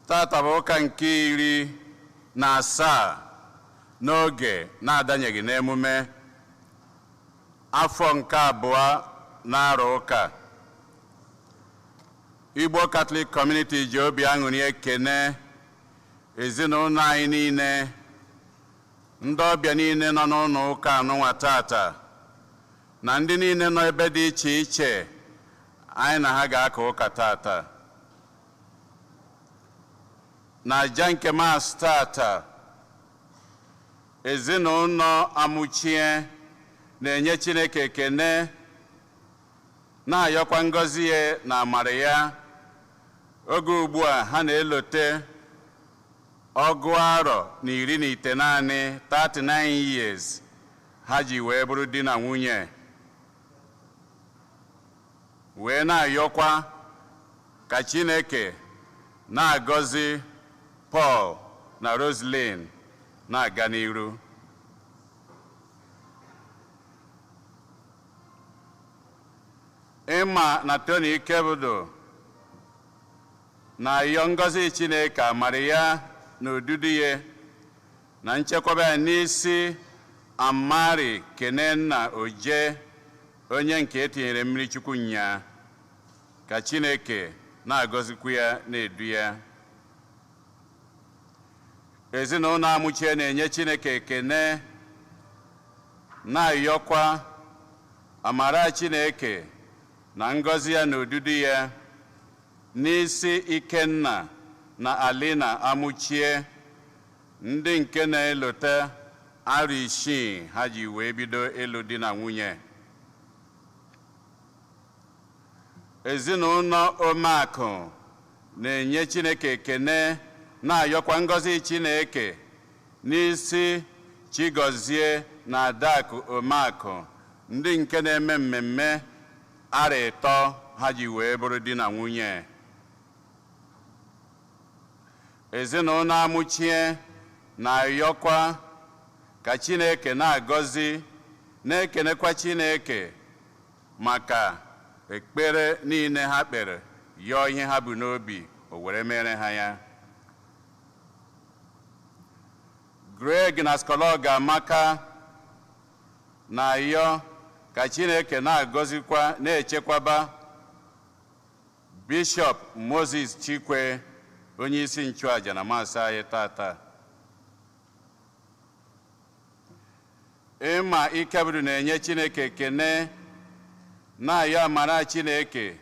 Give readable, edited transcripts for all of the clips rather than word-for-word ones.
Tata bụ ụka nke 17 n'oge na-adanyeghị n'emume afọ nke abụọ na-arụ ụka. Igbo Catholic Community ji obi aṅụrị ekene ezinụlọ anyị niile, ndị ọbịa niile nọ n'ụlọ ụka anụnwa tata, na ndị niile nọ ebe dị iche iche anyị na ha ga-aka ụka tata. Na aja nke Mass tata, ezinụlọ Amuchie na-enye Chineke ekene, na-ayọkwa ngọzi ya na amara ya. Oge ugbu a ha na-elote 19 39 years ha ji wee bụrụ di na nwunye, wee na-ayọkwa ka Chineke na-agọzi Paul na Roslyn na-aga n'iru. Ịma na Tony Ikebudu na-ayọ ngọzi Chineke, amara ya na odudu ya na nchekwaba ya n'isi Amari Kenenna Oje, onye nke etinyere mmiri Chukwu nya, ka Chineke na-agọzikwa ya na-edu ya. Ezinụlọ Amuchie na-enye Chineke ekene, na-ayọkwa amara Chineke na ngọzi ya na odudu ya n'isi Ikenna na Alina Amuchie, ndị nke na-elote arọ 6 ha ji wee bido ịlụ di na nwunye. Ezinụlọ Omeakụ na-enye Chineke ekene, na-ayọkwa ngọzi Chineke n'isi Chigozie na Adakụ Omeakụ, ndị nke na-eme mmemme arọ 3 ha ji wee bụrụ di na nwunye. Ezinụlọ Amuchie na-ayọkwa ka Chineke na-agọzi, na-ekenekwa Chineke maka ekpere niile ha kpere, yọọ ihe ha bụ n'obi, o were mere ha ya. Greg na Skologa Amaka na-ayọ ka Chineke na-agọzikwa na-echekwaba Bishọp Moses Chikwe, onye isi nchụaja na Mass anyị tata. Ịma Ikebudu na-enye Chineke ekene, na-ayọ amara Chineke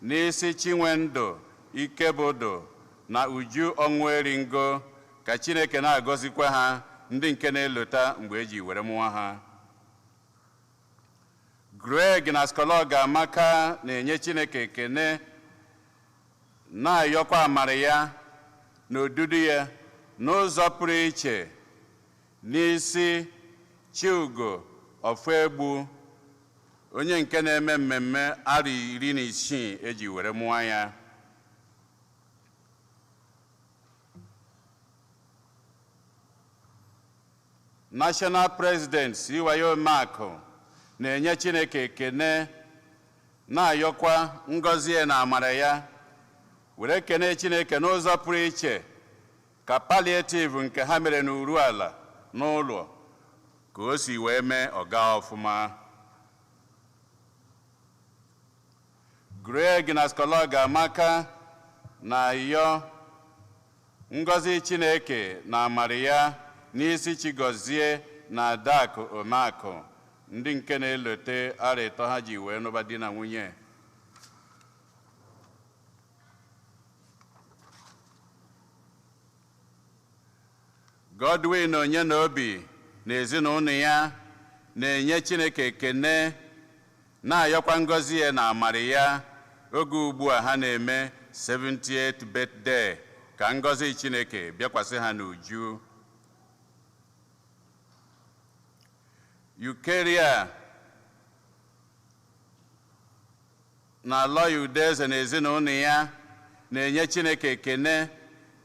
n'isi Chinwendụ Ikebudu na Uju Ọnwụeringo, ka Chineke na-agọzikwa ha, ndị nke na-elota mgbe eji were mụọ ha. Greg na Skologa Amaka na-enye Chineke ekene, na-ayọkwa amara ya na odudu ya n'ụzọ pụrụ iche n'isi Chiugo Ofegbu, onye nke na-eme mmemme arọ 16 eji were mụọ ya. National President CYO Omeakụ na-enye Chineke ekene, na-ayọkwa ngọzi ya na amara ya, were kene Chineke n'ụzọ pụrụ iche ka palliative nke ha mere n'uru ala n'ụlọ ka o si wee mee ọga ọfụma. Greg na Skologa Amaka na-ayọ ngọzi Chineke na amara ya n'isi Chigozie na Adakụ Omeakụ, ndị nke na-elote arọ 3 ha ji wee nụba di na nwunye. Godwin Onyenobi na ezinụlọ ya na-enye Chineke ekene, na-ayọkwa ngọzi ya na amara ya oge ugbu a ha na-eme 78th birthday, ka ngọzi Chineke bịakwasị ha n'uju. Eucharia na Aloy Udeze na ezinụlọ ya na-enye Chineke ekene,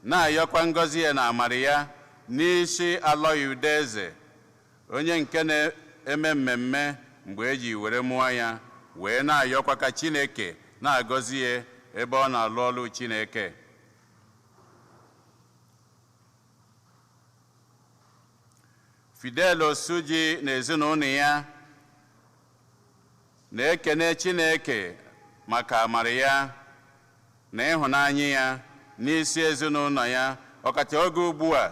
na-ayọkwa ngọzi ya na amara ya n'isi Aloy Udeze, onye nke na-eme mmemme mgbe eji were mụọ ya, wee na-ayọkwa ka Chineke na-agọzi ya ebe ọ na-alụ ọlụ Chineke. Fidel Osuji na ezinụlọ ya na-ekene Chineke maka amara ya na ịhụnanya ya n'isi ezinụlọ ya, ọkacha oge ugbu a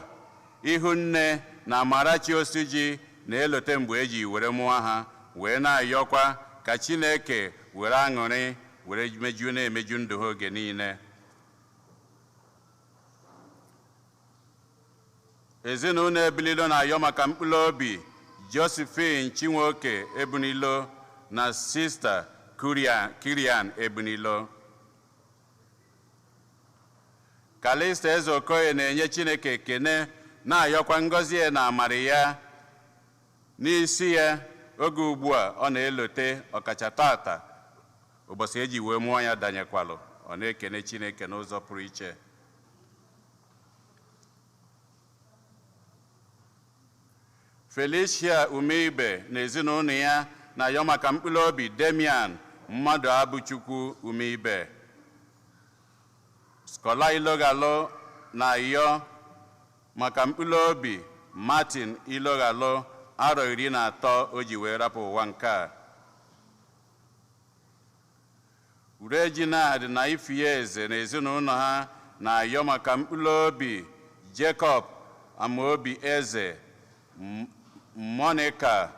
ihu nne na Amarachi Osuji na-elote mgbe eji were mụọ ha, wee na-ayọkwa ka Chineke were aṅụrị were meju na-emeju ndụ ha oge niile. Ezinụlọ Ebililo na-ayọ maka mkpụrụ obi Josephine Chinwoke Ebunilo na Sista Kirian Ebunilo. Kalista Eze Okoye na-enye Chineke ekene, na-ayọkwa ngọzi ya na amara ya n'isi ya oge ugbu a ọ na-elote ọkacha tata ụbọchị eji wee mụọ ya danyekwalụ, ọ na-ekene Chineke n'ụzọ pụrụ iche. Felicia Umeibe na ezinụlọ ya na-ayọ maka mkpụrụ obi Damian Mmadụ Abụchukwu Umeibe. Skola Ilogalo na-ayọ maka mkpụrụ obi Martin Ilogalo, arọ 13 o ji wee rapụ ụwa nke a. Reginald na Ifie Eze na ezinụlọ ha na-ayọ maka mkpụrụ obi Jacob Amaobi Eze, Monica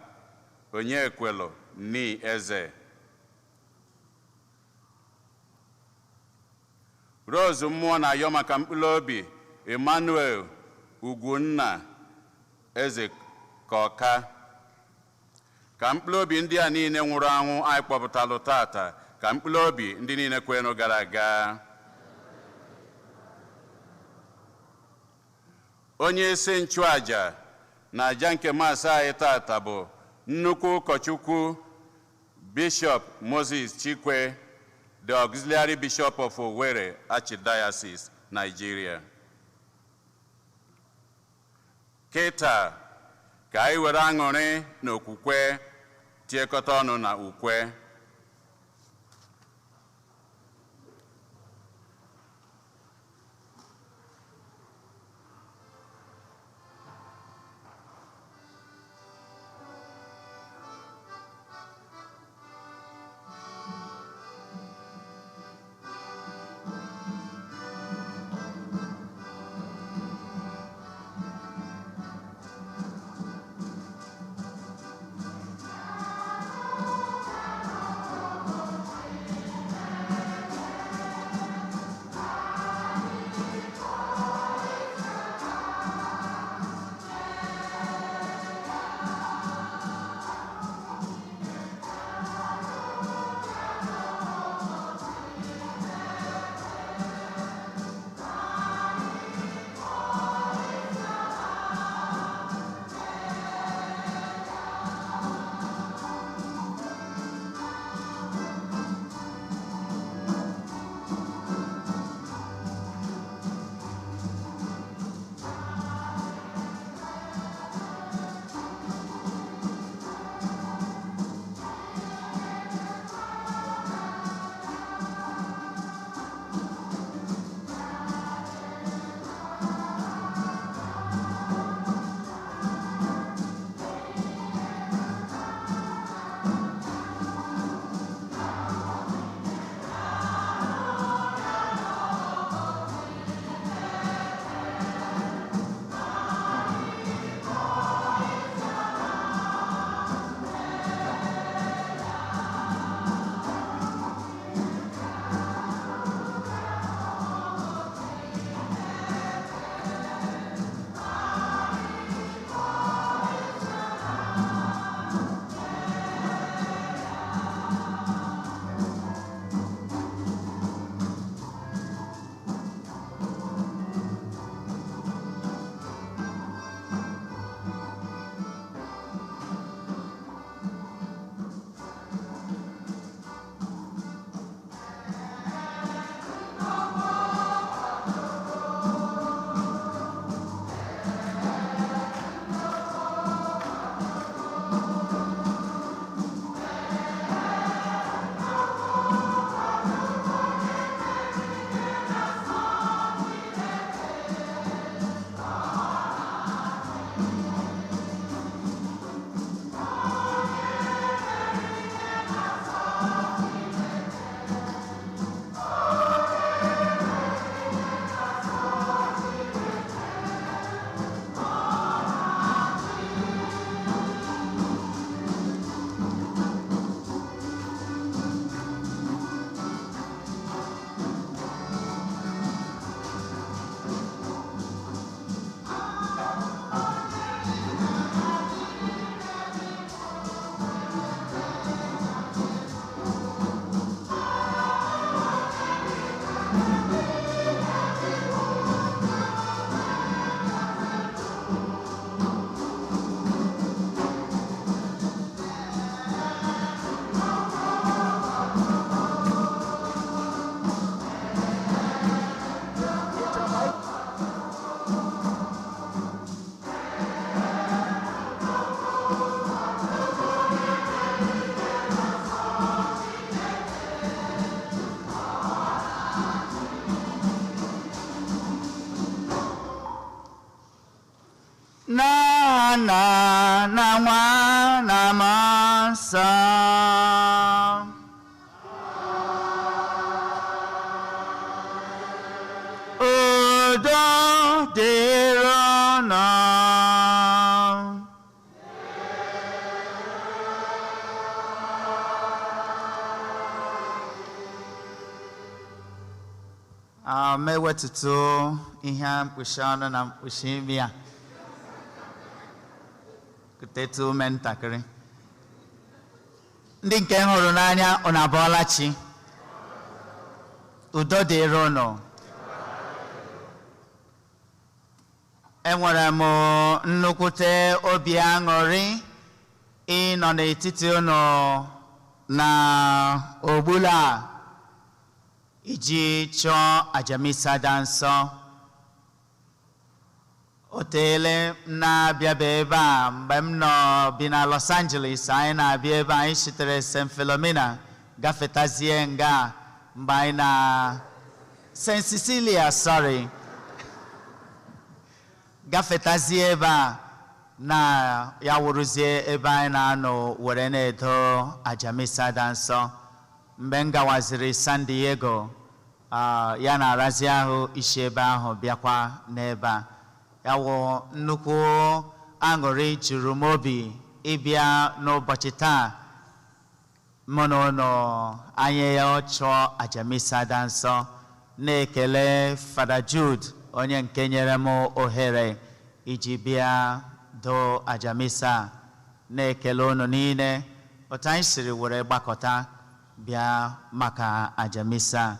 Onyekwelu ni Eze. Rose Mmụọ na-ayọ maka mkpụrụ obi Emmanuel Ugwunna Eze Kọka. Ka mkpụrụ obi ndị a niile nwụrụ anwụ anyị kpọpụtalụ tata, ka mkpụrụ obi ndị niile kwenụ gara aga. Onye isi nchụaja na aja nke maasị anyị tata bụ nnukwu ụkọchukwu Bishop Moses Chikwe, the Auxiliary Bishop of Owerri Archdiocese, Nigeria. Kịta ka anyị were aṅụrị na okwukwe tiekọta ọnụ na ukwe. na Nwa na Mmụọ Nsọ. Udo dịrị unu. Ma ewetụtụ ihe mkpuchi ọnụ na mkpuchi imi a kutetu ume ntakịrị. Ndị nke m hụrụ n'anya, unu abọọla chi. Udo dịrị unu. Enwere m nnukwute obi aṅụrị ịnọ n'etiti unu na ogbula a iji chọọ aja misa dị nsọ. O teele m na-abịaba ebe a. Mgbe m nọ bi na Los Angeles, anyị na-abịa ebe anyị sitere St. Philomena gafetazie nga mgbe anyị na St. Cecilia, sorry, gafetazie ebe a na ya wụrụzie ebe anyị na-anọ were na-edo aja misa dị nsọ. Mgbe m gawaziri San Diego, ya na-arazi ahụ isi ebe ahụ bịakwa n'ebe a. Ya wụ nnukwu aṅụrị juru m obi ịbịa n'ụbọchị taa mụ na ụnụ anyị ya chụọ aja misa dị nsọ, na-ekele Fada Jude onye nke nyere m ohere iji bịa doo aja misa, na-ekele unu niile otu anyị siri were gbakọta bịa maka aja misa.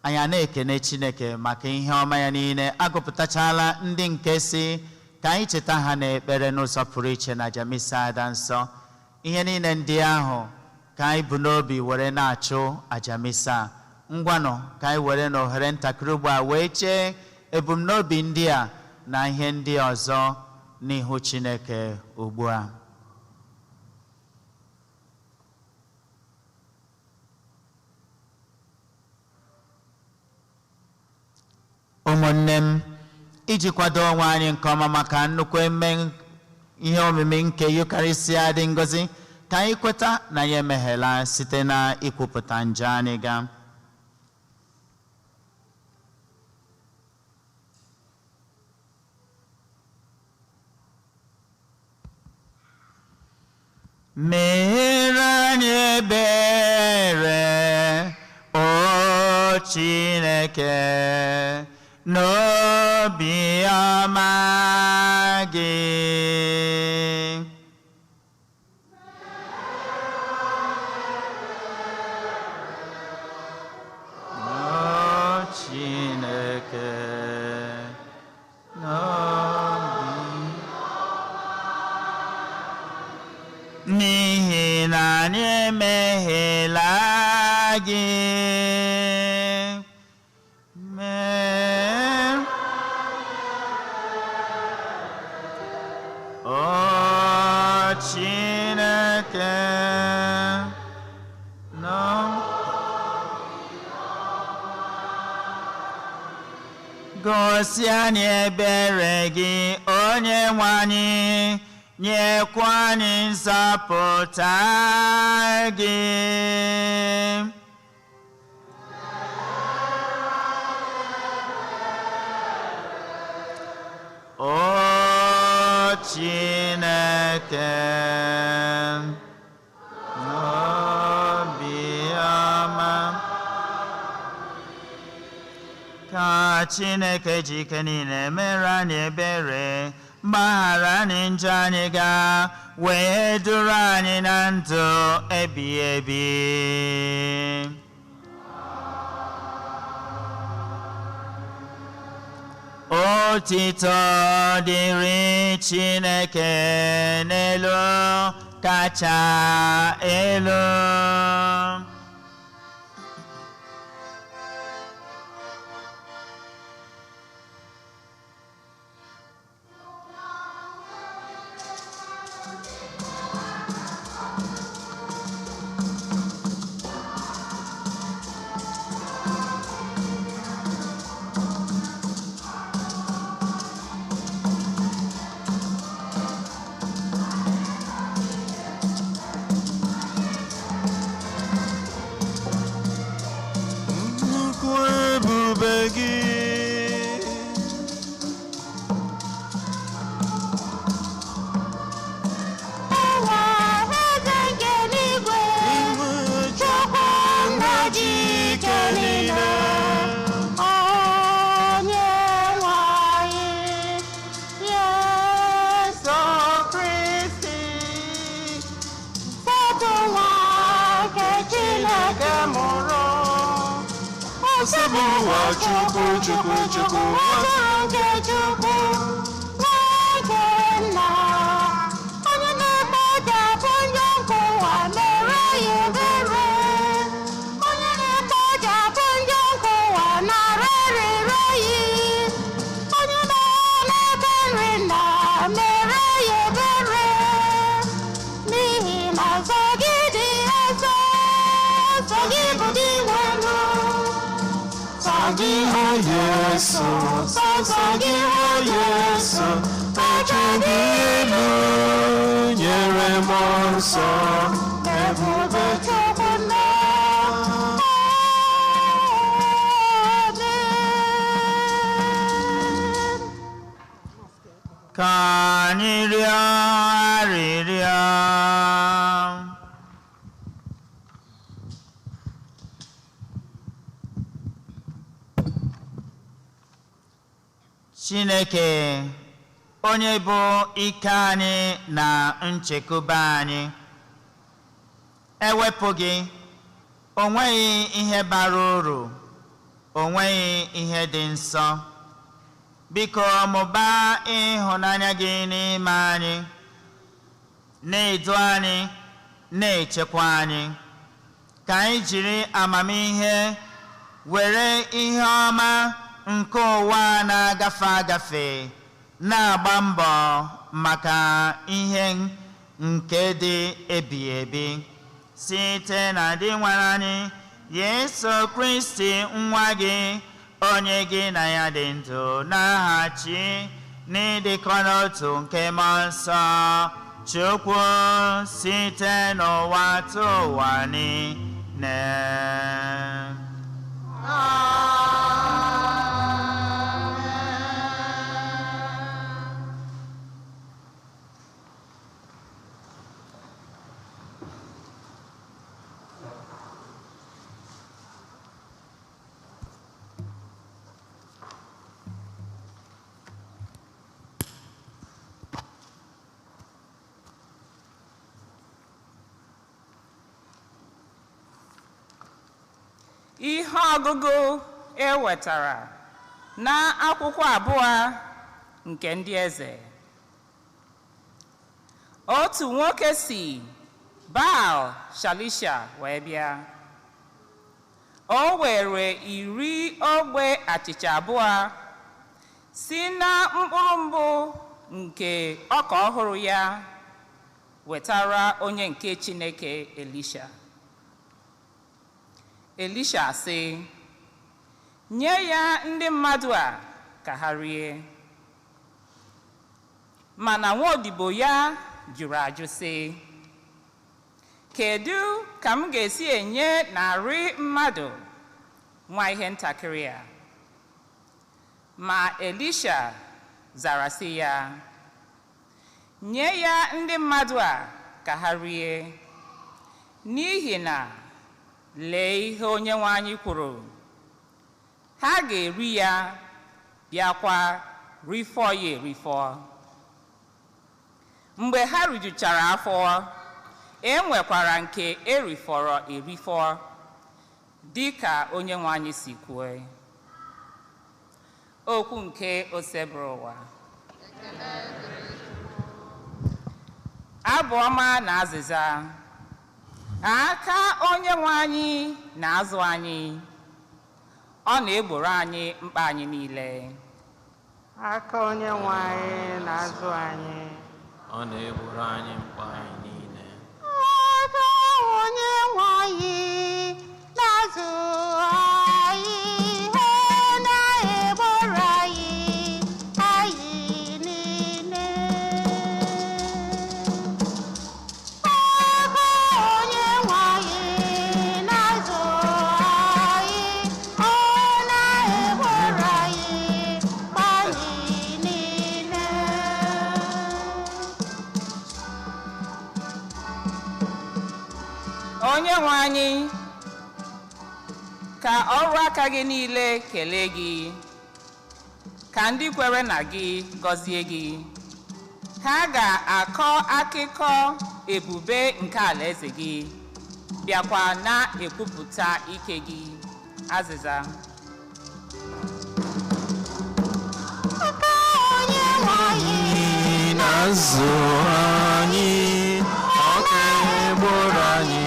Anyị na-ekene Chineke maka ihe ọma ya niile. Agụpụtachala ndị nke si ka anyị cheta ha n'ekpere n'ụzọ pụrụ iche na aja misa dị nsọ. Ihe niile ndị ahụ ka anyị bụ n'obi were na-achụ aja misa. Ngwanụ, ka anyị were n'ohere ntakịrị ugbu a wee chee ebumnobi ndị a na ihe ndị ọzọ n'ihu Chineke ugbu a. Ụmụnne m, iji kwado onwe anyị nke ọma maka nnukwu eme ihe omimi nke Yukarịsịa dị ngọzi, ka anyị kweta na anyị emeghela site na ikwupụta njọ anyị ga. Mere anyị ebere, o Chineke, n'obi ọma gị. O Chineke, n'obi, n'ihi na anyị emehiela gị. Mee O Chineke, nọ gosi anyị ebere gị, onye nwe anyị, nyekwa anyị nzọpụta gị. O Chineke, n'obi ọma, ka Chineke ji ike niile mere anyị ebere, mgbaghara anyị njọ anyị ga, wee duru anyị na ndụ ebighị ebi. Otito dịrị Chineke n'elu kacha elu. bụ nwa Chukwu, Chukwu, Chukwu, Atụrụ nke Chukwu, nwa nke nna, onye na-ekpochapụ njọ nke ụwa, mere ya ebere. Onye na-ekpochapụ njọ nke ụwa, nara arịrịọ yi. Onye na-ebe nri nna, mere ya ebere. N'ihi na nsọ gị dị nsọ, nsọ gị bụ dị nwelu. Sọ gị ha Yesu, sọ sọ gị ha Yesu, oche dị elu nyere mmụọ nsọ, Ebube Chukwu nna. Amen. Ka anyị rịọ arịrịọ. Chineke, onye bụ ike anyị na nchekwube anyị, ewepụ gị, o nweghị ihe bara uru, o nweghị ihe dị nsọ. Biko mụbaa ịhụnanya gị n'ime anyị, na-edu anyị, na-echekwa anyị, ka anyị jiri amamihe were ihe ọma nke ụwa na-agafe agafe na-agba mbọ maka ihe nke dị ebighị ebi, site na dị nwere anyị Yesu Kristi nwa gị, onye gị na ya dị ndụ n'aha Chi n'ịdịkọ n'otu nke Mmụọ Nsọ, Chukwu, site n'ụwa tụ ụwa niile. Ihe ọgụgụ e wetara na akwụkwọ abụọ nke ndị eze. Otu nwoke si Baal Shalisha wee bịa. O were 10 ogbe achịcha abụọ si na mkpụrụ mbụ nke ọka ọhụrụ ya wetara onye nke Chineke Elisha. Elisha sị, nye ya ndị mmadụ a ka ha rie. Mana nwaodibo ya jụrụ ajụ sị, kedu ka m ga-esi enye 100 mmadụ nwa ihe ntakịrị a? Ma Elisha zara sị ya, nye ya ndị mmadụ a ka ha rie, n'ihi na lee ihe Onyenwe anyị kwuru, ha ga-eri ya, bịakwa rifọ ya erifọ. Mgbe ha rijuchara afọ, e nwekwara nke erifọrọ erifọ, dị ka Onyenwe anyị si kwue. Okwu nke Osebụrụwa. Abụ ọma na azịza. Aka Onyenwe anyị na-azụ anyị, ọ na-egboro anyị mkpa anyị niile. Aka Onyenwe anyị na-azụ anyị, ọ na-egboro anyị mkpa anyị niile. Aka Onyenwe anyị na-azụ anyị, ọ na-egboro anyị anyị niile. Aka Onyenwe anyị na-azụ anyị, ọ na-egboro anyị mkpa anyị niile. Onyenwe anyị, ka ọrụ aka gị niile kelee gị, ka ndị kwere na gị gọzie gị. Ha ga-akọ akụkọ ebube nke alaeze gị, bịakwa na-ekwupụta ike gị. Azịza. na-azụ anyị, ọ ga-egboro anyị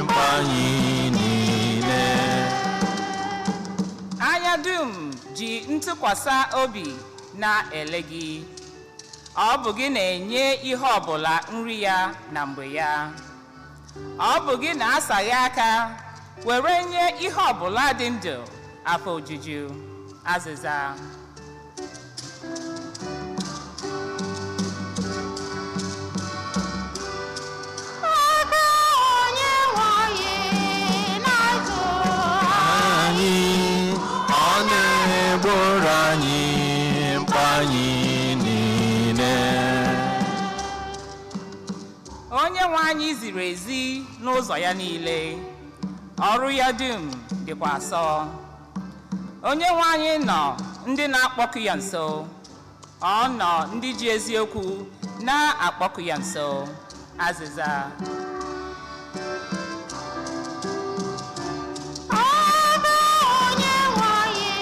mkpa anyị niile. Anya dum ji ntụkwasị obi na-ele gị. Ọ bụ gị na-enye ihe ọbụla nri ya na mgbe ya. Ọ bụ gị na-asaghe aka were nye ihe ọbụla dị ndụ afọ ojuju. Azịza. Aka Onyenwe anyị na-azụ anyị, ọ na-egboro anyị mkpa anyị niile. Onye nwe anyị ziri ezi n'ụzọ ya niile, ọrụ ya dum dịkwa asọ. Onye nwe anyị nọ ndị na-akpọku ya nso, ọ nọ ndị ji eziokwu na-akpọku ya nso. Azịza. Aka Onyenwe anyị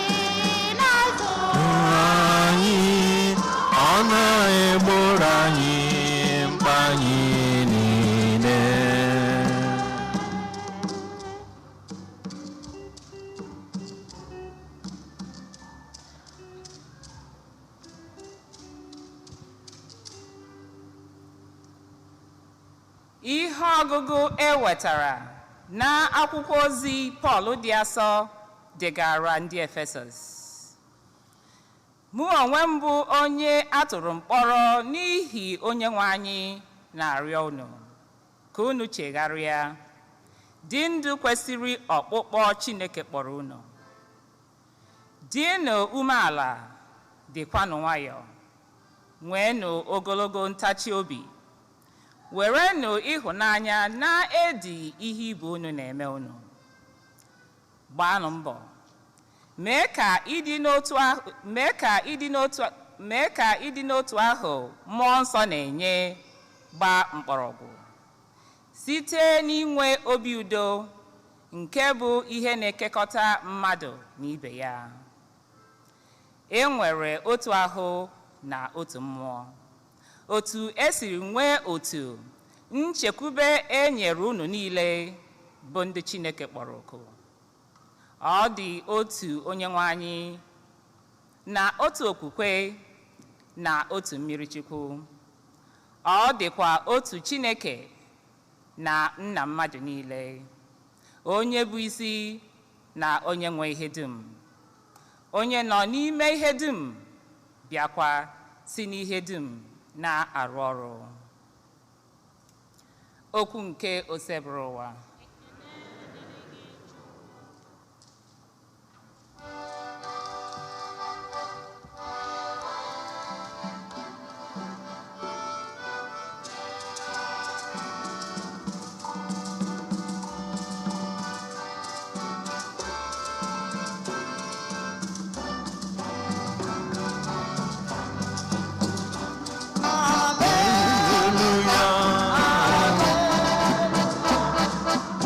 na-azụ anyị, ọ na-egboro anyị mkpa anyị niile. Ihe ọgụgụ e wetara na akwụkwọ ozi Pọl dị asọ degara ndị Efesọs. Mụ onwe m bụ onye a tụrụ mkpọrọ n'ihi Onyenwe anyị na-arịọ unu ka unu chegharịa, dị ndụ kwesịrị ọkpụkpọ Chineke kpọrọ unu. Dịnụ umeala, dịkwanụ nwayọọ, nweenụ ogologo ntachi obi, werenụ ịhụnanya na-edi ihe ibe unu na-eme unu. Gbaanụ mbọ mee ka ịdị n'otu ahụ mee ka ịdị n'otu mee ka ịdị n'otu ahụ mmụọ nsọ na-enye gbaa mkpọrọgwụ site n'inwe obi udo nke bụ ihe na-ekekọta mmadụ na ibe ya. E nwere otu ahụ na otu mmụọ, otu esiri nwee otu nchekwube e nyere unu niile bụ ndị Chineke kpọrọ oku. Ọ dị otu Onyenwe anyị na otu okwukwe na otu mmiri Chukwu. Ọ dịkwa otu Chineke na nna mmadụ niile, onye bụ isi na onye nwe ihe dum, onye nọ n'ime ihe dum bịakwa si n'ihe dum na-arụ ọrụ. Okwu nke Osebụrụwa. Hallelujah.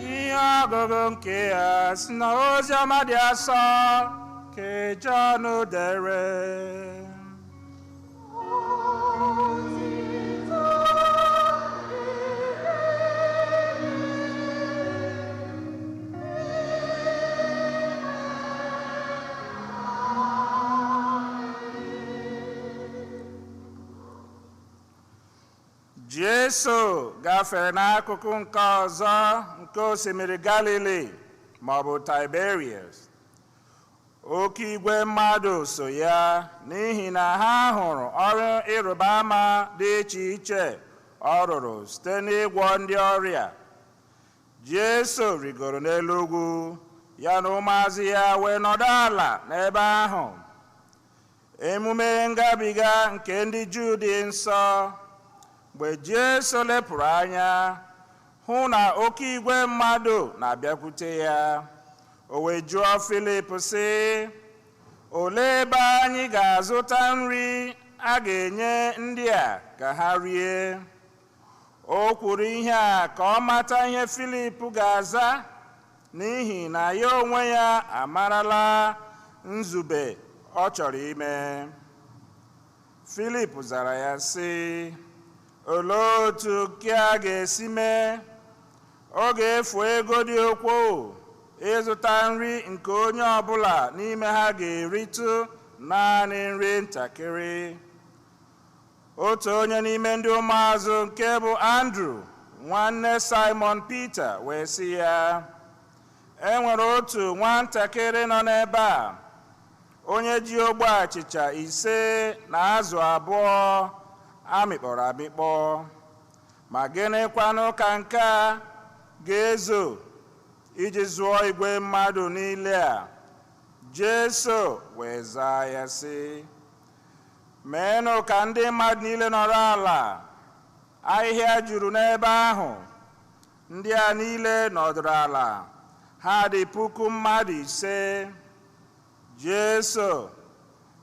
Ihe ọgụgụ nke ya si na ozi ọma dị asọ ka Jọn dere. Jesu gafere n'akụkụ nke ọzọ nke osimiri Galili ma ọ bụ Tiberias. Oke igwe mmadụ so ya n'ihi na ha hụrụ ọrụ ịrịba ama dị iche iche ọ rụrụ site n'ịgwọ ndị ọrịa. Jesu rigoro n'elu ugwu, ya na ụmụazụ ya wee nọdụ ala n'ebe ahụ. Emume ngabiga nke ndị Juu dị nsọ. Mgbe Jesu lepụrụ anya hụ na oke igwe mmadụ na-abịakwute ya, o wee jụọ Filip sị, "Olee ebe anyị ga-azụta nri a ga-enye ndị a ka ha rie?" O kwuru ihe a ka ọ mata ihe Filip ga-aza, n'ihi na ya onwe ya amarala nzube ọ chọrọ ime. Filip zara ya sị, "Olee otu nke a ga-esi mee? Ọ ga-efu ego dị ukwuu ịzụta nri nke onye ọbụla n'ime ha ga-eritụ naanị nri ntakịrị." Otu onye n'ime ndị ụmụazụ nke bụ Andrew, nwanne Simon Peter, wee sị ya, "E nwere otu nwatakịrị nọ n'ebe a, onye ji ogbe achịcha 5 na azụ 2 amịkpọrọ amịkpọ. Ma gịnịkwanụ ka nke a ga-ezo iji zụọ igwe mmadụ niile a?" Jesu wee zaa ya sị, "Meenụ ka ndị mmadụ niile nọrọ ala." Ahịhịa juru n'ebe ahụ. Ndị a niile nọdụrụ ala, ha dị 5,000. Jesu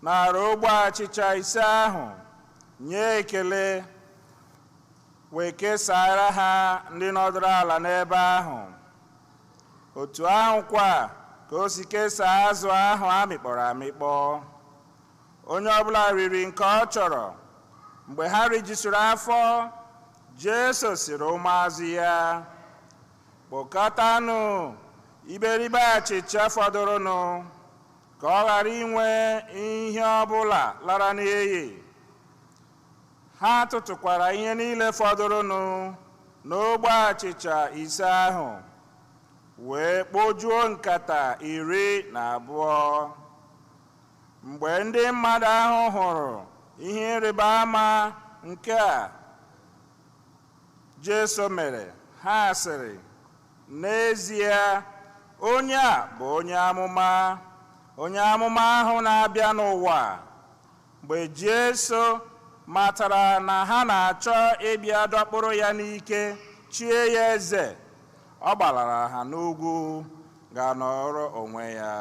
nara ogbe achịcha 5 ahụ, nye ekele, wee kesara ha ndị nọdụrụ ala n'ebe ahụ. Otu ahụ kwa ka o si kesaa azụ ahụ amịkpọrọ amịkpọ. Onye ọbụla riri nke ọ chọrọ. Mgbe ha rijisuru afọ, Jesu sịrị ụmụazụ ya, "Kpokọtanụ iberibe achịcha fọdụrụnụ, ka ọ ghara inwe ihe ọbụla lara n'iyi." Ha tụtụkwara ihe niile fọdụrụnụ n'ogbe achịcha 5 ahụ, wee kpojuo nkata 12. Mgbe ndị mmadụ ahụ hụrụ ihe ịrịba ama nke a Jesu mere, ha sịrị, "N'ezie, onye a bụ onye amụma, onye amụma ahụ na-abịa n'ụwa." Mgbe Jesu matara na ha na-achọ ịbịa dọkpụrụ ya n'ike chie ya eze, ọ gbalara ha n'ugwu gaa nọrọ onwe ya.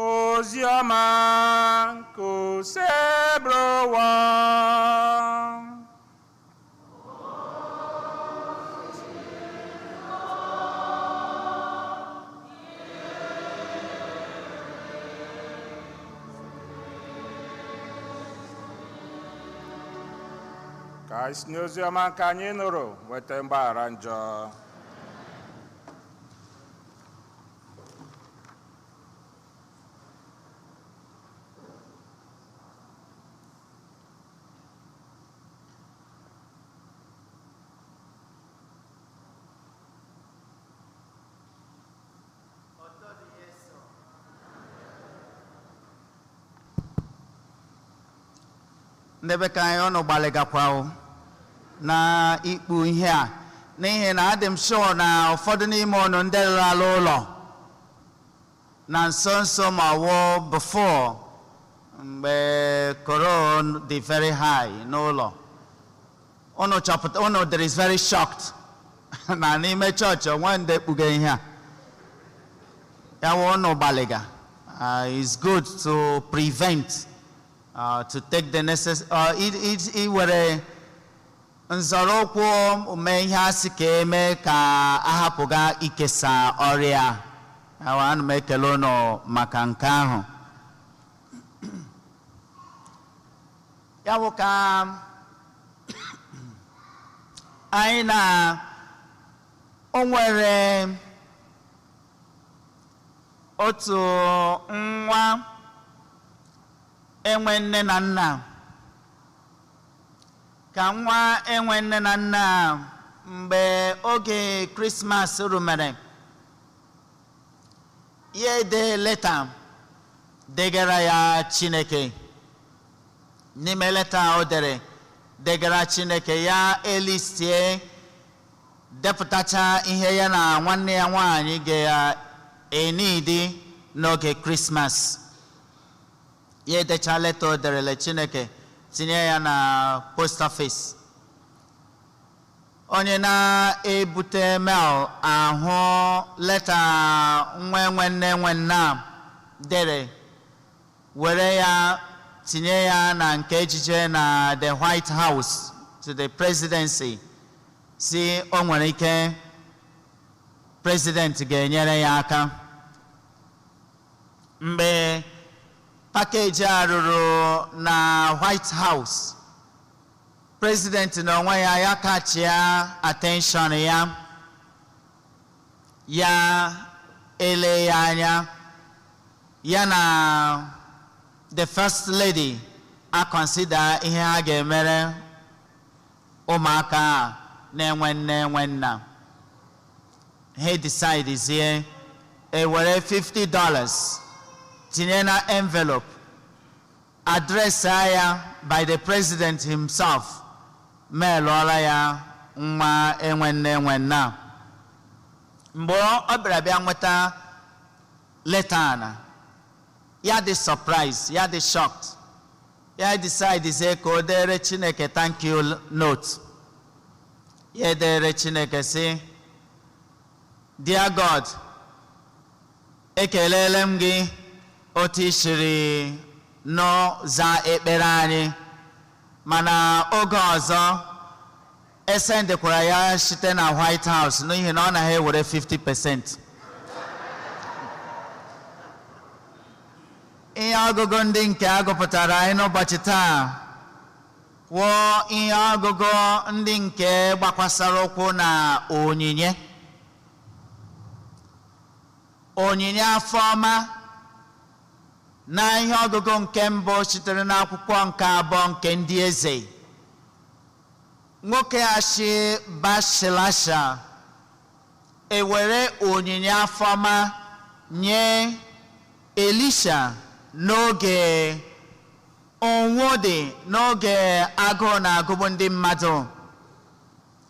Ozi ọma nke Osebụrụwa. Ka anyị si n'ozi ọma nke anyị nụrụ nweta mgbaghara njọ. Ndị be ka anyị ọnụ gbalịgakwa na ikpu ihe a, n'ihi na adị m sure na ụfọdụ n'ime ọnụ ndị lụrụ ụlọ na nso nso ma wụ before mgbe corona dị very high n'ụlọ, unu chọpụta unu there is very shocked na n'ime chọọchị onwe ndị kpuga ihe a. Ya wụ unu gbalịga. It's good to prevent, to take the necessary, iwere nzọrọ ụkwụ mee ihe a sị ka eme ka ahapụga ikesa ọrịa a. Ana m ekele unu maka nke ahụ. Ya bụ ka anyị na o nwere otu nwa enwe nne na nna, ka nwa enwe nne na nna mgbe oge Krismas rumere, ya ede leta degara ya Chineke. N'ime leta o dere degara Chineke, ya elistie depụtacha ihe ya na nwanne ya nwaanyị ga-enidi n'oge Krismas. Ya edecha leta o derele Chineke, tinye ya na post office. Onye na-ebute mail ahụ leta nwa nwanne nwanne dere, were ya tinye ya na nke ejije na the White House to the presidency, si o nwere ike president ga-enyere ya aka. Mgbe pakeji a ruru na White House, president n'onwe ya ya kachia attention ya, ya ele ya anya, ya na the first lady a consider ihe ha ga-emere ụmụaka a na-enwe nne enwe nna. Ha decide ewere $50 tinye na envelope, address ya by the president himself, mailụọla ya nwa enwe nne enwe nna. Mgbe ọ bịara bịa nweta leta na ya dị surprise, ya dị shocked, ya decide ka o dere Chineke thank you note. Ya dere Chineke sị, "Dear God, ekelele m gị otu i siri nọ zaa ekpere anyị, mana oge ọzọ esendekwara ya site na White House n'ihi na ọ naghị ewere 50%." Ihe ọgụgụ ndị nke agụpụtara anyị n'ụbọchị taa wụọ ihe ọgụgụ ndị nke gbakwasara ụkwụ na onyinye, onyinye afọ ọma. Na ihe ọgụgụ nke mbụ sitere n'akwụkwọ nke abụọ nke ndị eze, nwoke ashi Bashilasha ewere onyinye afọ ọma nye Elisha n'oge ụnwụ dị, n'oge agụụ na-agụgbu ndị mmadụ,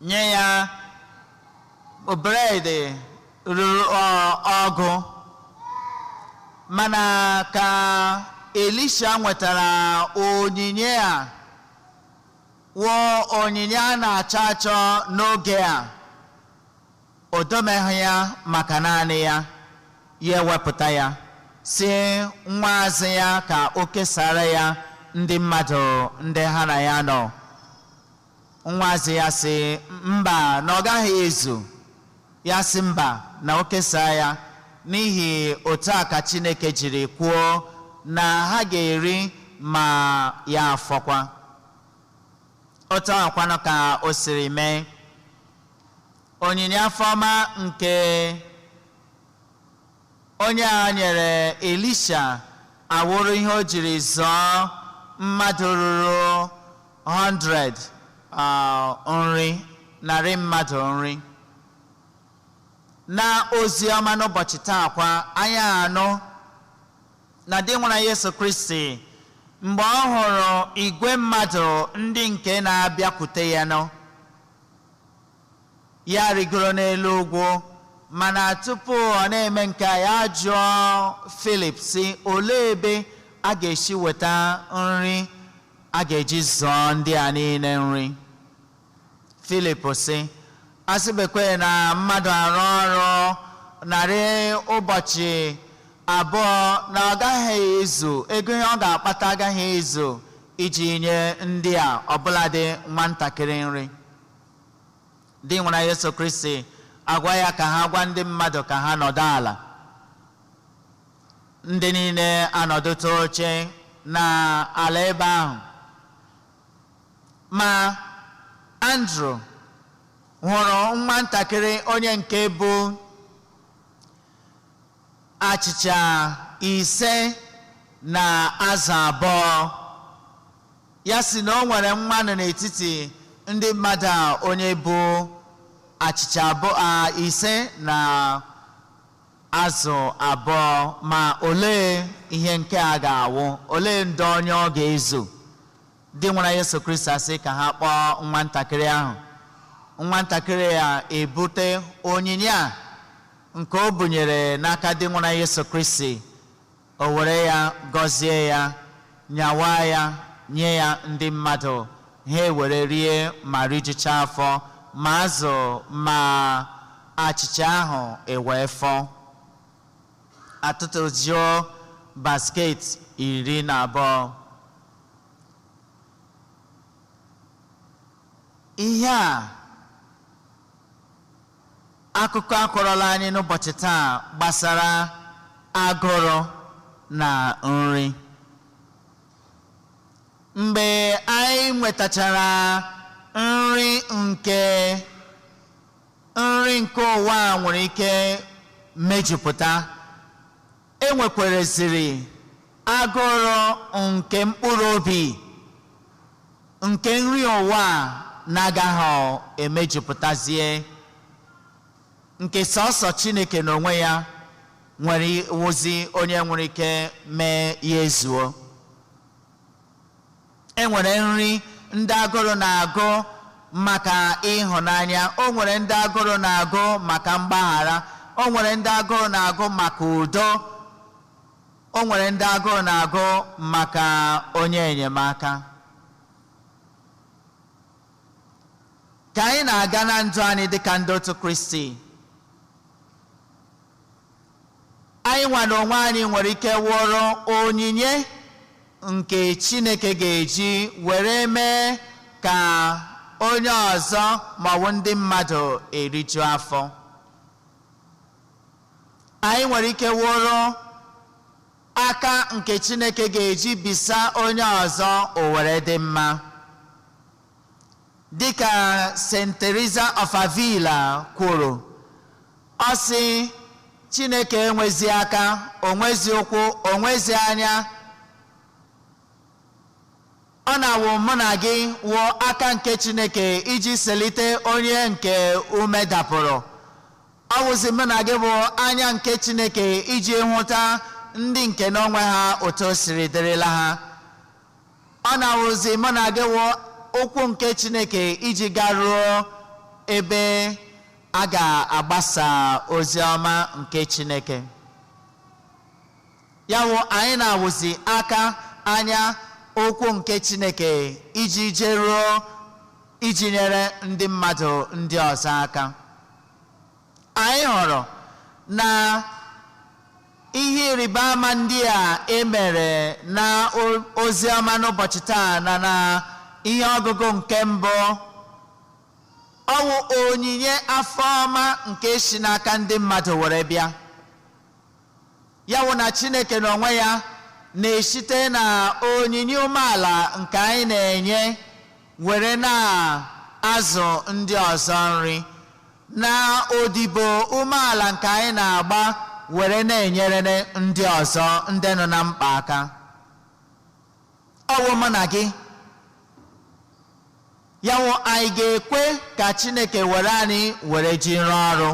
nye ya bred ruru ọgụ. Mana ka Elisha nwetara onyinye a, wụọ onyinye a na-achọ achọ n'oge a, o domeghị ya maka naanị ya, ya ewepụta ya si nwa azụ ya ka o kesara ya ndị mmadụ ndị ha na ya nọ. Nwa azụ ya si mba, na ọ gaghị ezu. Ya si mba, na o kesaa ya, n'ihi otu a ka Chineke jiri kwuo na ha ga-eri ma ya afọkwa. Otu akwanụ ka o siri mee. Onyinye afọ ọma nke onye a nyere Elisha awụrụ ihe o jiri zọọ mmadụ ruru 100 nri, narị mmadụ nri. Na ozi ọma n'ụbọchị taa kwa, anyị anụ na di nwere Yesu Kristi mgbe ọ hụrụ igwe mmadụ ndị nke na-abịakwute ya nọ, ya rigoro n'elu ugwu. Mana tupu ọ na-eme nke a, ya jụọ Filip sị, olee ebe a ga-esi weta nri a ga-eji zụọ ndị a niile nri? Filip sị, asị bekwe na mmadụ arụ ọrụ narị ụbọchị abụọ na ọ gaghị ezu ego, ihe ọ ga-akpata agaghị ezu iji nye ndị a ọbụladị nwatakịrị nri. Dị nwere Yesu Kristi agwa ya ka ha gwa ndị mmadụ ka ha nọdụ ala. Ndị niile anọdụta oche na ala ebe ahụ. Ma Andrew hụrụ nwatakịrị onye nke bụ achịcha 5 na azụ 2. Ya sị na o nwere mmanụ n'etiti ndị mmadụ a onye bụ achịcha 5 na azụ 2, ma olee ihe nke a ga-awụ, olee ndị onye ọ ga-ezu? Dị nwere Yesu Kristi asị ka ha kpọọ nwatakịrị ahụ. Nwatakịrị a ebute onyinye a nke o bunyere n'aka dị nwere Yesu Kristi. O were ya gọzie ya, nyawa ya, nye ya ndị mmadụ, ha ewere rie ma rijucha afọ, ma azụ ma achịcha ahụ ewee fọ. Atụtụjuo basket 12. Ihe a akụkọ akọrọla anyị n'ụbọchị taa gbasara agụrụ na nri. Mgbe anyị nwetachara nri nke ụwa nwere ike mejupụta, e nwekwareziri agụrụ nke mkpụrụ obi nke nri ụwa na-agaghị emejupụtazie, nke sọsọ Chineke n'onwe ya nwere wụzi onye nwere ike mee ya ezuo. E nwere nri ndị agụrụ na-agụ maka ịhụnanya, o nwere ndị agụrụ na-agụ maka mgbaghara, o nwere ndị agụrụ na-agụ maka udo, o nwere ndị agụrụ na-agụ maka onye enyemaka. Ka anyị na-aga na ndụ anyị dịka ndị otu Kristi, anyị nwa na onwe anyị nwere ike wụrụ onyinye nke Chineke ga-eji were mee ka onye ọzọ ma ọ bụ ndị mmadụ eriju afọ. Anyị nwere ike wụrụ aka nke Chineke ga-eji bisa onye ọzọ o were dị mma. Dịka Saint Teresa of Avila kwuru, ọ sị Chineke enwezi aka, onwezi ụkwụ, onwezi anya. Ọ na-awụ mụ na gị wụọ aka nke Chineke iji selite onye nke ume dapụrụ. Ọ wụzi mụ na gị bụ anya nke Chineke iji hụta ndị nke n'onwe ha otu o siri dịrịla ha. Ọ na-awụzi mụ na gị wụọ ụkwụ nke Chineke iji garuo ebe a ga-agbasa ozi ọma nke Chineke. Ya wụ anyị na-awụzi aka, anya, ụkwụ nke Chineke iji jeruo iji nyere ndị mmadụ ndị ọzọ aka. Anyị hụrụ na ihe ịrịba ama ndị a emere na ozi ọma n'ụbọchị taa na ihe ọgụgụ nke mbụ, ọ wụ onyinye afọ ọma nke si n'aka ndị mmadụ were bịa. Ya wụ na Chineke n'onwe ya na-esite na onyinye umeala nke anyị na-enye were na-azụ ndị ọzọ nri, na odibo umeala nke anyị na-agba were na-enyere ndị ọzọ ndị nọ na mkpa aka. Ọ wụ mụ na gị. Ya wụ anyị ga-ekwe ka Chineke were anyị were ji rụọ ọrụ.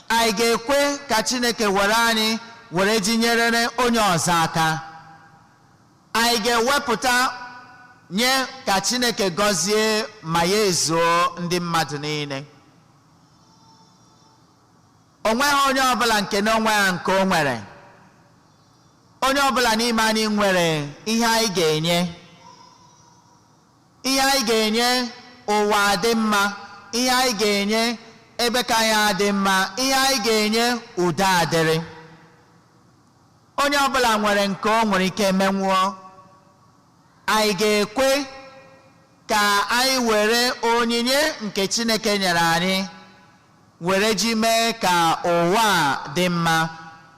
Anyị ga-ekwe ka Chineke were anyị were ji nyere onye ọzọ aka. Anyị ga-ewepụta nye ka Chineke gọzie ma ya ezuo ndị mmadụ niile. O nweghị onye ọbụla nke n'onwe ya nke o nwere. Onye ọbụla n'ime anyị nwere ihe anyị ga-enye. Ihe anyị ga-enye ụwa dị mma, ihe anyị ga-enye ebe ka anyị adị mma, ihe anyị ga-enye udo adịrị. Onye ọbụla nwere nke o nwere ike menwuo. Anyị ga-ekwe ka anyị were onyinye nke Chineke nyere anyị were ji mee ka ụwa a dị mma,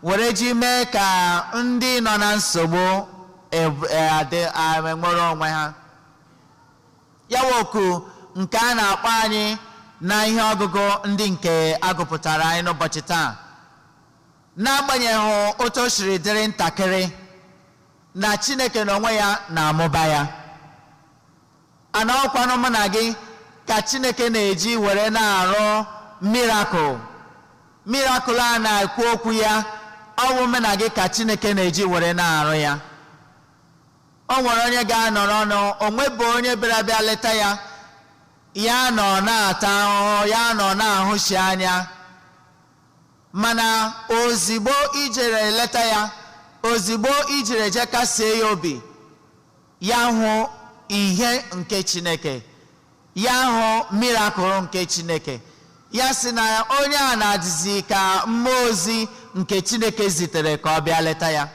were ji mee ka ndị nọ na nsogbu enwere onwe ha. Ya wụ oku nke a na-akpọ anyị na ihe ọgụgụ ndị nke agụpụtara anyị n'ụbọchị taa. N'agbanyeghị otu o siri dịrị ntakịrị, na Chineke n'onwe ya na-amụba ya. Anaọkwanụ mụ na gị ka Chineke na-eji were na-arụ miracle. Miracle a na-ekwu okwu ya, ọ bụ mụ na gị ka Chineke na-eji were na-arụ ya. O nwere onye ga-anọrọ ọnụ, o nwebụ onye bịara bịa leta ya, ya nọ na-ata ahụhụ, ya nọ na-ahụshi anya, mana ozigbo ijere leta ya, ozigbo ijere je kasie ya obi, ya hụ ihe nke Chineke, ya hụ miracle nke Chineke. Ya sị na onye a na-adịzi ka mmụọ ozi nke Chineke zitere ka ọ bịa leta ya.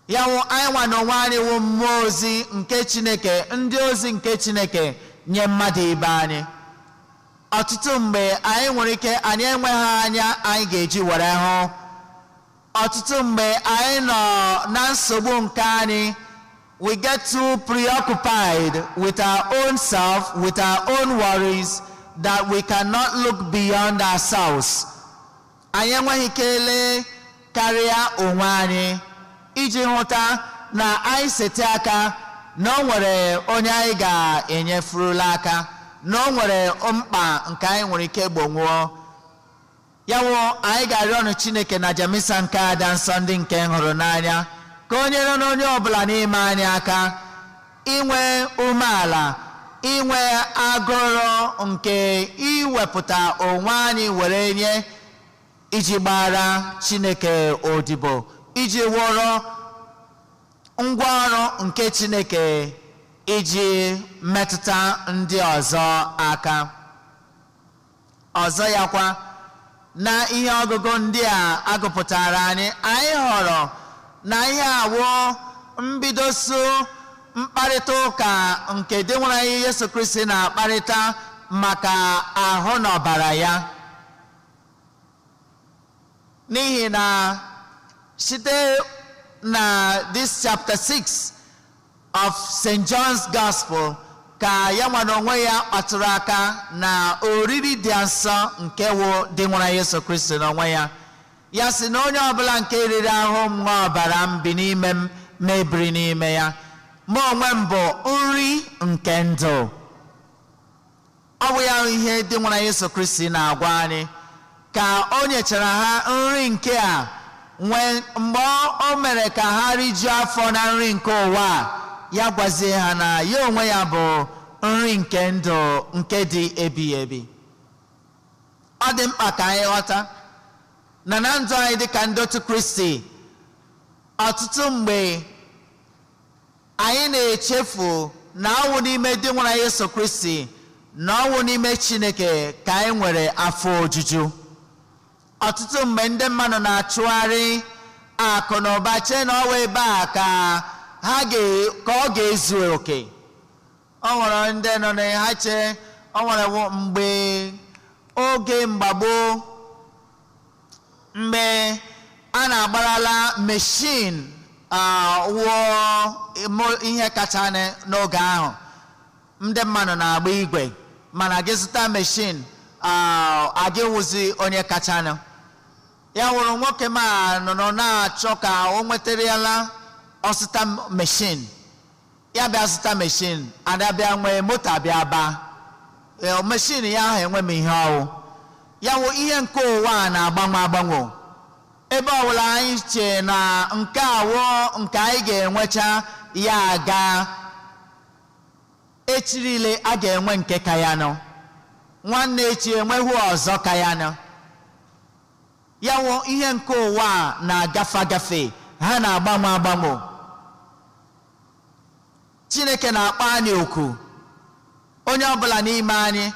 Ya wụ anyị nwa na onwe anyị wụ mmụọ ozi nke Chineke, ndị ozi nke Chineke nye mmadụ ibe anyị. Ọtụtụ mgbe anyị nwere ike anyị enweghị anya anyị ga-eji were hụ. Ọtụtụ mgbe anyị nọ na nsogbu nke anyị, we get too preoccupied with our own self, with our own worries, that we cannot look beyond ourselves. Anyị enweghị ike lee karịa onwe anyị iji hụta na anyị sete aka na o nwere onye anyị ga-enyefurula aka, na o nwere mkpa nke anyị nwere ike gbonwuo. Ya wụ anyị ga-arịọ ọnụ Chineke na Jamisa nke ada nsọ ndị nke hụrụ n'anya ka o nyere n'onye ọbụla n'ime anyị aka inwe umeala, inwe agụrụ nke iwepụta onwe anyị were nye iji gbara Chineke odibo, iji wụrụ ngwaọrụ nke Chineke iji metụta ndị ọzọ aka. Ọzọ ya kwa, na ihe ọgụgụ ndị a agụpụtara anyị, anyị họrọ na ihe awụ mbido so mkparịta ụka nke dị nwere anyị Yesu Kristi na-akparịta maka ahụ na ọbara ya. N'ihi na site na this chapter 6 of St. John's Gospel ka ya nwa n'onwe ya kpatụrụ aka na oriri dị nsọ nke wụ dị nwere Yesu Kristi n'onwe ya. Ya sị na onye ọbụla nke riri ahụ m ṅụọ ọbara m bi n'ime m mebiri n'ime ya. Mụ onwe m bụ nri nke ndụ. Ọ bụ ya ihe dị nwere Yesu Kristi na-agwa anyị ka o nyechara ha nri nke a, nwee mgbe o mere ka ha rijuo afọ na nri nke ụwa a, ya gwazie ha na ya onwe ya bụ nri nke ndụ nke dị ebighị ebi. Ọ dị mkpa ka anyị ghọta na na ndụ anyị dịka ndị otu Kristi, ọtụtụ mgbe anyị na-echefu na ọnwụ n'ime dị nwere Yesu Kristi na ọnwụ n'ime Chineke ka anyị nwere afọ ojuju. Ọtụtụ mgbe ndị mmadụ na-achụgharị akụ na ụba chee na ọwa ebe a ka ha ka ọ ga-ezu oke. O nwere ndị nọ na ha chee, o nwere mgbe oge mgbagbo, mgbe a na-agbarala meshin wụọ ihe kacha n'oge ahụ, ndị mmadụ na-agba igwe, mana gị zụta meshin, aga wụzi onye kachanụ. Ya wụrụ nwoke ma nọ na-achọ ka o nwetarala ọsụta meshin, ya bịa zụta meshin, ada bịa nwee moto abịa baa meshin ya ahụ enwe m ihe ọwụ. Ya wụ ihe nke ụwa a na-agbanwe agbanwe. Ebe ọbụla anyị chee na nke awụ nke anyị ga-enwecha ya aga, echirile a ga-enwe nke ka ya nọ, nwanne echi enweghị ọzọ ka ya nọ. Ya wụ ihe nke ụwa a na-agafe agafe, ha na-agbanwe agbanwe. Chineke na-akpọ anyị oku, onye ọbụla n'ime anyị,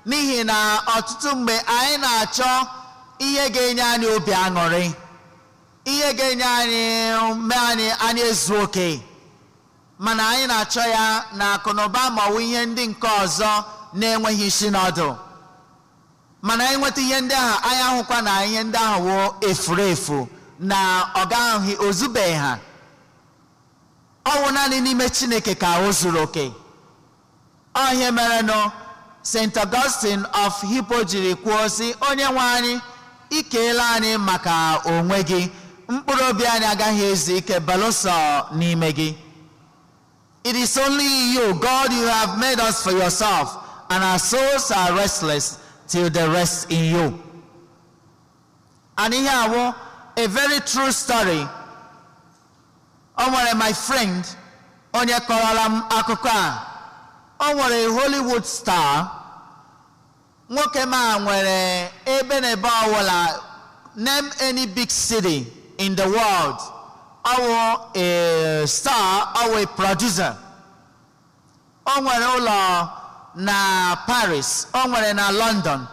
n'ihi na ọtụtụ mgbe anyị na-achọ ihe ga-enye anyị obi aṅụrị. Ihe ga-enye anyị mee anyị anyị ezu oke, mana anyị na-achọ ya na akụnụba ma ọ bụ ihe ndị nke ọzọ na-enweghị isi n'ọdụ. Mana anyị nweta ihe ndị ahụ, anyị ahụkwa na ihe ndị ahụ wụ efuru efu, na ọ gaghị ozubeghị ha. Ọ wụ naanị n'ime Chineke ka o zuru oke. Ọ ihe merenụ St. Augustine of Hippo jiri kwuo sị, "Onye nwe anyị, ikeela anyị maka onwe gị, mkpụrụ obi anyị agaghị ezu ike belụsọ n'ime gị." It is only you, God, you have made us for yourself, and our souls are restless till they rest in you. And ihe awụ a very true story. O nwere my friend onye kọrọla m akụkọ a. O nwere Hollywood star. Nwoke ma nwere ebe na ebe ọwụla, name any big city in the world. Ọ wụ a star, ọ wụ a producer. O nwere ụlọ na Paris, o nwere na London,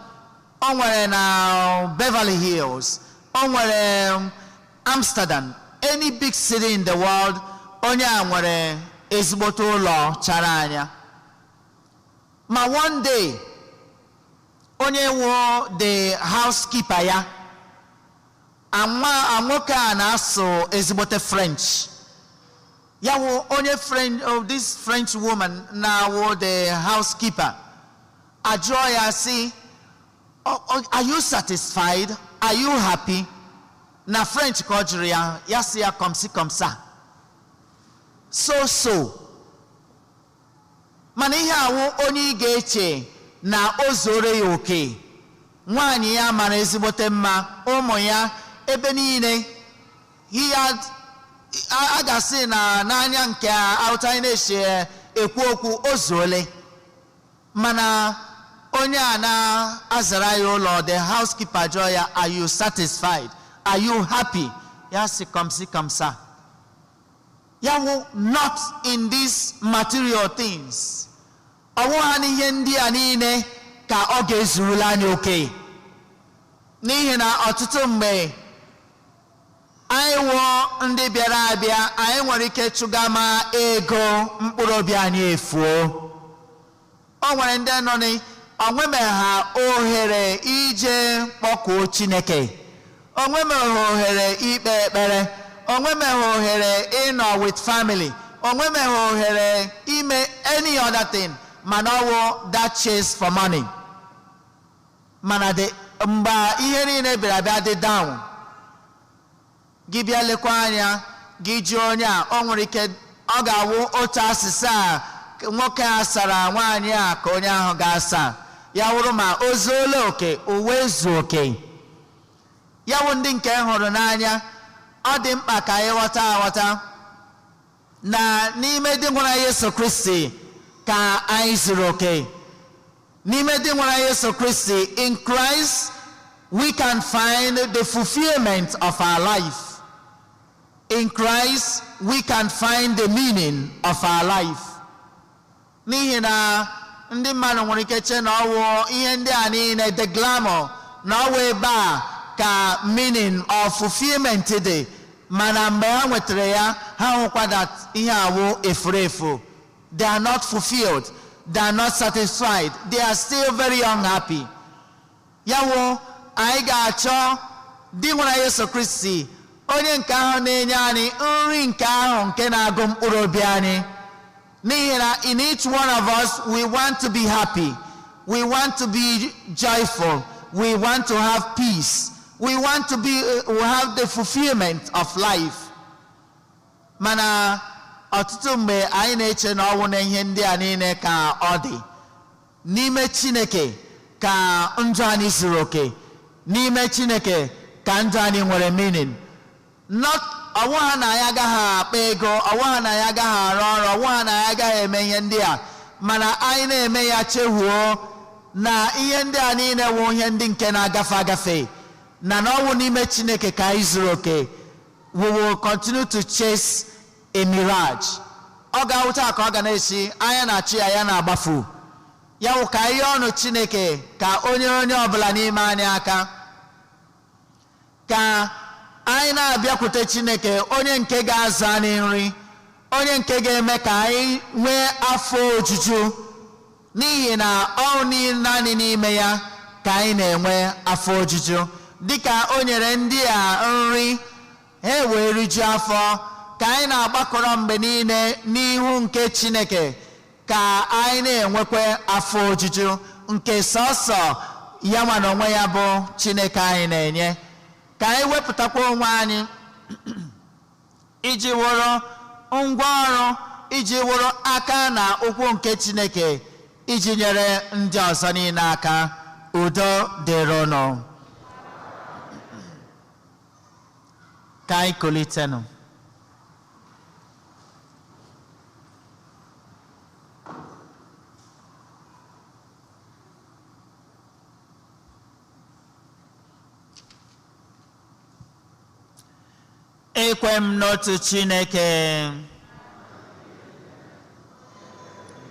o nwere na Beverly Hills, o nwere Amsterdam. Any big city in the world, onye a nwere ezigbote ụlọ chara anya. Ma one day, onye wụ the housekeeper ya, anwa nwoke a na-asụ ezigbote French. Ya wụ onye French, oh, this French woman na-awụ the housekeeper, ajụọ ya sị, "Oh, are you satisfied? Are you happy?" Na French ka ọ jụrụ ya. Ya sị ya, "Comme ci comme ça, so so." Mana ihe awụ onye ị ga-eche na o zuoro ya oke. Nwaanyị ya mara ezigbote mma, ụmụ ya ebe niile. He had a ga-asị na n'anya nke auta anyị na-esi ekwu okwu, o zuole. Mana onye a na-azara ya ụlọ, the housekeeper, jụọ ya, "Are you satisfied? Are you happy?" Ya sị, "Comme ci comme ça." Ya wụ not in these material things. Ọwụ ha n'ihe ndị a niile ka ọ ga-ezurula anyị oke, n'ihi na ọtụtụ mgbe anyị wụọ ndị bịara abịa, anyị nwere ike chụga ma ego, mkpụrụ obi anyị efuo. O nwere ndị nọ n onwebeghị ha ohere ije kpọkuo Chineke, onwebeghị ohere ikpe ekpere, onwebeghị ohere ịnọ with family, onwebeghị ohere ime any other thing, mana ọwụ that chase for money. Mana dị mgbe ihe niile bịara bịa dị down, gị bịa lekwa anya, gị jụọ onye a, o nwere ike ọ ga-awụ otu asịsa a nwoke a sara nwaanyị a ka onye ahụ ga-asa ya wụrụ ma o zuola oke, uwe zuo oke. Ya wụ ndị nke m hụrụ n'anya, ọ dị mkpa ka anyị ghọta aghọta na n'ime dị nwere Yesu Kristi ka anyị zuru oke. N'ime dị nwere Yesu Kristi, in Christ we can find the fulfillment of our life. In Christ we can find the meaning of our life. N'ihi na ndị mmadụ nwere ike che na ọwụ ihe ndị a niile, the glamour, na ọwụ ebe a ka meaning of fulfillment dị. Mana mgbe ha nwetara ya, ha hụkwa that ihe awụ efuru efu. They are not fulfilled, they are not satisfied, they are still very unhappy. Ya wụ anyị ga-achọ dị nwere Yesu Kristi, onye nke ahụ na-enye anyị nri nke ahụ nke na-agụ mkpụrụ obi anyị, n'ihi na in each one of us, we want to be happy, we want to be joyful, we want to have peace, we want to be we have the fulfillment of life. Mana ọtụtụ mgbe anyị na-eche na ọnwụ na ihe ndị a niile ka ọ dị. N'ime Chineke ka ndụ anyị zuru oke. N'ime Chineke ka ndụ anyị nwere meaning. Not ọwụ ha na anyị agaghị akpa ego, ọwụ ha na anyị agaghị arụ ọrụ, ọwụ ha na anyị agaghị eme ihe ndị a, mana anyị na-eme ya chehuo na ihe ndị a niile wụ ihe ndị nke na-agafe agafe, na ọwụ n'ime Chineke ka anyị zuru oke. We will continue to chase a mirage. Ọ ga-awụta ka ọ ga na-esi anya na-achụ ya, ya na-agbafu. Ya wụ ka ihe ọnụ Chineke ka onye ọbụla n'ime anyị aka ka Anyị na-abịakwute Chineke, onye nke ga-azụ anyị nri, onye nke ga-eme ka anyị nwee afọ ojuju, n'ihi na ọ naanị n'ime ya ka anyị na-enwe afọ ojuju. Dịka o nyere ndị a nri, ha wee rijuo afọ, ka anyị na-agbakọrọ mgbe niile n'ihu nke Chineke, ka anyị na-enwekwa afọ ojuju nke sọsọ ya nwa na onwe ya bụ Chineke anyị na-enye. Ka anyị wepụtakwa onwe anyị iji wụrụ ngwa ọrụ, iji wụrụ aka na ụkwụ nke Chineke, iji nyere ndị ọzọ niile aka. Udo dịrị unu. Ka anyị kulitenụ. Ekwe m n'otu Chineke,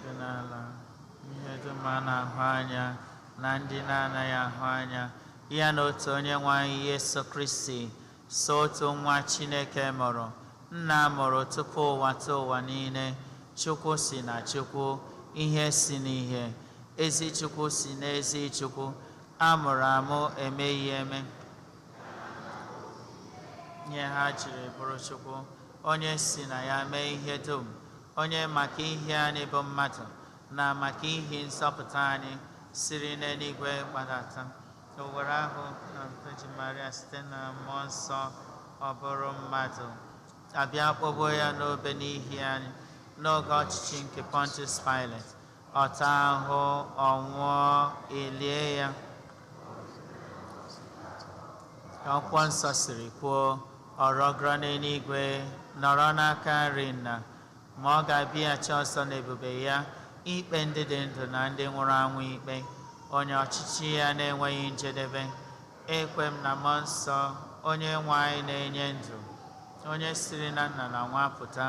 dị n'ala, ihe dum a na-ahụ anya na ndị na-anaghị ahụ anya, ya na otu onye nwe anyị Yesu Kristi, so otu nwa Chineke mụrụ, nna mụrụ tupu ụwa tụ ụwa niile, Chukwu si na Chukwu, ihe si n'ihe, ezi Chukwu si n'ezi Chukwu, a mụrụ amụ emeghị eme, nye ha jiri bụrụ Chukwu, onye si na ya mee ihe dum, onye maka ihe anyị bụ mmadụ na maka ihe nzọpụta anyị siri n'eluigwe gbadata. O were ahụ na Virgin Maria site na mmụọ nsọ ọ bụrụ mmadụ, abịa kpọgbuo ya n'obe n'ihi anyị n'oge ọchịchị nke Pontius Pilate, ọ taa ahụhụ, ọ nwụọ, elie ya. Ka akwụkwọ nsọ siri kwuo, ọ rọgoro n'eluigwe, nọrọ n'aka nri nna, ma ọ ga-abịaghachi ọzọ n'ebube ya, ikpe ndị dị ndụ na ndị nwụrụ anwụ ikpe, onye ọchịchị ya na-enweghị njedebe. Ekwe m na mmụọ nsọ, onye nwe anyị na-enye ndụ, onye siri na nna na nwa pụta,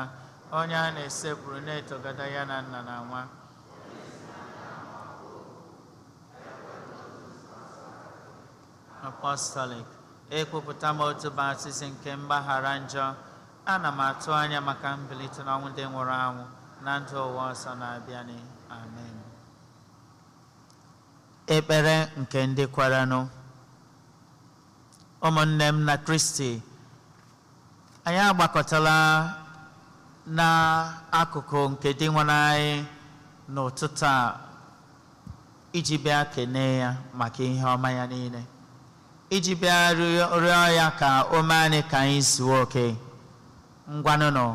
onye a na-esekpuru na-etogada ya na nna na nwa. Apostolic, ekwupụta m otu baptizim nke mgbaghara njọ. Ana m atụ anya maka mbilite n'ọnwụ ndị nwụrụ anwụ na ndụ ụwa ọzọ na-abịanị. Amen. Ekpere nke ndị kwerenụ. Ụmụnne m na Kristi, anyị agbakọtala n'akụkụ nke dị nwere anyị n'ụtụtụ a iji bịa kenee ya maka ihe ọma ya niile, iji bịa rịọ ya ka o mee anyị ka anyị zuo oke. Ngwanụnụ,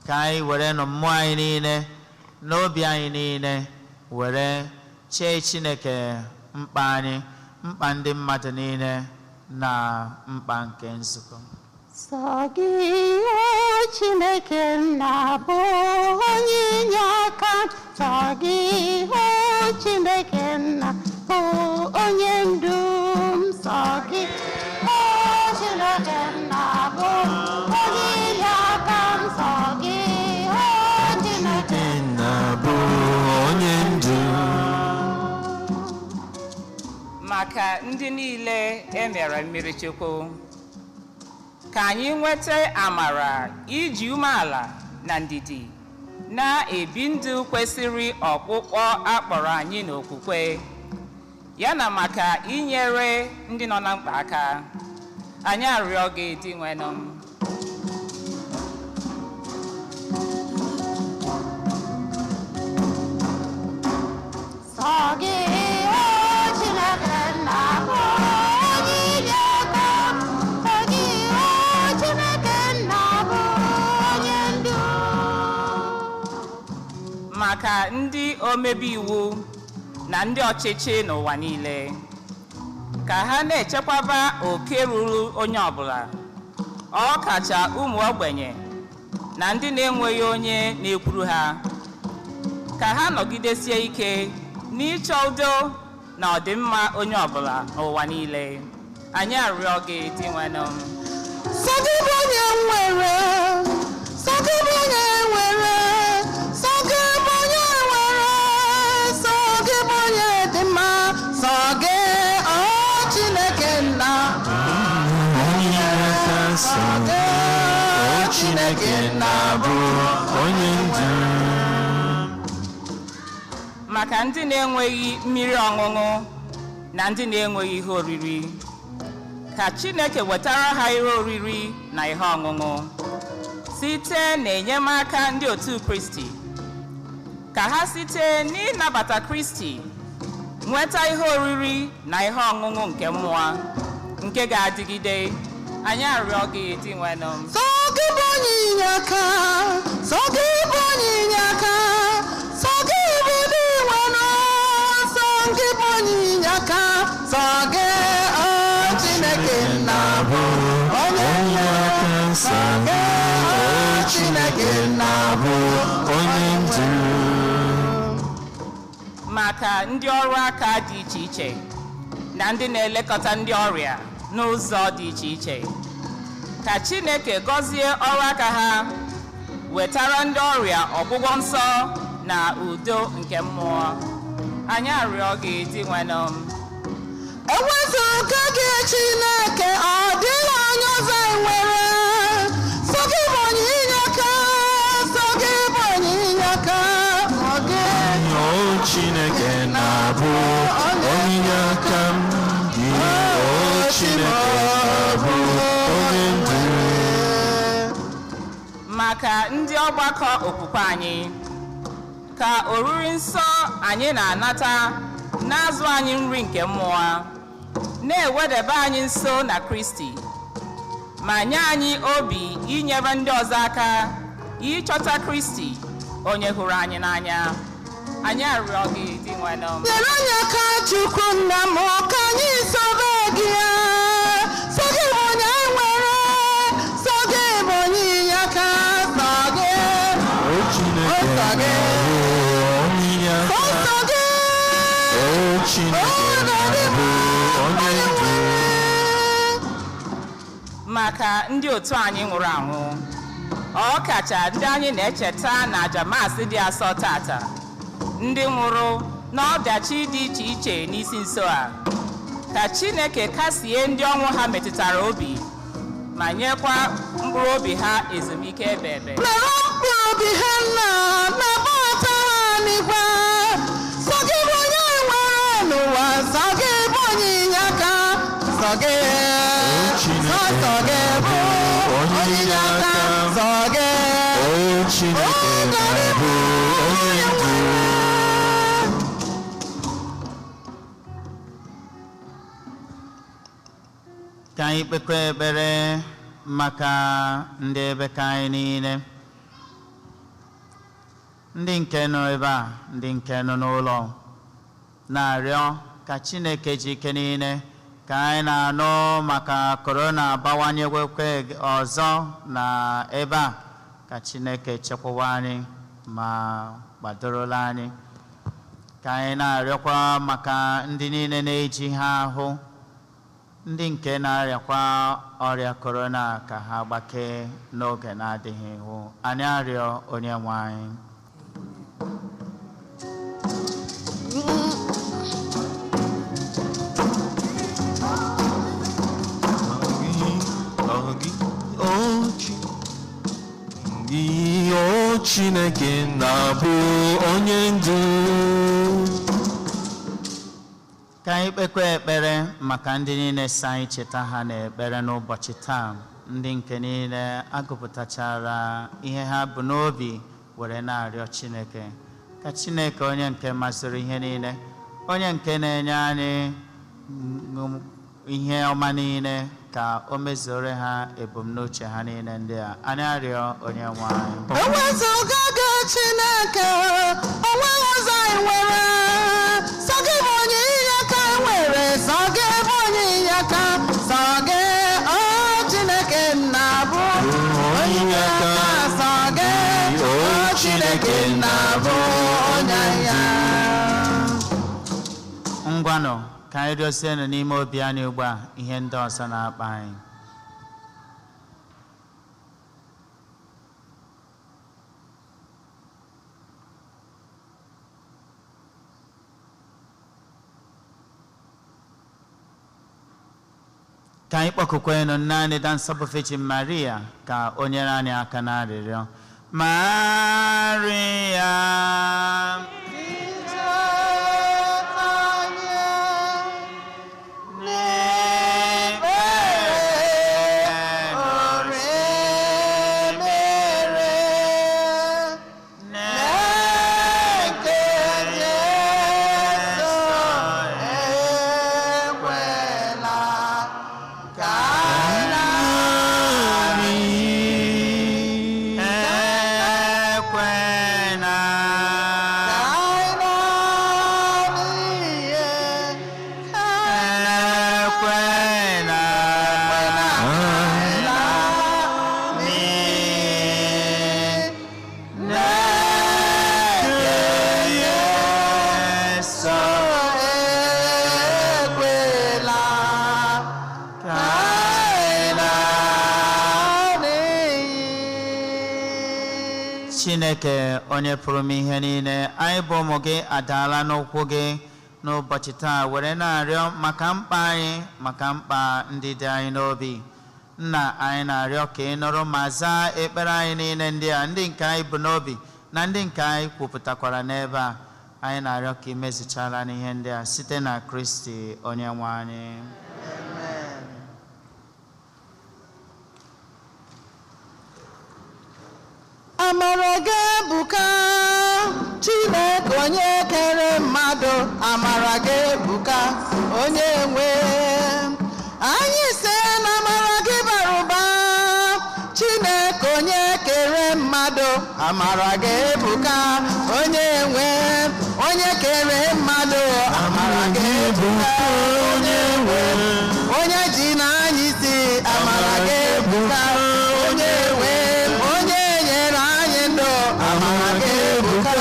ka anyị were nụ mmụọ anyị niile na obi anyị niile were chee Chineke mkpa anyị, mkpa ndị mmadụ niile na mkpa nke nzukọ. Sọ gị, o Chineke nna, bụ onye inye aka. Sọ gị, o Chineke nna, bụ onye ndu m. Sọ gị, o Chineke nna, bụ onye inye aka m. Sọ gị, o Chineke nna bụ onye ndu. Maka ndị niile e mere mmiri Chukwu, ka anyị nweta amara iji umeala na ndidi na-ebi ndụ kwesịrị ọkpụkpọ akpọrọ anyị n'okwukwe, ya na maka inyere ndị nọ na mkpa aka. Anyị arịọ gị, Dinwenụ. Sọ gị, o Chineke nna, bụ onye inye aka. Sọ gị, o Chineke nna, bụ onye ndu. Maka ndị omebe iwu na ndị ọchịchị n'ụwa niile, ka ha na-echekwaba oke ruru onye ọbụla, ọ kacha ụmụ ogbenye na ndị na-enweghị onye na-ekwuru ha, ka ha nọgidesie ike n'ịchọ udo na ọdịmma onye ọbụla n'ụwa niile. Anyị arịọ gị, Dinwenụ. Sọ gị bụ onye nwere, sọ gị bụ onye nwere, sọ gị bụ onye nwere, sọ gị bụ onye dị mma, sọ gị, o Chineke nna. Onye aka. na-abụ onye ndu. Maka ndị na-enweghị mmiri ọṅụṅụ na ndị na-enweghị ihe oriri, ka Chineke wetara ha ihe oriri na ihe ọṅụṅụ site n'enyemaka ndị otu Kristi, ka ha site n'ịnabata Kristi nweta ihe oriri na ihe ọṅụṅụ nke mmụọ nke ga-adịgide. Anyị arịọ gị, Dinwenụ. Sọ gị bụ onye inyeaka, sọ gị bụ onye inyeaka, sọ gị bụ Dinwenụ, sọ gị bụ onye inyeaka, sọ gị, o Chineke nna bụ onye aka, sọ gị, o Chineke nna bụ onye ndu. Maka ndị ọrụ aka dị iche iche na ndị na-elekọta ndị ọrịa n'ụzọ dị iche iche, ka Chineke gọzie ọrụ aka ha, wetara ndị ọrịa ọgwụgwọ nsọ na udo nke mmụọ. Anyị arịọ gị, Dinwenụ. Ewezụga gị, Chineke, ọ dịghị onye ọzọ anyị nwere. Sọ gị bụ onye inyeaka, sọ gị bụ onye inyeaka, ọ gị. O Chineke na-abụ onye aka m gị, o Chineke na-abụ onye ndu. Maka ndị ọgbakọ okwukwe anyị, ka oriri nsọ anyị na-anata na-azụ anyị nri nke mmụọ, na-ewedebe anyị nso na Kristi, ma nye anyị obi inyere ndị ọzọ aka ịchọta Kristi onye hụrụ anyị n'anya. Anyị arịọ gị, Dinwenụ. Nyere anyị aka, Chukwu nna m, ka anyị sobe gị. Sọ gị bụ onye anyị nwere, sọ gị bụ onye inyeaka, sọ gị. O Chineke na-abụ onye aka. Sọ gị. O Chineke na-abụ onye ndu. Maka ndị otu anyị nwụrụ anwụ, ọ kacha ndị anyị na-echeta na aja Maasị dị asọ tata, ndị nwụrụ n'ọdachi dị iche iche n'isi nso a, ka Chineke kasie ndị ọnwụ ha metụtara obi ma nyekwa mkpụrụ obi ha ezumike ebe ebe. Nara mkpụrụ obi ha nna nabata ha n'igwe. Sọ gị bụ onye nwere n'ụwa, sọ gị bụ onye inyeaka, sọ gị. Chineke Sọ gị bụ onye onye inyeaka, inyeaka. sọ gị. O Chineke na-abụ onye ndu. Ka anyị kpekwa ekpere maka ndị ebe ka anyị niile, ndị nke nọ ebe a, ndị nke nọ n'ụlọ, na-arịọ ka Chineke ji ike niile, ka anyị na-anụ maka korona abawanyewekwe ọzọ na ebe a, ka Chineke chekwawa anyị ma gbadorola anyị. Ka anyị na-arịọkwa maka ndị niile na-eji ha ahụ, ndị nke na-arịakwa ọrịa korona, ka ha gbakee n'oge na-adịghị ihu. Anyị arịọ onye nwe anyị. Gị, o Chineke na-abụ onye ndu. Ka anyị kpekwa ekpere maka ndị niile si anyị cheta ha n'ekpere n'ụbọchị taa, ndị nke niile agụpụtachara ihe ha bụ n'obi were na-arịọ Chineke, ka Chineke, onye nke masịrị ihe niile, onye nke na-enye anyị ihe ọma niile, ka o mezuore ha ebumnuche ha niile ndị a. Anyị arịọ onye nwe anyị. Ewezụga gị, Chineke, onweghị ụzọ anyị nwere. Sọ gị bụ onye inyeaka anyị nwere, sọ gị bụ onye inyeaka, sọ gị, o Chineke nna bụ onye inyeaka, sọ gị, o Chineke nna bụ onye ya. Ngwanụ, ka anyị rịọsienụ n'ime obi anyị ugbu a ihe ndị ọzọ na-akpa anyị. Ka anyị kpọkukwenụ naanị da nsọ bụ Virgin Maria ka o nyere anyị aka n'arịrịọ. Maria, ekwena ekwena Jesu Chineke onye pụrụ m ihe niile, anyị bụ ụmụ gị adaala n'ụkwụ gị n'ụbọchị taa were na-arịọ maka mkpa anyị, maka mkpa ndị dị anyị n'obi. Nna anyị na-arịọ ka ị nụrụ ma zaa ekpere anyị niile ndị a, ndị nke anyị bụ n'obi na ndị nke anyị kwupụtakwara n'ebe a. Anyị na-arịọ ka ị mezuchara n'ihe ndị a site na Kristi onye nwe anyị. Amara gị ebuka, Chineke onye kere mmadụ, amara gị ebuka, onye nwe. Anyị sị na amara gị bara ụba, Chineke onye kere mmadụ, amara gị ebuka, onye nwe. Onye kere mmadụ, amara gị ebuka, onye nwe. Onye ji na anyị si, amara gị ebuka, onye nwe. Onye nyere anyị ndụ, amara gị ebuka,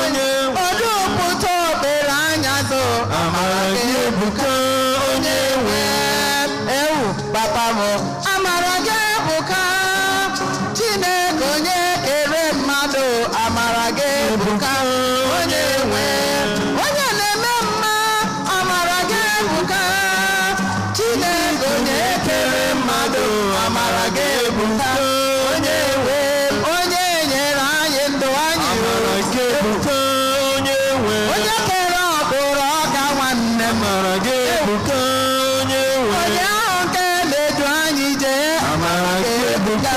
onye odupụta okpere anya zụ, amara gị ebuka, onye nwe. Ewu papa m, amara gị ebuka, Chineke onye kere mmadụ, amara gị ebuka, onye nwe. Onye na-eme mma, amara gị ebuka, Chineke onye kere mmadụ, amara gị ebuka, onye nwe. Onye nyere anyị ndụ anyị onye kere ọkpụrụ ọka nwanne m, onye ahụ nke na-edu anyị jee, amara gị ebuka,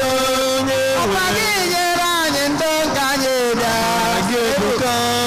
ọkwa gị nyere anyị ndụ nke anyị bịa.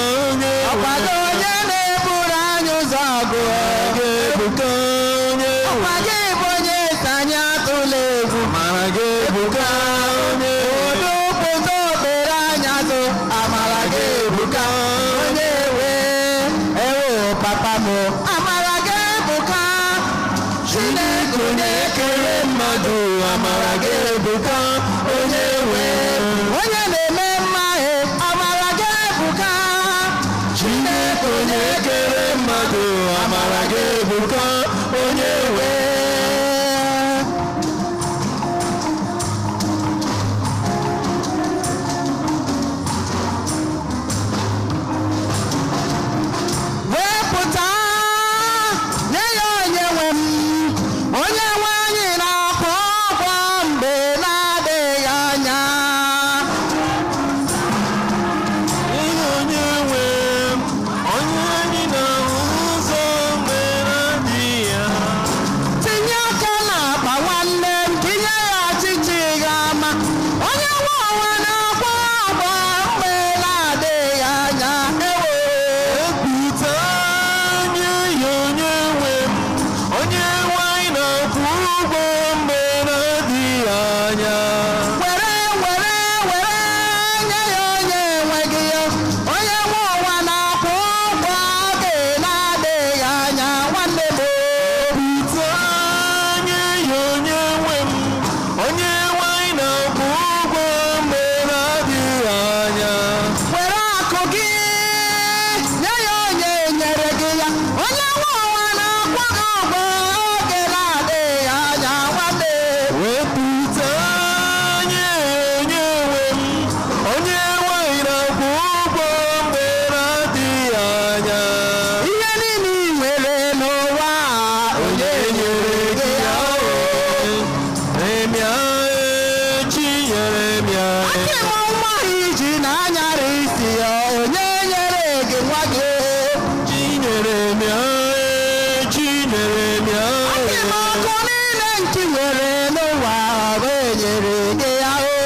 iji na-anyara isi ya, onye nyere gị nwa gị? Chinyere m ya, Chinyere m ya. Asị m ọkụ niile nke nwere n'ụwa, ọ bụ enyere gị ya o.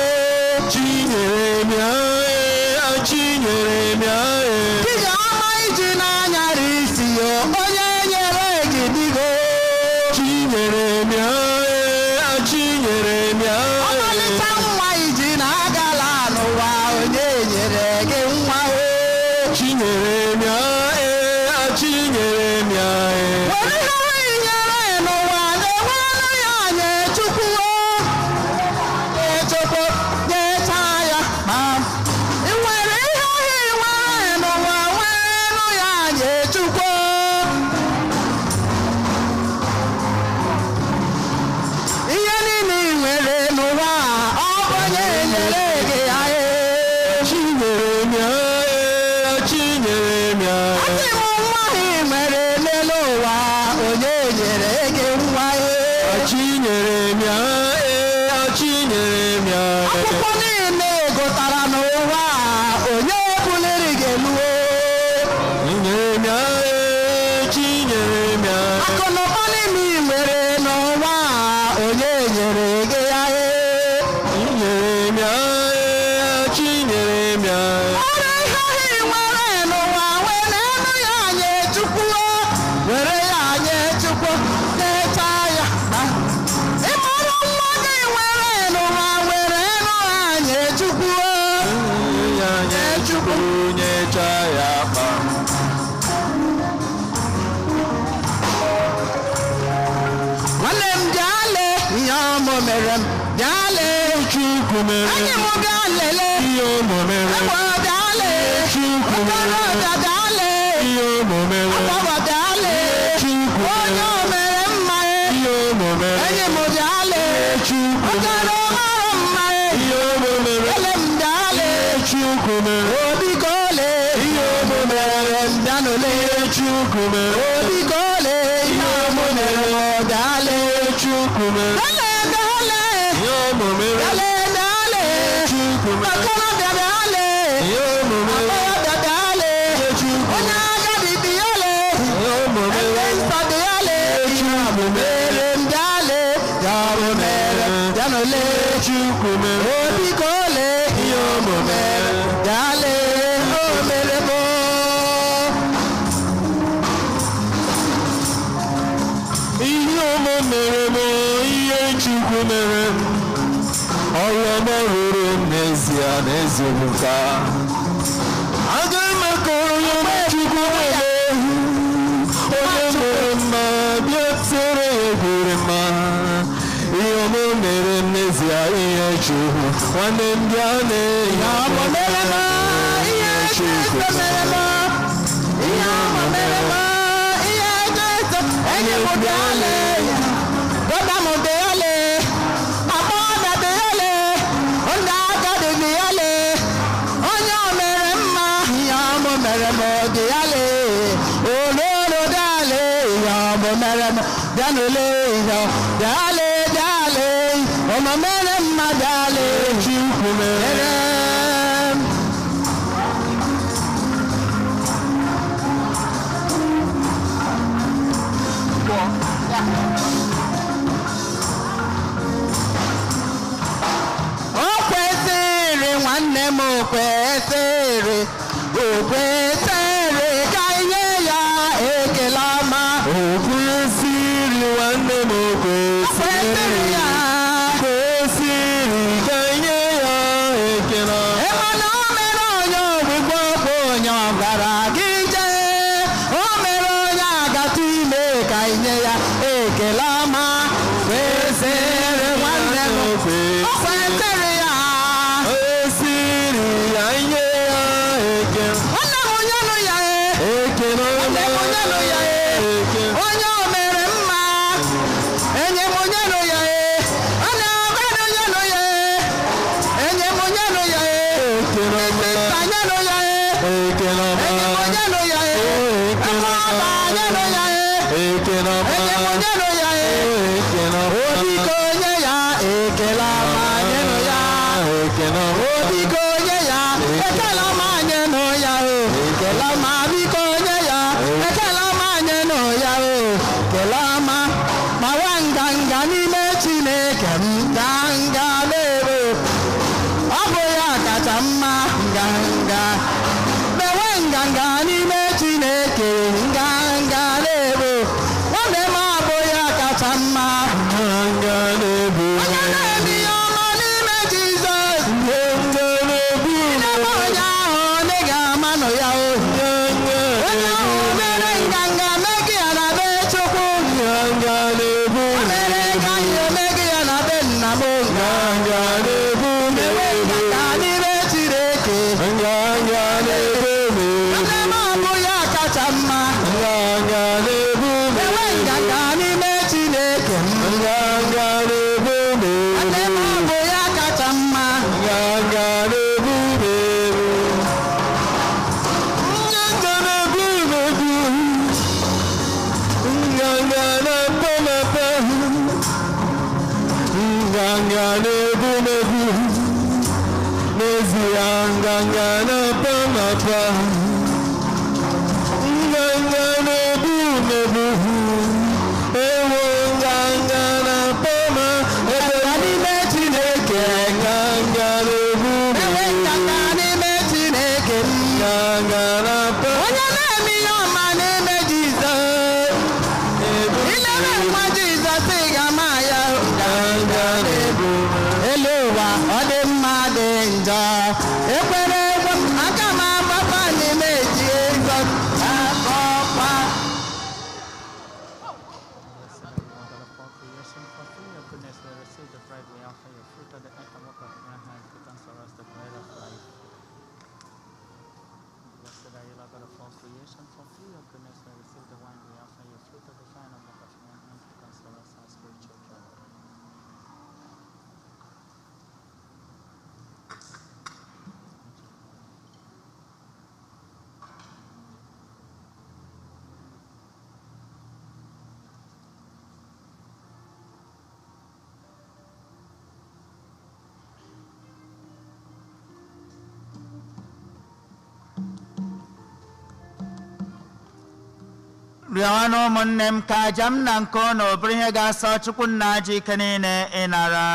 Chinyere m ya, Chinyere m ya. Dịga ọma iji na-anyara isi ya, onye nyere gị digo? Chinyere m ya, Chinyere m ya. Ọmalịcha nwa iji na-agala n'ụwa, onye nyere gị nwa o? Chinyere m ya, Chinyere m ya. Were ihe nyere n'ụwa na-enwere ya nye Chukwu o. Nye Chukwu, nyecha ya ma ị nwere ihe ọhịa ị nwere n'ụwa, nwerenụ ya nye Chukwu. Ihe niile ị nwere n'ụwa, ọ bụ onye nyere gị ya ee. Chinyere m ya, Chinyere m ya. Asị m nwa ị nwere n'elu ụwa, onye nyere gị nwa ee. Chinyere m ya, Chinyere m ya. Akwụkwọ niile gụtara n'ụwa, onye buliri gị elu o? Chinyere m ya, Chinyere m ya. Akụnụba niile ị nwere n'ụwa, onye nyere gị ya ee. Chinyere m ya, Chinyere m ya. Ọrụ ihe ahụ ị nwere n'ụwa, were elu ya nye Chukwu o. Were ya nye Chukwu, nyechaa ya ma ị mara nwa gị nwere n'ụwa, were elu ya nye Chukwu o. Ya nye Chukwu, nyecha ya kpa. Nwanne m bịa lee ihe ọmụ mere m, bịa lee. Chukwu mere Enyi m bịa lelee. ihe ụmụ mere. Egbo bịa lee. Chukwu mere Okorobịa bịa lee. ihe ụmụ mere. Agbọghọ bịa lee. Chukwu Onye o mere mma e. ihe ụmụ mere. Enyi m bịa lee. Chukwu mere Okoro mara mma e. ihe ụmụ mere. Ele m bịa lee. Chukwu mere Obi ka ole. ihe ụmụ mere. Bịa n'ole. Chukwu mere Obi ka ole. Ihe ọmụ mere m bịa lee. Chukwu mere Bịa lee, bịa lee. ihe ụmụ mere. Bịa lee, bịa lee. Chukwu mere Okorobịa bịa lee. ihe ụmụ mere. Agbọghọbịa bịa lee. Chukwu Onye agadi bịa lee. ihe ụmụ mere. Ndị nsọ bịa lee. Chukwu Mere m bịa lee. Ya bụ mere m bịa n'ole. Chukwu mere Obi ka ole. ihe ụmụ mere. Bịa lee. O mere m. Ihe ọma mere m, ihe Chukwu mere m, ọrụ ọma ruru m n'ezie n'eziokwu ka aga m akọrọ ya ọma Chukwu mere, onye mere mma bịa tere ya egwure mma. Ihe ọma mere m n'ezie, ihe Chukwu nwanne m bịa na-enye Ọmụ mere m. Ihe Chukwu Jesu mere m. Ihe ọmụ mere m. Ihe Jesu. Enyi m bịa lee. Dọba m bịa lee. Agbọghọbịa bịa lee. Ndị agadi bịa lee. Onye o mere mma. Ihe ọmụ mere m bịa lee. Ololo bịa lee. Ihe ọmụ mere m bịa n'ole ihe. Bịa lee, bịa lee. Ọmụ mere mma bịa lee. Chukwu mere Mere m. O kwesịrị nwanne m, o kwesịrị, o kwesịrị ka inye ya ekele ọma. O kwesịrị nwanne m, o O kwesịrị kwesịrị ya. kwesịrị ka nye ya ekele. Ịma na o mere onye ogbugbo bụ onye ọ gwara gị jee. O mere onye agata ime ka inye ya ekele ọma. Kwesịrị nwanne m, O o kwesịrị ya. kwesịrị ya nye ya ekele. Nwanne m nyenụ ya e. Ekele Nwanne m nyenụ ya e. ekele. Onye o mere mma, enyi m nyenụ ya e. Onye ọbara nyenụ ya e. Enyi m nyenụ ya e. Ekele Ndị sista nyenụ ya e. Ekele Enyi m nyenụ ya e. Ekele Ọba nyenụ ya e. Ekele Enyi m nyenụ ya e. Ekele Obiko nye ya ekele ọma nyenụ ya. Ekele Obiko nye ya Nganga mewe nganga n'ime Chineke, nganga na-ebu nwanne m abụ ya kacha mma. Nganga na-ebu Onye na-eme ihe ọma n'ime Jizọs, Nganga na-ebu n'ebe onye ahụ onye ga-ama nọ ya o. Nganga Onye ahụ mere nganga mee ya na be Chukwu, Nganga na-ebu o mere ka anyị eme ya na be nna m. Nganga na-ebu Mewe nganga n'ime Chineke, Nganga na-ebu nwanne m abụ ya kacha mma. Nganga na-ebu Mewe nganga n'ime Chineke m. Nganga na-ebu Nwanne m abụ ya kacha mma. Nganga na-ebu Nganga na-ebu ebu Nganga na-epe mepe Nganga na-ebu ebu N'ezie nganga na-epe mepe Nganga na-ebu ebu Ewo nganga na-epe mepe Nganga n'ime Chineke, Nganga na-ebu mewe nganga n'ime Chineke m. Nganga na-epe Onye na-eme ihe ọma n'ime Jizọs, ilere nwa Jizọs ị ga-ama ya. Nganga na-ebu Elu ụwa ọ dị mma dị njọ, ekwere ekwe m, aka m agbapa n'ime Jizọs akọkwa. Blessed are you, mother of all creation, for through your goodness we receive the bread we offer you, fruit of the earth and work of your hands, becomes for us the bread of life. Blessed are you, Lord God of all creation, for through your goodness we receive the wine we offer you, fruit of the vine and work of your hands, becomes for us our spiritual drink. Rịọnụ ụmụnne m ka aja m na nke unu bụrụ ihe ga-asọ Chukwu nna ji ike niile ịnara.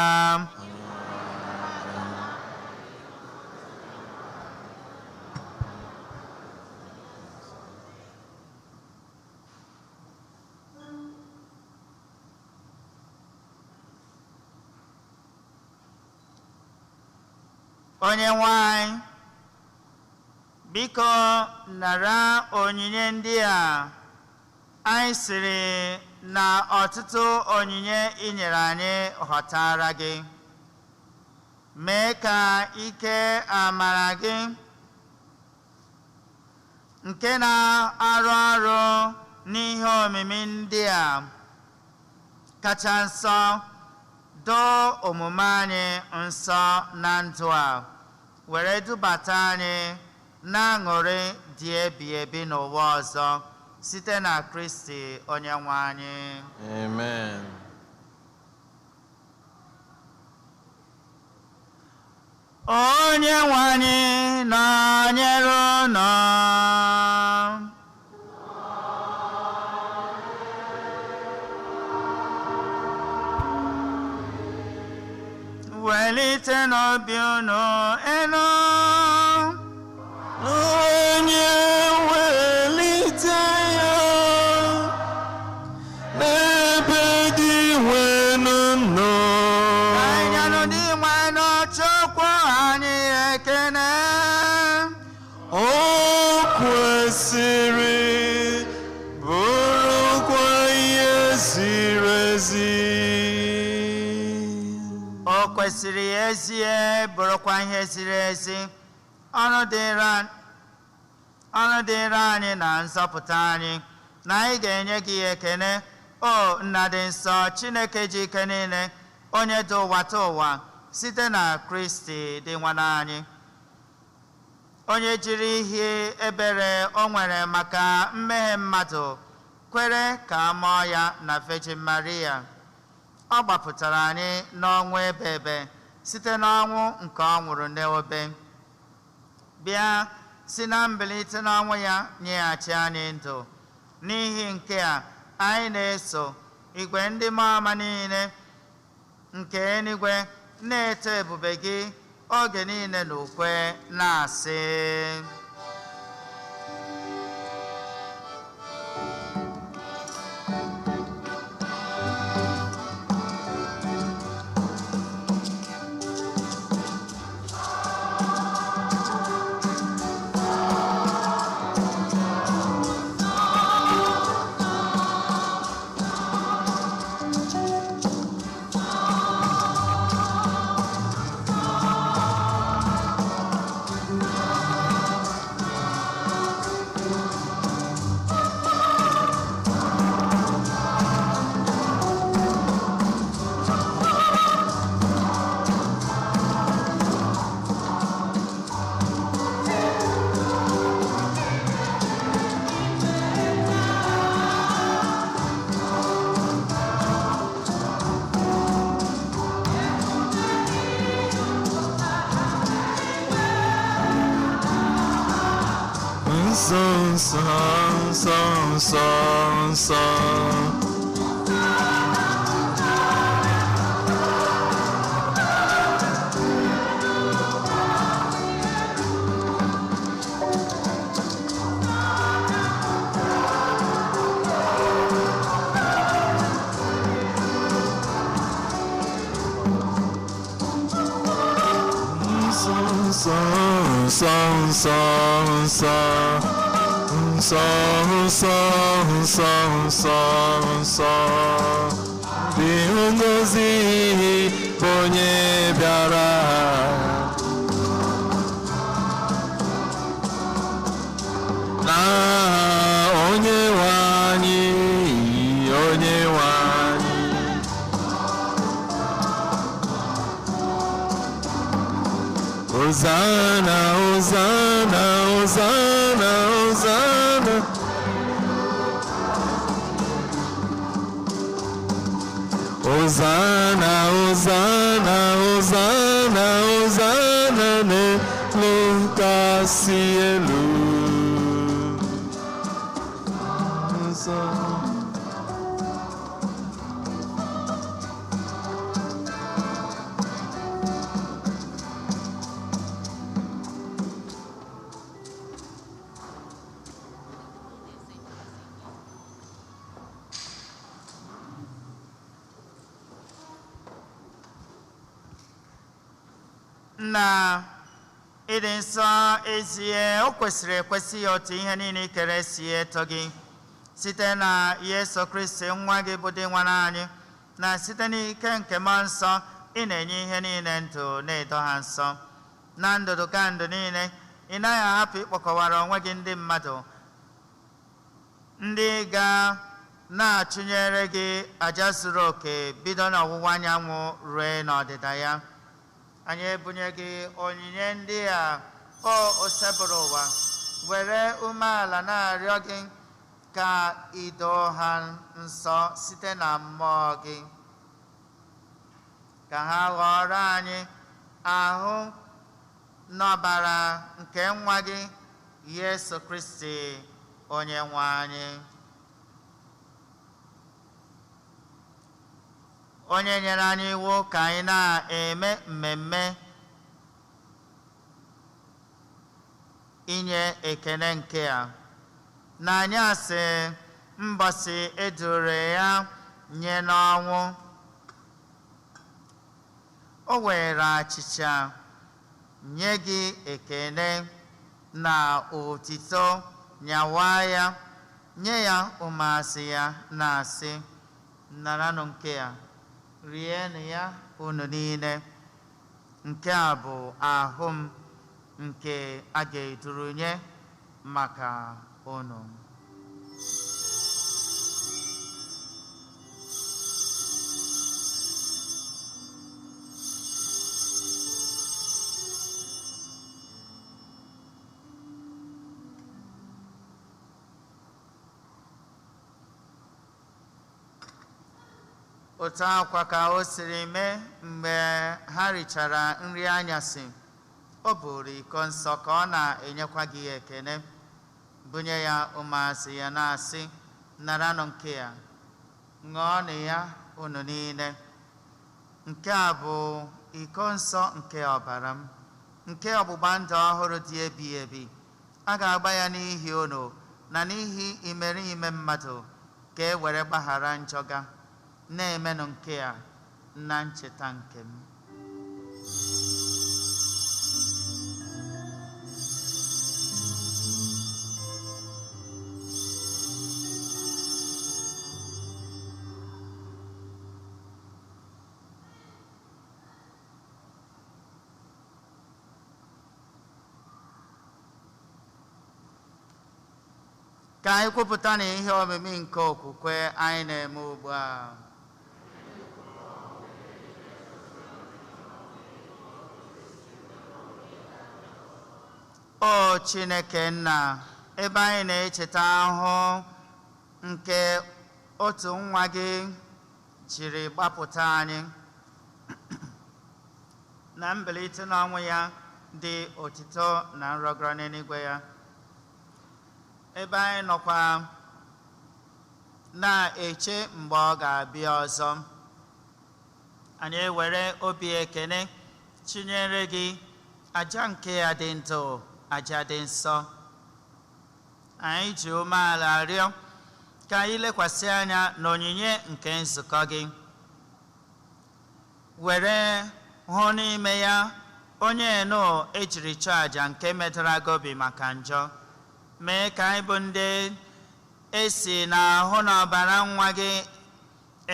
Onye nwanyị, biko nara onyinye ndị a anyị siri na ọtụtụ onyinye ị nyere anyị ghọtara gị. Mee ka ike amara gị nke na-arụ ọrụ n'ihe omimi ndị a kacha nsọ doo omume anyị nsọ na ndụ a were dubata anyị na-aṅụrị dị ebi ebi n'ụwa ọzọ site na Kristi onye nwe anyị. Amen. Onye nwe anyị nọnyere unu. Welite n'obi unu elu. Onye welite ya n'ebe dị nwenu nọ. Anyị nụ dị nwenụ Chukwu anyị ekene. O kwesịrị bụrụkwa ihe ziri ezi. O kwesịrị ezie bụrụkwa ihe ziri ezi. Ọrụ dịịrị anyị na nzọpụta anyị na anyị ga-enye gị ekene, o nna dị nsọ, Chineke ji ike niile, onye dị ụwa ta ụwa, site na Kristi dị nwana anyị, onye jiri ihe ebere o nwere maka mmehie mmadụ kwere ka a mụọ ya na Virgin Maria. Ọ gbapụtara anyị n'ọnwụ ebe ebe site n'ọnwụ nke ọ nwụrụ n'obe, bịa si na mbilite n'ọnwụ ya nyeghachi anyị ndụ. N'ihi nke a anyị na-eso igwe ndị mmụọ ọma niile nke eluigwe na-eto ebube gị, oge niile n'ukwe na-asị: Nsọ, nsọ, nsọ, nsọ, nsọ. Nsọ, nsọ, nsọ, nsọ, nsọ. Nsọ, nsọ, nsọ, nsọ, nsọ. Dị ngọzi bụ onye bịara. N'aha onye nwe anyị, onye nwe anyị. Hosanna, Hosanna, Hosanna, Hosanna. Hosanna, Hosanna, Hosanna, Hosanna n'elu kasị elu. Nsọ. Nna, ịdị nsọ ezie, o kwesịrị ekwesị ya otu ihe niile i kere si eto gị site na Yesu Kristi nwa gị bụ di nwere anyị, na site n'ike nke mmụọ nsọ ị na-enye ihe niile ndụ na-edo ha nsọ. Na ndụdụga ndụ niile ị naghị ahapụ ịkpọkọwara onwe gị ndị mmadụ ndị ga na-achụnyere gị aja zuru oke bido n'ọwụwa anyanwụ ruo n'ọdịda ya. Anyị ebunye gị onyinye ndị a, o Osebụrụ ụwa, were umeala na-arịọ gị ka i doo ha nsọ site na mmụọ gị, ka ha ghọrọ anyị ahụ n'ọbara nke nwa gị Yesu Kristi onye nwe anyị, onye nyere anyị iwu ka anyị na-eme mmemme inye ekele nke a. Na anyasị mbọsị eduru ya nye n'ọnwụ, o were achịcha nye gị ekele na otito, nyawa ya, nye ya ụmụazị ya, na-asị: naranụ nke a, rienụ ya unu niile, nke a bụ ahụ m nke a ga-eduru nye maka unu. Otu akwa ka o siri mee mgbe ha richara nri anyasị, o buru iko nsọ ka ọ na-enyekwa gị ekele, bunye ya ụmụazị ya, na-asị: naranụ nke a, ṅụọnụ ya unu niile, nke a bụ iko nsọ nke ọbara m, nke ọgbụgba ndụ ọhụrụ dị ebighị ebi. A ga-agba ya n'ihi unu na n'ihi imerime mmadụ ka e were gbaghara njọ ga. Na-emenụ nke a na ncheta nke m. Ka anyị kwupụta na ihe omimi nke okwukwe anyị na-eme ugbu a. O Chineke nna, ebe anyị na-echeta ahụhụ nke otu nwa gị jiri gbapụta anyị na mbilite n'ọnwụ ya dị otito na nrọgọrọ n'eluigwe ya, ebe anyị nọkwa na-eche mgbe ọ ga-abịa ọzọ, anyị ewere obi ekene chinyere gị aja nke ya dị ndụ, aja dị nsọ. Anyị ji umeala rịọ ka anyị lekwasị anya n'onyinye nke nzukọ gị, were hụ n'ime ya onye enu ejiri chụọ aja nke metara gị obi maka njọ. Mee ka anyị bụ ndị esi n'ahụ na ọbara nwa gị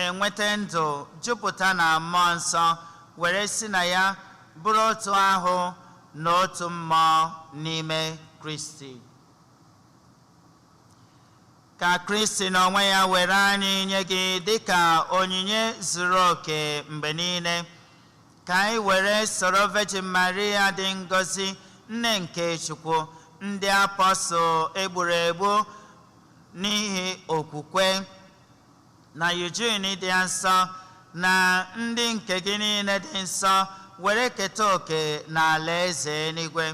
enweta ndụ jupụta na mmụọ nsọ, were si na ya bụrụ otu ahụ na otu mmụọ n'ime Kristi. Ka Kristi n'onwe ya were anyị nye gị dịka onyinye zuru oke mgbe niile, ka anyị were soro Virgin Maria dị ngọzi, nne nke Chukwu, ndị apọstụl egburu egbu n'ihi okwukwe, na Eugene dị nsọ, na ndị nke gị niile dị nsọ, were keta oke n'ala eze eluigwe.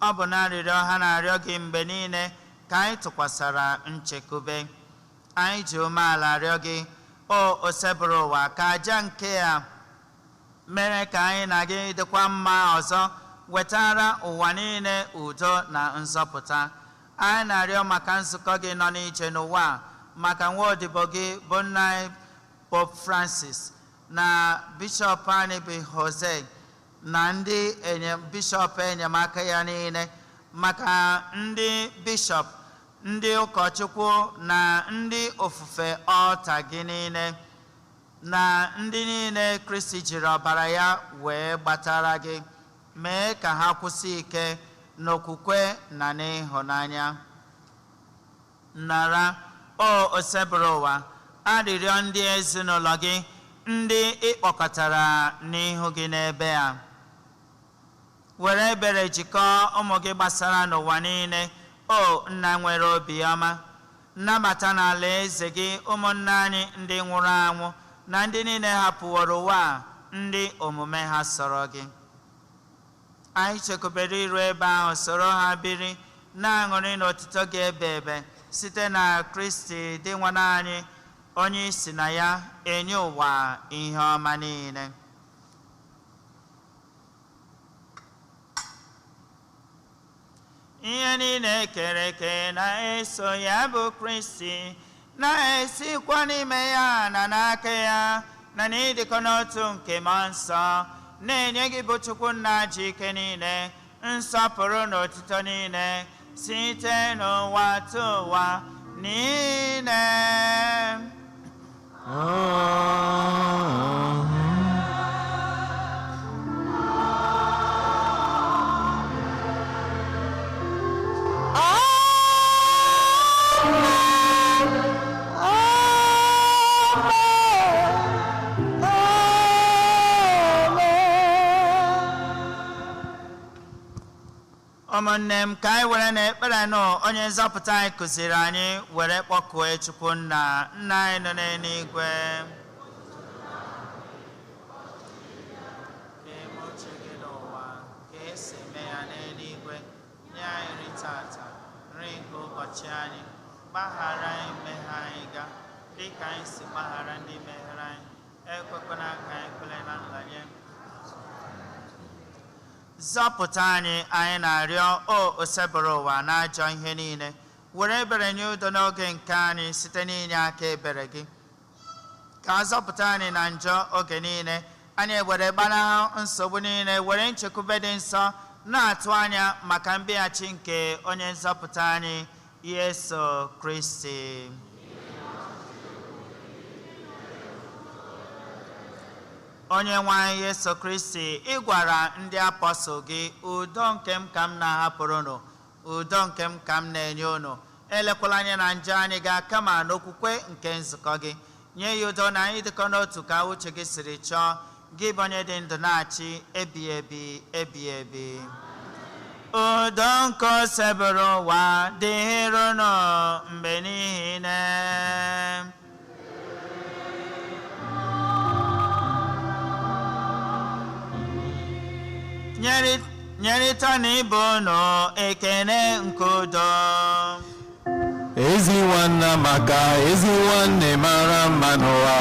Ọ bụ na arịrịọ ha na-arịọ gị mgbe niile ka anyị tụkwasara nchekwube. Anyị ji umeala rịọ gị, o Osebụrụ ụwa, ka aja nke a mere ka anyị na gị dịkwa mma ọzọ, wetara ụwa niile udo na nzọpụta. Anyị na-arịọ maka nzukọ gị nọ n'iche n'ụwa, maka nwa odibo gị bụ nna anyị Pope Francis, na bishọp anyị bụ Jose, na ndị bishọp enyemaka ya niile, maka ndị bishọp, ndị ụkọchukwu na ndị ofufe ọlta gị niile, na ndị niile Kristi jiri ọbara ya wee gbatara gị. Mee ka ha kwụsị ike n'okwukwe na n'ịhụnanya. Nara, o Osebụrụ ụwa, arịrịọ ndị ezinụlọ gị ndị ịkpọkọtara n'ihu gị n'ebe a. Were ebere jikọọ ụmụ gị gbasara n'ụwa niile, o nna nwere obiọma. Nnabata n'ala eze gị ụmụnna anyị ndị nwụrụ anwụ na ndị niile hapụworo ụwa a, ndị omume ha sọrọ gị. Anyị chekwubere iru ebe ahụ soro ha biri na-aṅụrị n'otuto gị ebe ebe site na Kristi dị nwa anyị, onye isi na ya enye ụwa ihe ọma niile. Ihe niile kere eke na-eso ya bụ Kristi, na-esikwa n'ime ya na n'aka ya na n'ịdịkọ n'otu nke Mmụọ Nsọ, na-enye gị bụ Chukwu nna ji ike niile nsọpụrụ na otuto niile site n'ụwa tụ ụwa niile. Ụmụnne m, ka anyị were na ekpere nụ onye nzọpụta anyị kụziri anyị were kpọkue Chukwu nna, nna anyị nọ n'eluigwe. Ka eme uche gị n'ụwa ka esi eme ya n'eluigwe. Nye anyị nri tata, nri nke ụbọchị anyị. Gbaghara anyị mmehie anyị ga dịka anyị si gbaghara ndị mehiere anyị. Ekwekwana ka anyị kwere na nlanye. Zọpụta anyị, anyị na-arịọ, o Osebụrụ ụwa n'ajọ ihe niile. Were ebere nye udo n'oge nke anyị site n'inye aka ebere gị. Ka a zọpụta anyị na njọ oge niile, anyị ewere gbanahụ nsogbu niile, were nchekwube dị nsọ na-atụ anya maka mbịaghachi nke onye nzọpụta anyị, Yesu Kristi. Onye nwe anyị Yesu Kristi, ị gwara ndị apọstụl gị, udo nke m ka m na-ahapụrụ unu, udo nke m ka m na-enye unu. Elekwala anya na njọ anyị gaa, kama n'okwukwe nke nzukọ gị. Nye ya udo na anyị dịkọ n'otu ka uche gị siri chọọ, gị bụ onye dị ndụ na-achị ebi ebi ebi ebi. Udo nke Osebụrụ ụwa dịrị unu mgbe niile. Nyerịta na ibe unu ekene nke udo. Ezi nwanna maka ezi nwanne mara mma n'ụwa,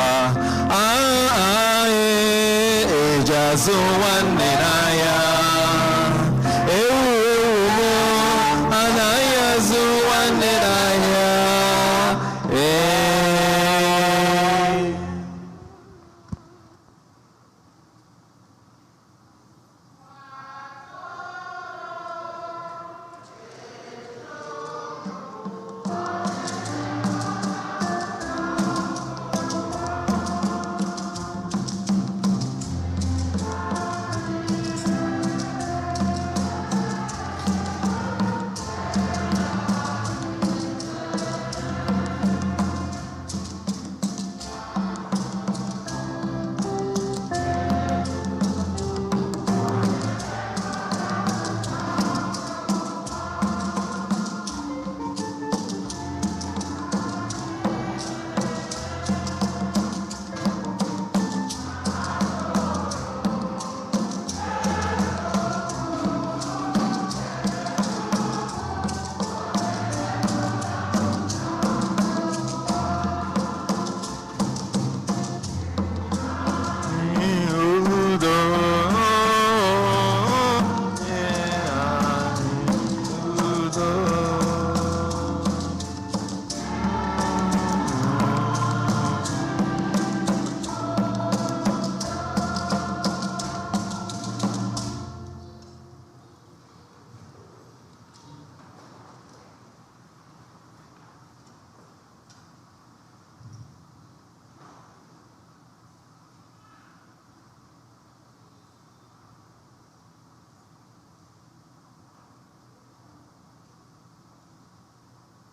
eji azụ nwanne n'ahịa. Ewu ewu mụ anaghị azụ nwanne n'ahịa. Ee.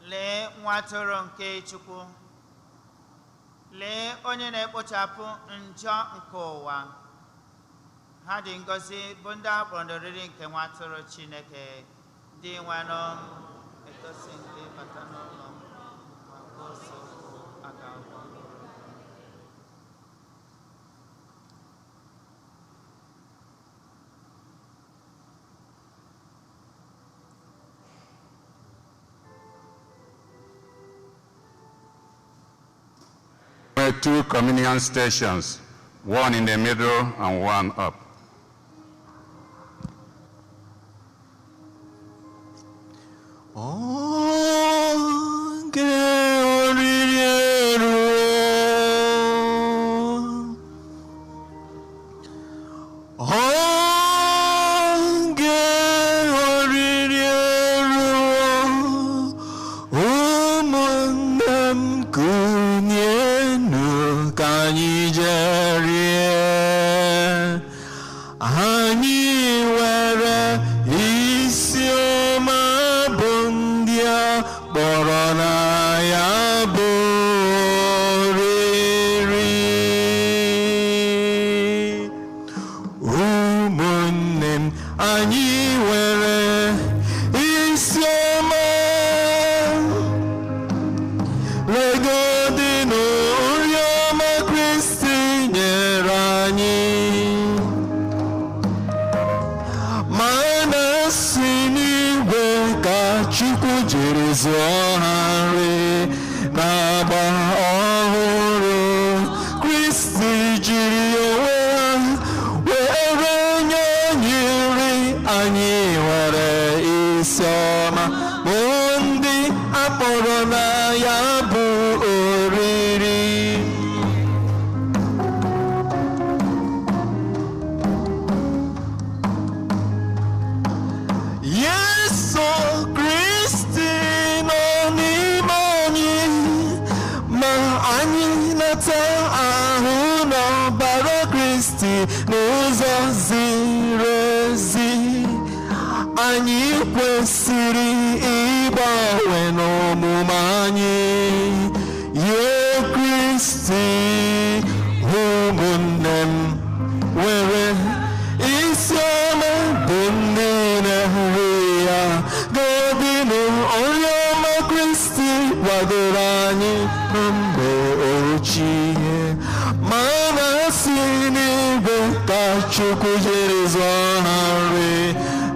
Lee nwa atụrụ nke Chukwu. Lee onye na-ekpochapụ njọ nke ụwa. Ha dị ngọzi bụ ndị a kpọrọ n'oriri nke nwa atụrụ Chineke. Dị nwanụ etosi nke bata n'ụlọ m maka ose aka akwụkwọ. Two communion stations, one in the middle and one up. Oge oriri eruo, oge oriri eruo, ụmụnne m kụnyenụ ka anyị jee rie. Anyị nwere isi ọma bụ ndị a kpọrọ na ya bụ oriri. Ụmụnne m, anyị nwere isi ọma. Legodinu nri ọma Kristi nyere anyị. Ma na-esi n'igwe ka Chukwu jiri zụọ ha nri n'agba ọhụrụ. Kristi jiri onwe ya were nye anyị nri ọma bụ ndị akpọrọ na ya bụ oriri. Yesu Kristi nọ n'ime anyị, ma anyị nata ahụ n'ọbara Kristi n'ụzọ ziri ezi. Anyị kwesịrị ịgbanwe n'omume anyị. Ye Kristi, ụmụnne m, were isi ọma bụ ndị na-eri ya ga-ebinu oriọma Kristi kwadoro anyị na mgbe ochie. Ma na-asị n'igwe ka Chukwu jiri zụọ ha nri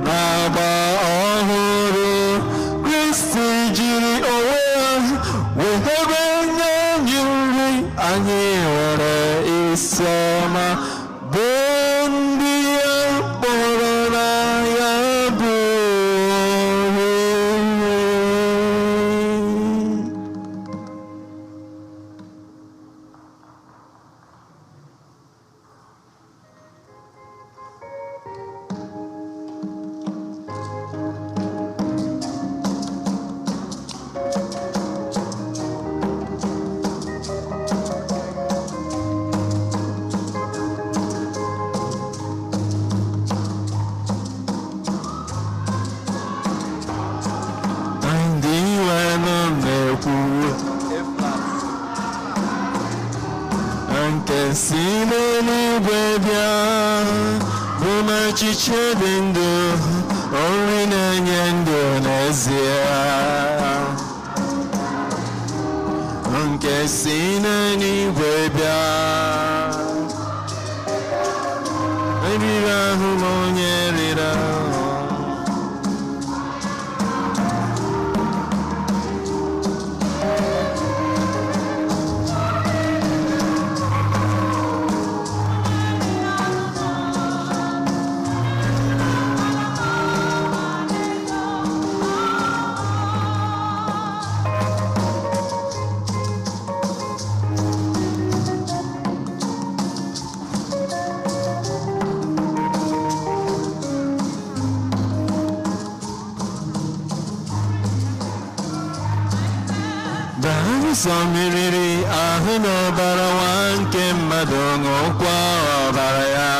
n'agba ọhụrụ. Kristi jiri onwe ya wetara nye anyị nri, anyị nwere isi ọma bụ ndị ya kpọrọ n'anya bụ oriri. Ndị nwe na-ekwu nke si n'eluigwe bịa bụ n'ọchịchị dị ndụ, nri na-enye ndụ n'ezie. Nke si n'eluigwe bịa, riri ahụ ma onye riri ahụ. Nsọ meriri ahụ n'ọbara nwa nke mmadụ, ṅụkwa ọbara ya.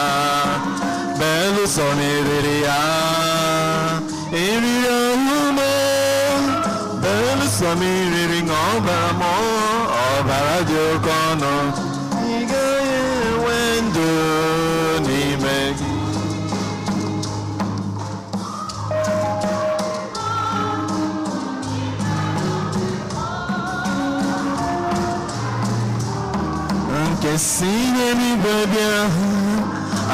Belụsọ meriri ya, eriri ahụ m. Belụsọ meriri ṅụ ọbara m, ọbara dị oke ọnụ. Ị gaghị enwe ndụ n'ime gị. Nke si n'eluigwe bịa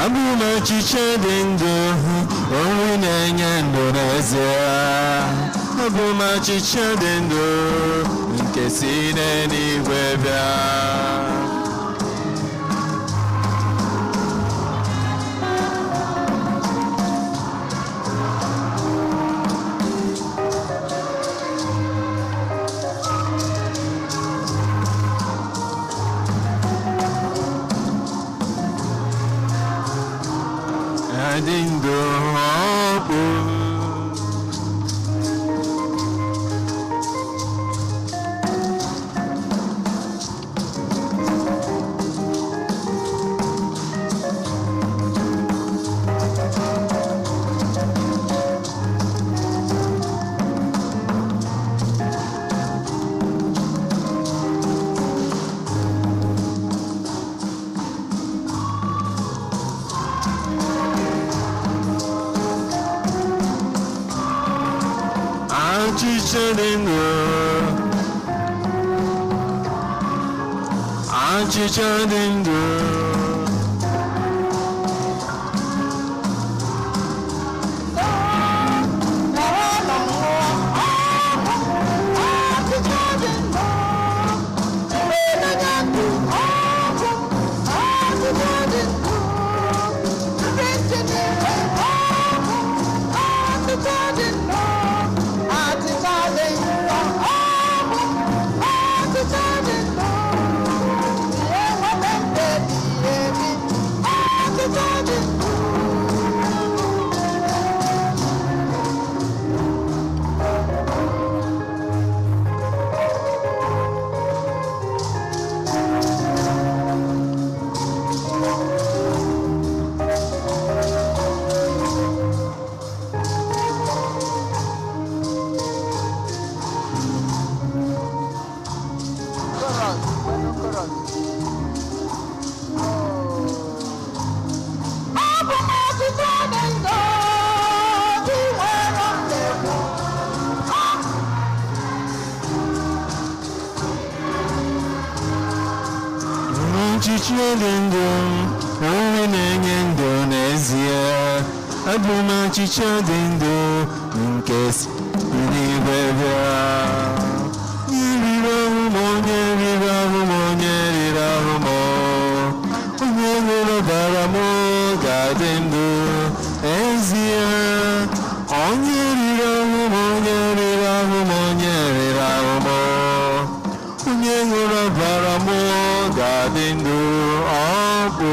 abụ m ọchịchị dị ndụ, nri na-enye ndụ n'ezie. Abụ m achịcha dị ndụ nke si n'eluigwe bịa. Dị ndụ ọ bụ. Achịcha dị ndụ, achịcha dị ndụ. Thank you. Achịcha dị ndụ, nri na-enye ndụ n'ezie. Abụ m achịcha dị ndụ nke si n'igwe bịa. Onye riri ahụ m, onye riri ahụ m, onye riri ahụ m, onye ṅụrụ ọbara m ga-adị ndụ ezie. Onye riri ahụ m, onye riri ahụ m, onye riri ahụ m, onye ṅụrụ ọbara m ga-adị ndụ ọ bụ.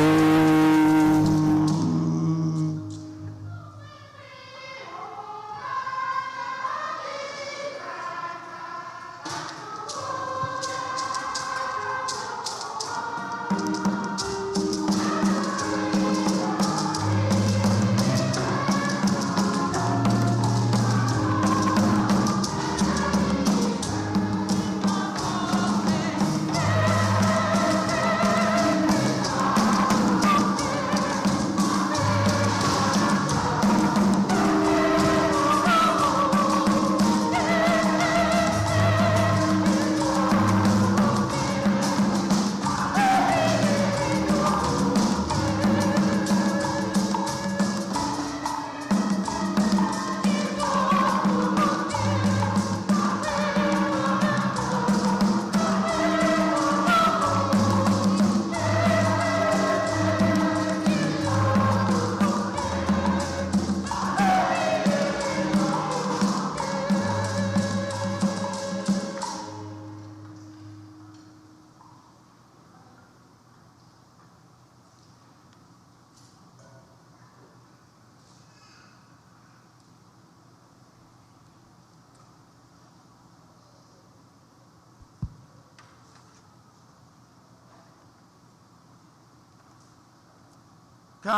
Ka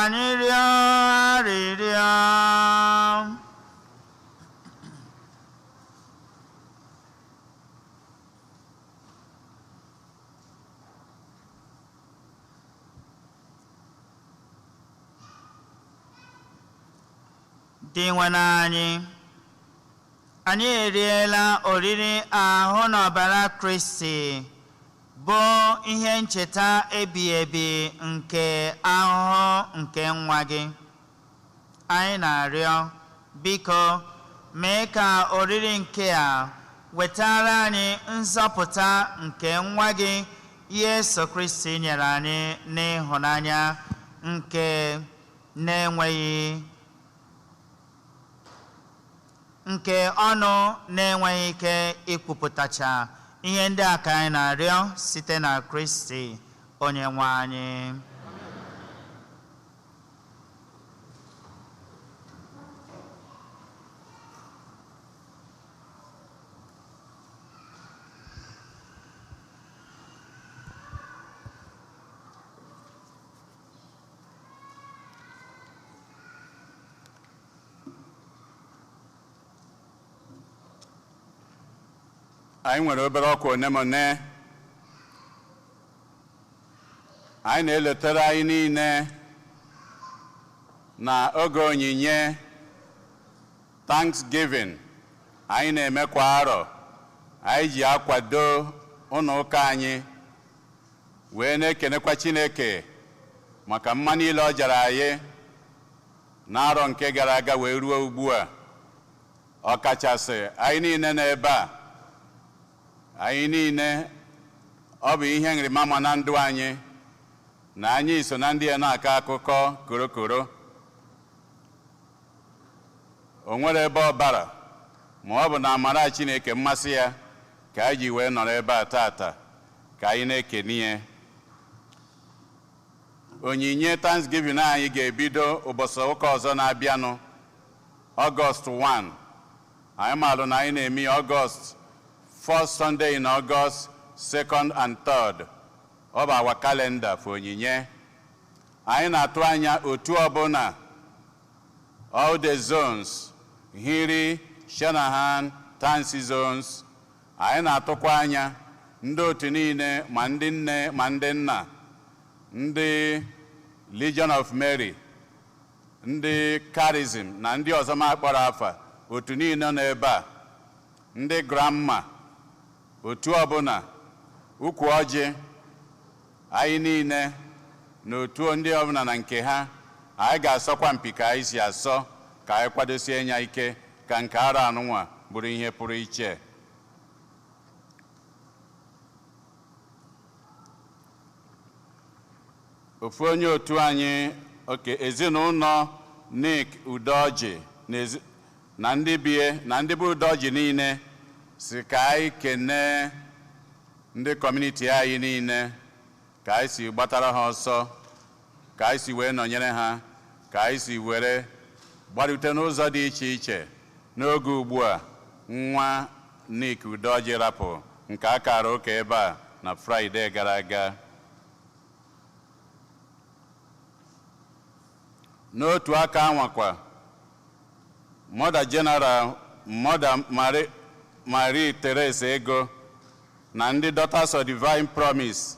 anyị rịọ arịrịọ. Dị nwe anyị, anyị eriela oriri ahụ na ọbara Kristi bụ ihe ncheta ebighị ebi nke ahụhụ nke nwa gị. Anyị na-arịọ, biko mee ka oriri nke a wetara anyị nzọpụta nke nwa gị Yesu Kristi nyere anyị n'ịhụnanya nke na-enweghị nke ọnụ na-enweghị ike ikwupụtacha. Ihe ndị a ka anyị na-arịọ site na Kristi onye nwe anyị. Anyị nwere obere ọkwa one ma one. Anyị na-eletere anyị niile na oge onyinye Thanksgiving anyị na-eme kwa arọ, anyị ji akwado ụlọ ụka anyị wee na-ekenekwa Chineke maka mma niile ọ jara anyị n'arọ nke gara aga wee ruo ugbu a. Ọkachasị anyị niile n'ebe a, anyị niile ọ bụ ihe nrịmama na ndụ anyị na anyị so na ndị a na-akọ akụkọ korokoro. O nwere ebe ọ bara ma ọ bụ na amara Chineke mmasị ya ka anyị ji wee nọrọ ebe a tata ka anyị na-ekene ya. Onyinye Thanksgiving anyị ga-ebido ụbọchị ụka ọzọ na-abịanụ, Ọgọst 1. Anyị maalụ na anyị na-eme ya Ọgọst first Sunday in August, second and third. Ọ bụ our calendar for onyinye. Anyị na-atụ anya otu ọbụla all the zones, Hiri, Shanahan, Tansi zones. Anyị na-atụkwa anya ndị otu niile, ma ndị nne ma ndị nna, ndị Legion of Mary, ndị Charism na ndị ọzọ ma akpọrọ afa, otu niile nọ ebe a, ndị grandma, otu ọbụla, ukwu ọjị. Anyị niile na otu ndị ọbụla na nke ha, anyị ga-asọkwa mpi ka anyị si asọ, ka anyị kwadosie ya ike ka nke arọ anụnwa bụrụ ihe pụrụ iche. Ofu onye otu anyị, oke ezinụlọ Nick Udoji na ndị bie na ndị bụ Udoji niile si ka anyị kenee ndị kọmuniti anyị niile, ka anyị si gbatara ha ọsọ, ka anyị si wee nọnyere ha, ka anyị si were gbarute n'ụzọ dị iche iche n'oge ugbu a nwa Nick Udoji rapụ nke a kara ụka ebe a na Fraịde gara aga. N'otu aka anwakwa, Mother General Mother Marie Therese Ego na ndị Daughters of Divine Promise,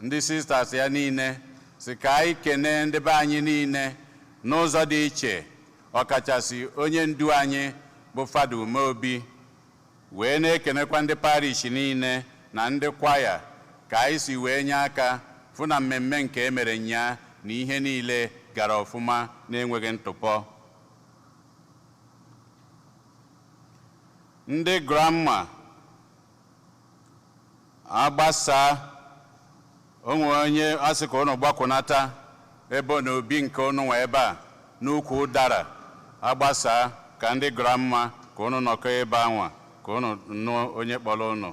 ndị sisters ya niile si ka anyị kenee ndị be anyị niile n'ụzọ dị iche, ọkachasị onye ndu anyị bụ Fada Umeobi, wee na-ekenekwa ndị parish niile na ndị kwaya ka anyị si wee nye aka fụ na mmemme nke emere nya na ihe niile gara ọfụma na-enweghị ntụpọ. Ndị grandma agbasa onwe onye asị ka unu gbakwunata ebe na obi nke unu nwe ebe a n'ukwu ụdara, agbasa ka ndị grandma ka unu nọkọ ebe anwa ka unu nụ onye kpọrọ unu.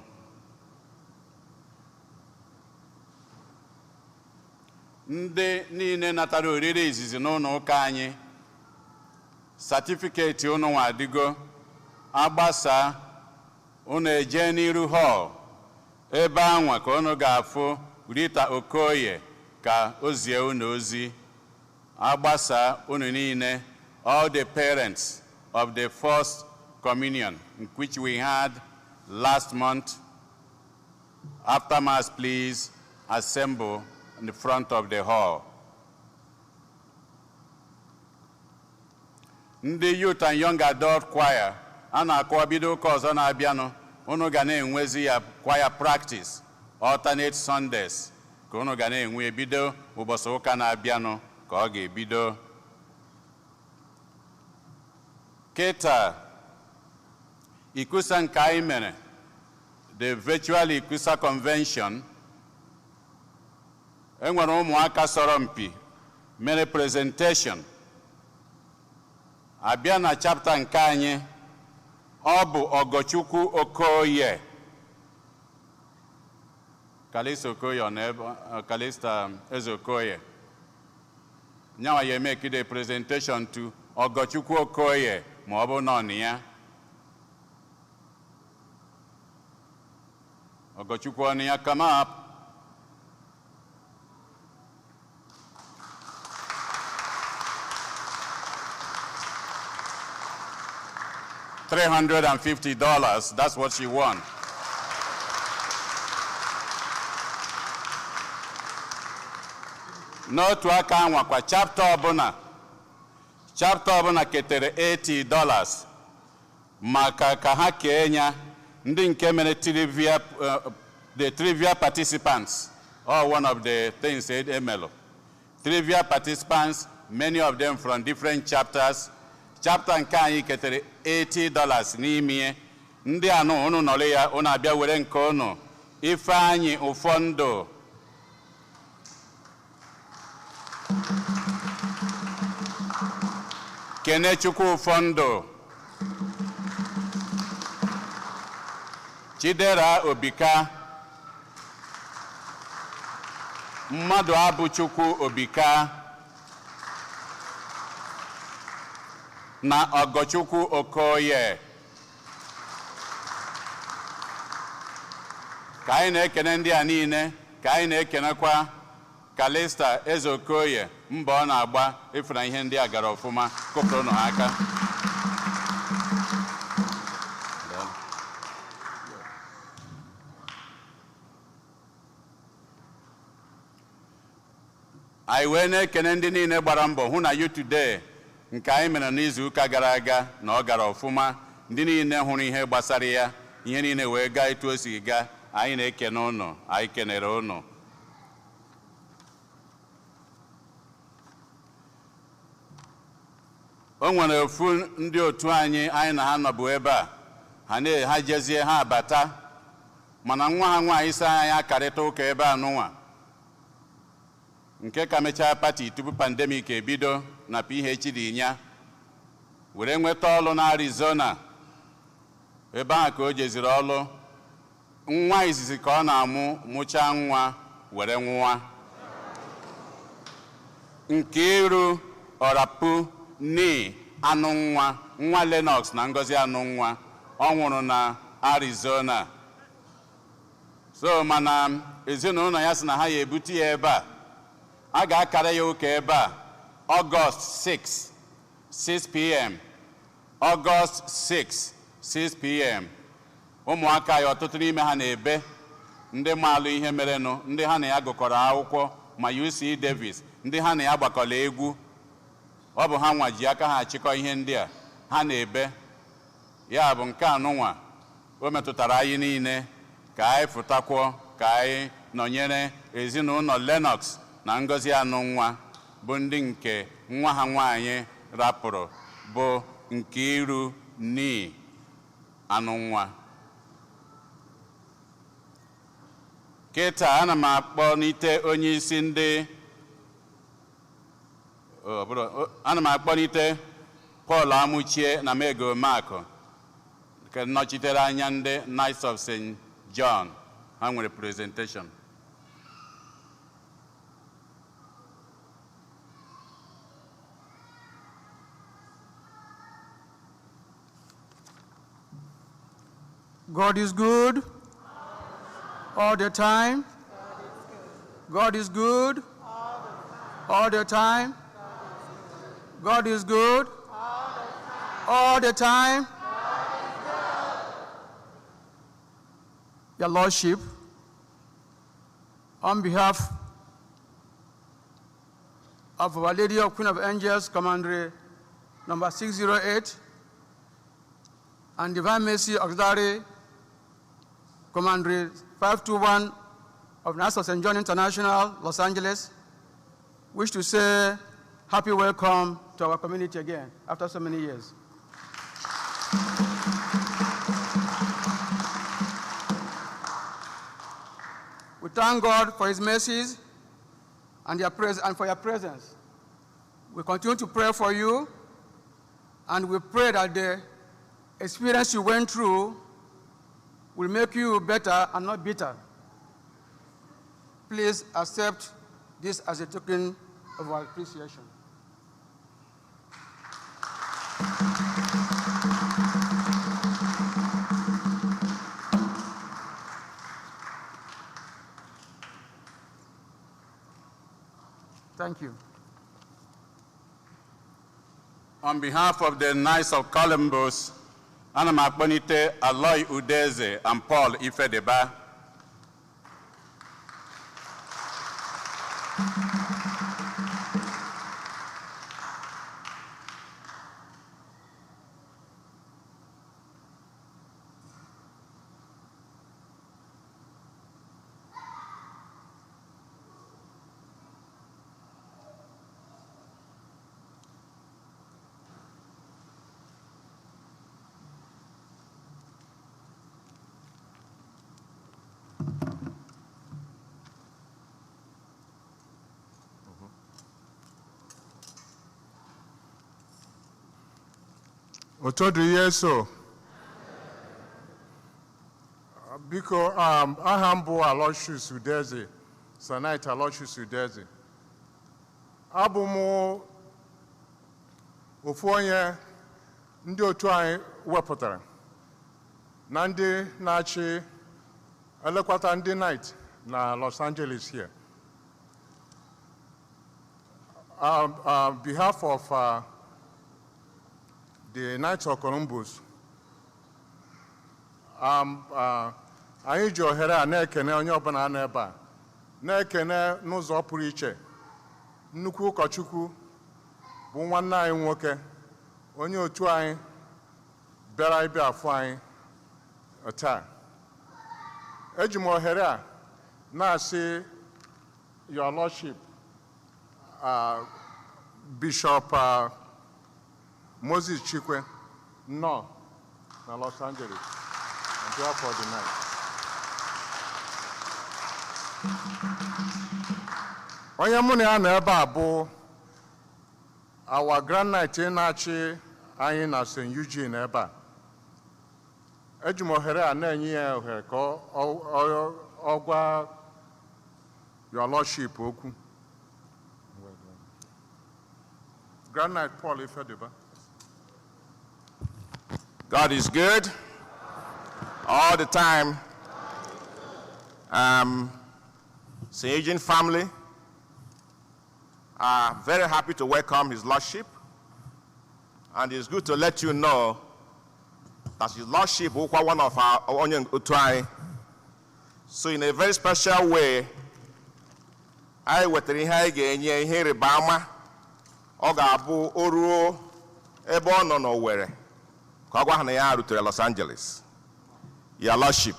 Ndị niile natara oriri izizi n'ụlọ ụka anyị, satifiketi unu nwa adịgo, agbasa unu eje n'iru họl ebe anwa ka unu ga-afụ Rita Okoye ka o zie unu ozi. Agbasa unu niile, all the parents of the first communion which we had last month, after mass please assemble in the front of the hall. Ndị youth and young adult choir a na-akọwa bido ụka ọzọ na-abịanụ, unu ga na-enwezi ya choir practice alternate Sundays ka unu ga na-enwe ebido ụbọchị ụka na-abịanụ ka ọ ga-ebido. Kịta ikusa nke anyị mere, the virtual Ikusa convention, enwere ụmụaka sọrọ mpi mere presentation. Abịa na chapter nke anyị, ọ bụ Ogochukwu Okoye, Kalista Okoye ọ nọ ebe, Kalista Eze Okoye nyawa ya emeke the presentation to Ogochukwu Okoye ma ọ bụ nọ na ya. Ogochukwu ọ nọ ya, come up. $350, that's what she won. N'otu aka anwakwa, chapter ọbụla ketere $80 maka ka ha kee ya ndị nke mere trivia, the trivia participants, or one of the things emelu. Trivia participants, many of them from different chapters. Chapter nke anyị ketere $80 n'ime ndị anụ unu nọrọ ya, unu abịa were nke unu. Ifeanyị Ụfọndụ, Kenechukwu Ụfọndụ, Chidera Obika, Mmadụ Abụchukwu Obika na Ogochukwu Okoye. Ka anyị na-ekene ndị a niile, ka anyị na-ekenekwa Kalista Eze Okoye mbọ ọ na-agba ịfụ na ihe ndị a gara ọfụma. Kụpụrụnụ ha aka. Anyị wee na-ekene ndị niile gbara mbọ hụ na Youth Today nke anyị mere n'izu ụka gara aga na ọ gara ọfụma. Ndị niile hụrụ ihe gbasara ya, ihe niile wee gaa etu o si gaa. Anyị na-ekene ụnụ, anyị kenere ụnụ. O nwere ofu ndị otu anyị anyị na ha nọbụ ebe a, ha na ha jezie ha abata, mana nwa ha nwaanyị sị anyị akarịta ụka ebe a nụnwa nke ka mechaa party tupu pandemic ebido na PhD ya were nweta ọlụ na Arizona. Ebe ahụ ka o jeziri ọlụ. Nwa izizi ka ọ na-amụ, mụchaa nwa were nwụwa. Nkiru Ọrapụ ni anụ nwa, nwa Lennox na Ngozi anụ nwa, ọ nwụrụ na Arizona. So mana ezinụlọ ya sị na ha ya ebute ya ebe a, a ga-akara ya ụka ebe a Ọgọst 6, 6 p.m., Ọgọst 6, 6 p.m. Ụmụaka ya, ọtụtụ n'ime ha na-ebe, ndị maalụ ihe merenụ, ndị ha na ya gụkọrọ akwụkwọ ma UC Davis, ndị ha na ya gbakọrọ egwu, ọ bụ ha nwa ji aka ha achịkọ ihe ndị a, ha na-ebe. Ya bụ nke anụnwa o metụtara anyị niile ka anyị fụtakwuo, ka anyị nọnyere ezinụlọ Lennox na Ngozi anụ nwa, bụ ndị nke nwa ha nwaanyị rapụrụ, bụ Nkiru ni anụ nwa. Kịta ana m akpọlite onye isi ndị ọ bụrụ ana m akpọlite Paul Amuchie na Mego Makụ nke nnọchitere anya ndị Knights of St. John. Ha nwere presentation. God is good all the time. God is good all the time. God is good all the time. Your Lordship, on behalf of Our Lady of Queen of Angels, Commandery number 608, and Divine Mercy Auxiliary Commandery 521 of Knights of St. John International, Los Angeles, wish to say happy welcome to our community again after so many years. We thank God for his mercies and for your presence. We continue to pray for you, and we pray that the experience you went through will make you better and not bitter. Please accept this as a token of our appreciation. Thank you. On behalf of the Knights of Columbus, ana m akpọlite Aloy Udeze and Paul Ifedeba. Otu dị Yesu. Biko, aha m bụ Aloysius Udeze, Sanait Aloysius Udeze. Abụ m ofu onye ndị otu anyị wepụtara na ndị na-achị elekọta ndị Knight na Los Angeles here. On behalf of the Knights of Columbus, anyị ji ohere a na-ekene onye ọbụla nọ ebe a, na-ekene n'ụzọ pụrụ iche nnukwu ụkọchukwu bụ nwanne anyị nwoke, onye otu anyị bịara ịbịa afụ anyị taa. Eji m ohere a na-asị Your Lordship, Bishop Moses Chikwe, nnọọ na Los Angeles on behalf of the night. Onye mụ na ya nọ ebe a bụ our Grand Knight na-achị anyị na St. Eugene ebe a. Eji m ohere a na-enye ya ohere ka ọ gwa Your Lordship okwu. Grand Knight Paul Ifediba. God is good all the time. St. Eugene family are very happy to welcome His Lordship. And it's good to let you know that His Lordship is one of our onye otu anyị. So in a very special way, anyị wetara ihe anyị ga-enye ihe ịrịba ama ọ ga-abụ o ruo ebe ọ nọ n'Owerri ka ọ gwa ha na ya rutere Los Angeles. Your Lordship,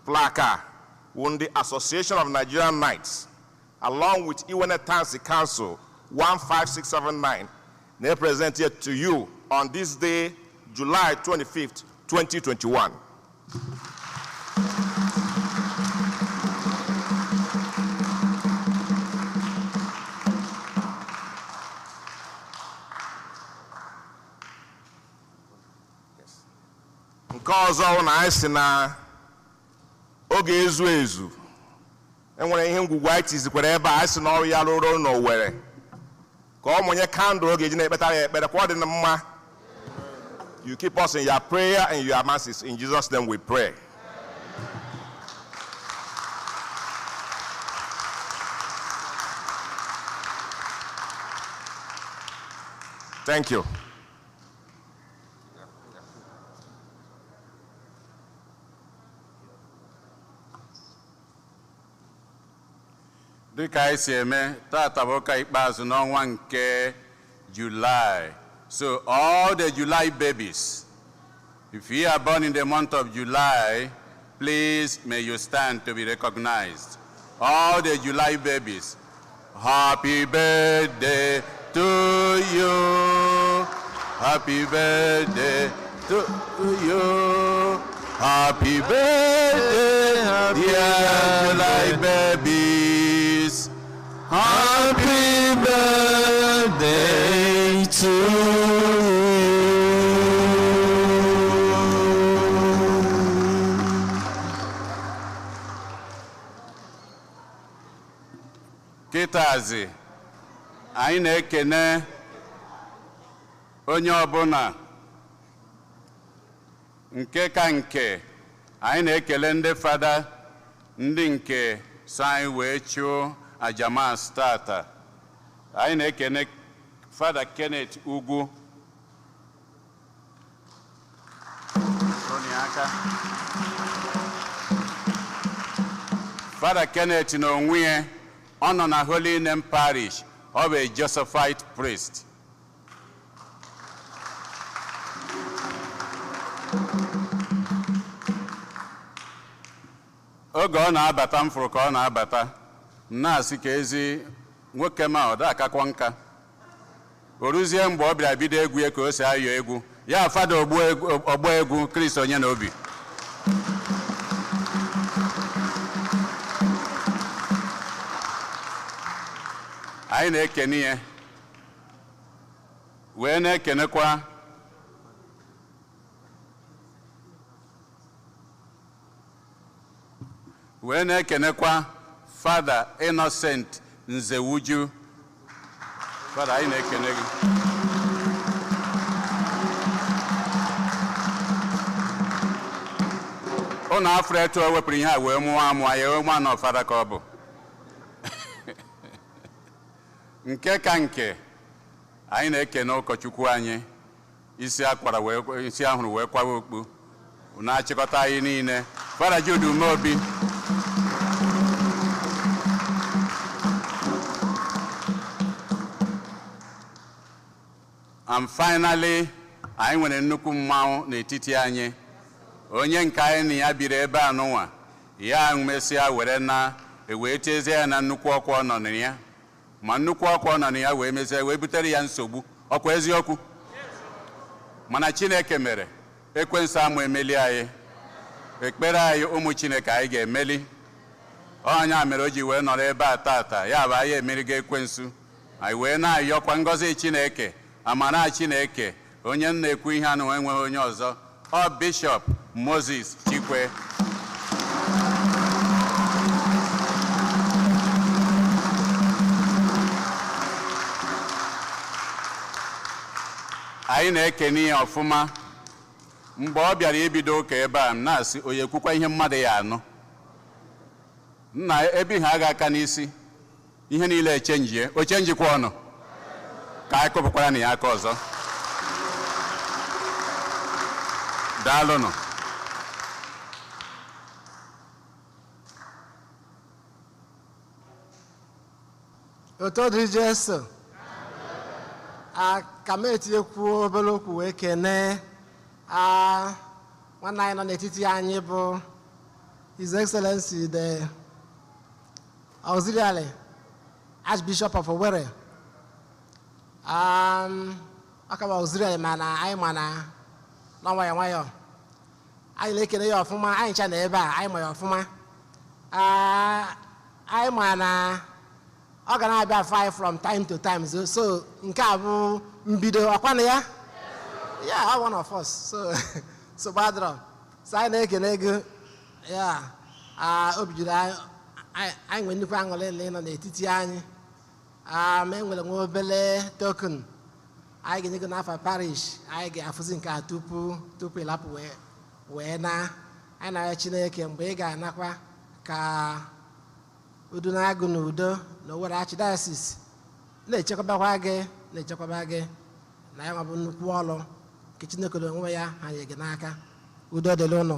plaque a wụ ndị Association of Nigerian Knights along with Iwene Tansi Council 15679 na-present it to you on this day, July 25th, 2021. Nke ọzọ bụ na anyị si na oge ezu ezu enwere ihe ngwugwu anyị tizikwara ebe a, anyị si na ọrụ ya rụrụ n'Owerri ka ọ mụnye kandụl oge eji na-ekpetara ya ekpere ka ọ dị na mma. You keep us in your prayer and your mercies. In Jesus' name we pray. Thank you. Dịka anyị si eme, tata bụ ụka ikpeazụ n'ọnwa nke July. So all the July babies, if you are born in the month of July, please may you stand to be recognized. All the July babies, happy birthday to you. Happy birthday to you. Happy birthday, dear July babies. Happy birthday to you. Kịtazi, anyị na-ekene onye ọbụla nke ka nke anyị na-ekele ndị fada ndị nke so anyị wee chụọ aja mass tata. Anyị na-ekene Fada Kenneth Ugwu. Fada Kenneth n'onwe ya ọ nọ na Holy Name Parish, ọ bụ a Josephite priest. Oge ọ na-abata m fụrụ ka ọ na-abata, m na-asị ka ezi nwoke ma ọ da-akakwa nka. O ruzie mgbe ọ bịara bido egwu ya ka o si ayọ egwu ya, fada ọgbọ egwu Chris onye na obi. Anyị na-ekene ya wee na-ekenekwa Fada Innocent Nzewuju. Fada, anyị na-ekene gị. Ụnụ afọ etu o wepụrụ ihe a wee mụọ amụọ ya wee mụọ na fada ka ọ bụ. Nke ka nke anyị na-ekene ụkọchukwu anyị isi akwara wee isi ahụrụ wee kwawa okpu na-achịkọta anyị niile, Fada Jude Umeobi. And finally, anyị nwere nnukwu mmanwụ n'etiti anyị, onye nke anyị na ya biri ebe a n'ụwa ya mesịa were na ewee tezie ya na nnukwu ọkwa ọ nọ na ya, ma nnukwu ọkwa ọ nọ na ya wee mesịa wee butere ya nsogbu. Ọkwa eziokwu? Mana Chineke mere ekwensu amụ emeli anyị. Ekpere anyị ụmụ Chineke anyị ga-emeli. Onye mere o ji wee nọrọ ebe a tata, ya bụ anyị emerigo ekwensu. Anyị wee na-ayọkwa ngọzi Chineke, amara Chineke, onye m na-ekwu ihe anụ enweghị onye ọzọ, ọ Bishọp Moses Chikwe. Anyị na-ekene ya ọfụma. Mgbe ọ bịara ibido ụka ebe a, m na-asị onye kwukwa ihe mmadụ ya anụ. Nna ebe ihe aga aka n'isi, ihe niile echenjie, o chenjikwa ọnụ. Ka anyị kụpụkwara na ya aka ọzọ. Daalụnụ. Otu dị Jesu. Ka m etinyekwu obere okwu wee kenee nwanne anyị nọ n'etiti anyị bụ His Excellency the Auxiliary Archbishop of Owerri. Ọ ka bụ auxiliary, mana anyị ma na nwayọọ nwayọọ anyị na-ekene ya ọfụma. Anyị ncha na ebe a anyị ma ya ọfụma. Anyị ma na ọ ga na-abịa afọ anyị from time to time, so nke a bụ mbido ọkwa na ya. Yeah, one of us. So gbadro. So anyị na-ekene gị ya. Obi juru anyị, anyị nwere nnukwu aṅụrị na ịnọ n'etiti anyị. Ma enwere nwa obele token anyị ga-enye gị n'afọ parish. Anyị ga-afụzi nke a tupu ịlapụ wee na anyị na-arịọ Chineke mgbe ị ga-anakwa ka udo na-agụ na udo na Owerri Archdiocese na-echekwabakwa gị, na-echekwaba gị na ya nwa bụ nnukwu ọrụ nke Chineke na onwe ya ha nye gị n'aka. Udo dịrị ụnụ.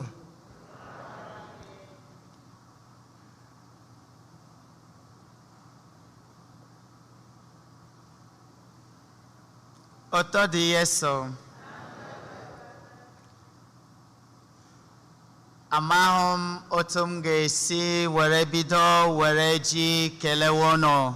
Ụtọ dị Yesu. Amaghị m otu m ga-esi were bido were ji kelewe unu.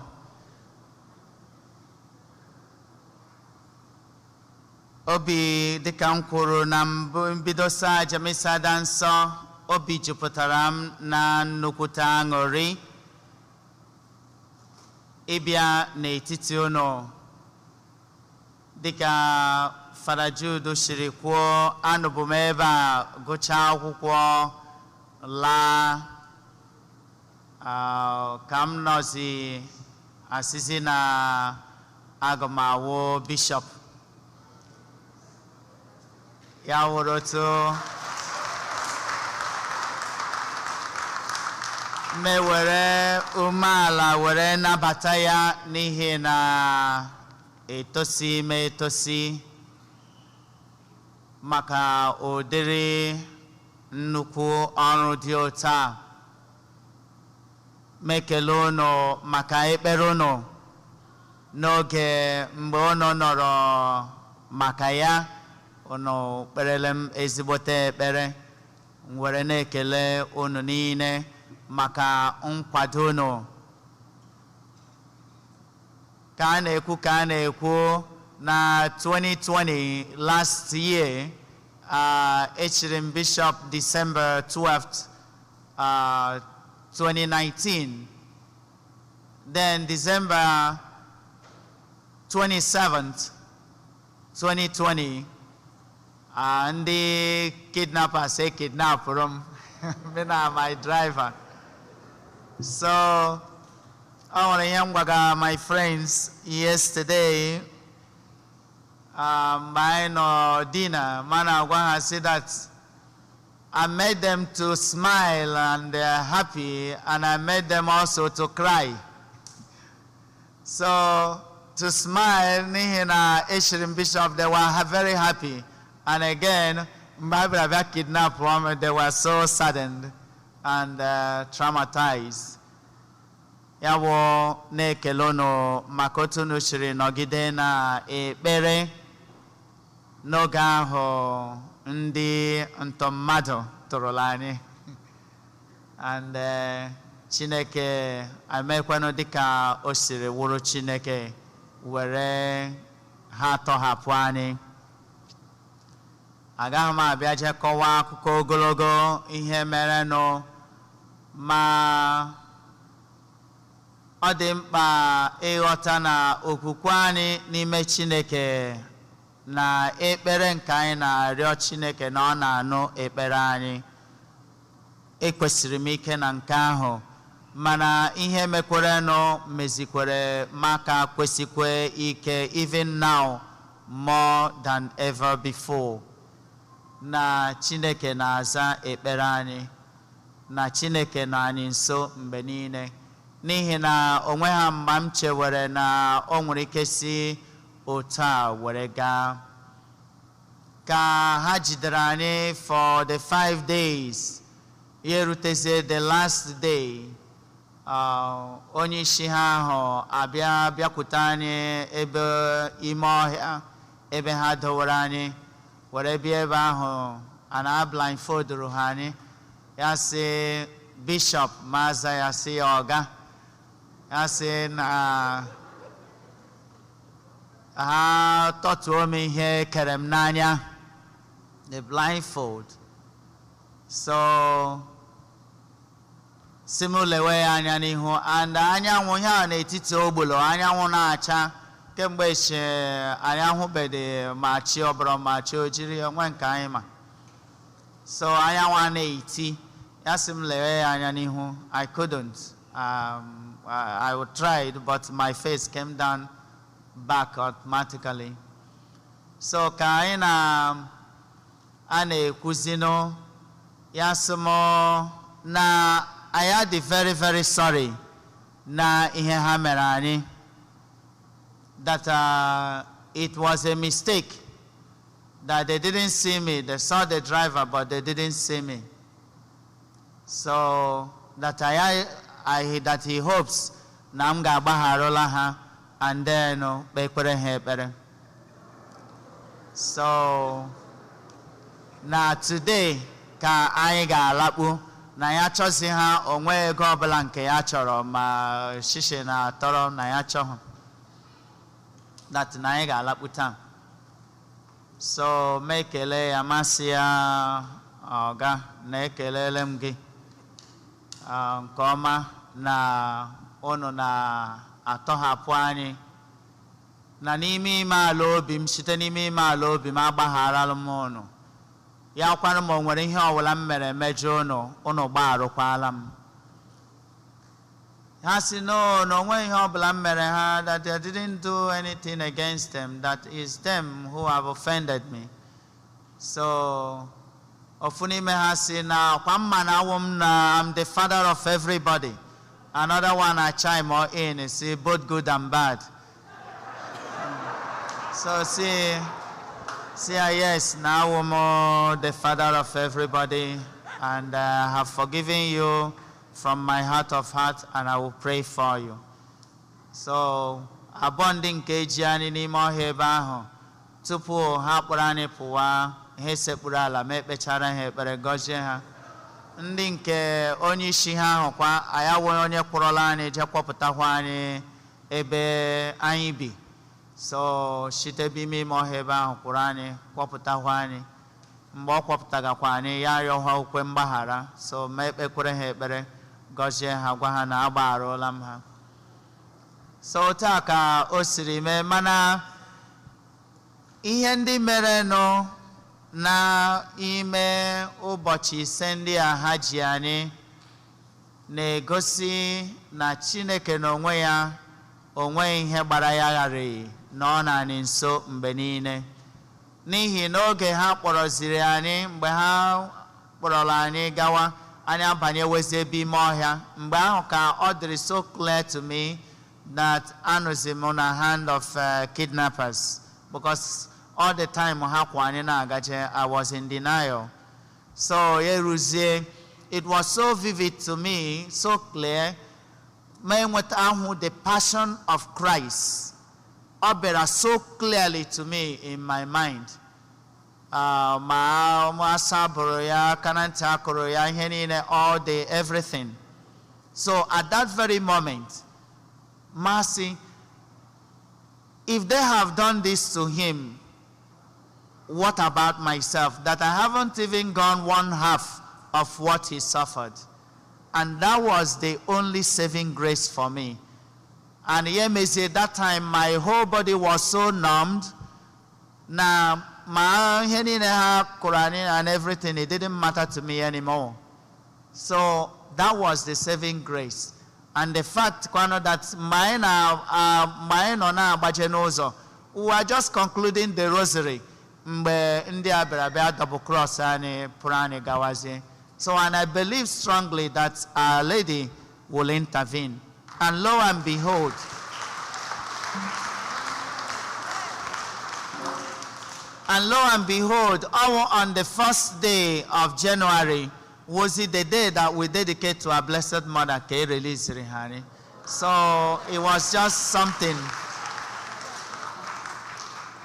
Obi dịka m kwuru na mbụ mbido saa aja misa dị nsọ, obi jupụtara m na nnukwute aṅụrị ịbịa n'etiti unu. Dịka Fada Jude siri kwuo, anọbụ m ebe a gụchaa akwụkwọ laa, ka m nọzi asịzi na aga m awụ bishọp. Ya wụrụ otu m were umeala were nabata ya, n'ihi na etosi m etosi maka ụdịrị nnukwu ọrụ dị otu a. M ekele unu maka ekpere unu n'oge mgbe unu nọrọ maka ya. Unu kperele m ezigbote ekpere. M were na-ekele unu niile maka nkwado unu. Ka a na-ekwu na 2020 last year, echiri m Bishop December 12th, 2019. Then December 27th, 2020, ndị kidnappers kidnapụrụ m, me na my driver. So I want to hear my friends yesterday. My no dinner, man, I want to say that I made them to smile and they're happy, and I made them also to cry. So to smile, n'ihi na echiri Bishop, they were very happy. And again, mgbe a bịara kidnap them, they were so saddened and traumatized. Ya bụ na-ekele unu maka otu unu siri nọgide na ekpere n'oge ahụ ndị ntọ mmadụ tụrụla anyị. And Chineke emekwanụ dịka o siri wụrụ Chineke were ha tọhapụ anyị. Agaghị m abịa je kọwaa akụkọ ogologo ihe merenụ, ma ọ dị mkpa ịghọta na okwukwe anyị n'ime Chineke na ekpere nke anyị na-arịọ Chineke na ọ na-anụ ekpere anyị. Ekwesịrị m ike na nke ahụ, mana ihe mekwerenụ mezikwere maka kwesịkwe ike even now more than ever before, na Chineke na-aza ekpere anyị, na Chineke nọ anyị nso mgbe niile, n'ihi na onwe ha mgbe m chewere na o nwere ike si otu a were gaa. Ka ha jidere anyị for the 5 days, ya erutezie the last day, onye isi ha ahụ abịa bịakwute anyị ebe ime ọhịa ebe ha dowere anyị, were bịa ebe ahụ a na blindfolduru ha anyị. Ya sị bishọp maza, ya sị ya ọga, ya sị na ha tọtuo m ihe kere m n'anya, the blindfold. So si m lewe ya anya n'ihu, and anyanwụ ihe a n'etiti ogbolo anyanwụ na-acha kemgbe echi anyị ahụbeghị ma chi ọbụrụ ma chi ojiri onwe nke anyị ma. So anyanwụ a na-eti, ya sị m lewe ya anya n'ihu. I couldn't. I tried, but my face came down back automatically. So ka anyị na a na-ekwuzinụ, ya sị m na anyị dị very very sorry na ihe ha mere anyị, that it was a mistake, that they didn't see me. They saw the driver, but they didn't see me. So that that he hopes na m ga-agbagharụla ha, and then kpekwere ha ekpere. So na today ka anyị ga-alakpu, na ya chọzi ha onwe ego ọbụla nke ya chọrọ, ma shishi na atọrọ na ya chọghị, that na anyị ga-alakpu taa. So ma ekele ya, masị ya ọga na ekelele m gị nke ọma na unu na-atọhapụ anyị, na n'ime ime ala obi m, site n'ime ime ala obi m agbagharala m unu. Ya kwanụ ma o nwere ihe ọbụla m mere mejọ unu, unu gbagharụkwala m. Ha sị no, na onwe ihe ọbụla m mere ha, that I didn't do anything against them, that is them who have offended me. So ofu n'ime ha sị na kwa mma na awụ m na I'm the father of everybody. Another one I chime in, see, both good and bad. So see, yes, now I'm the father of everybody, and I have forgiven you from my heart of heart, and I will pray for you. So abụọ ndị nke ji anyị n'ime ọhịa ebe ahụ, tupu ha kpọrọ anyị pụwa, ha esekpuru ala ma ekpechara ha ekpere gọzie ha. Ndị nke onye isi ha ahụ kwa anyị awụghị onye kpọrọla anyị je kpọpụtakwa anyị ebe anyị bi. So site ebe ime ime ọhịa ebe ahụ kwụrụ anyị kpọpụtakwa anyị. Mgbe ọ kpọpụtagakwa anyị, ya arịọ ha okwe mgbaghara. So ma ekpekwere ha ekpere gọzie ha, gwa ha na agbagharụla m ha. So otu a ka o siri mee, mana ihe ndị merenụ na ime ụbọchị ise ndị a ha ji anyị na-egosi na Chineke n'onwe ya onwe ihe gbara ya gharịị na ọ na anyị nso mgbe niile. N'ihi n'oge ha kpọrọziri anyị, mgbe ha kpọrọla anyị gawa, anyị abanyewezi ebe ime ọhịa. Mgbe ahụ ka ọ dịrị so clear to me that anụzi m na hand of kidnappers, because all the time ha kwa anyị na-agaje, I was in denial. So eruzie, it was so vivid to me, so clear, ma enweta ahụ the passion of Christ. Ọ bịara so clearly to me in my mind. Ma asa bụrụ ya, aka na ntị akụrụ ya, ihe niile, all the everything. So at that very moment, mercy, if they have done this to him, What about myself? That I haven't even gone one half of what he suffered. And that was the only saving grace for me. And ihe mezie, that time my whole body was so numbed. Na ma ihe niile ha kụrụ anyị and everything, it didn't matter to me anymore. So that was the saving grace. And the fact kwano that mgbe anyị na mgbe anyị nọ na-agbaje n'ụzọ, we were just concluding the rosary mgbe ndị a bịara bịa double cross anyị, pụrụ anyị gawazie. So, and I believe strongly that Our Lady will intervene. And lo and behold, all on the first day of January was it the day that we dedicate to our Blessed Mother, ka e release Rihani. So it was just something,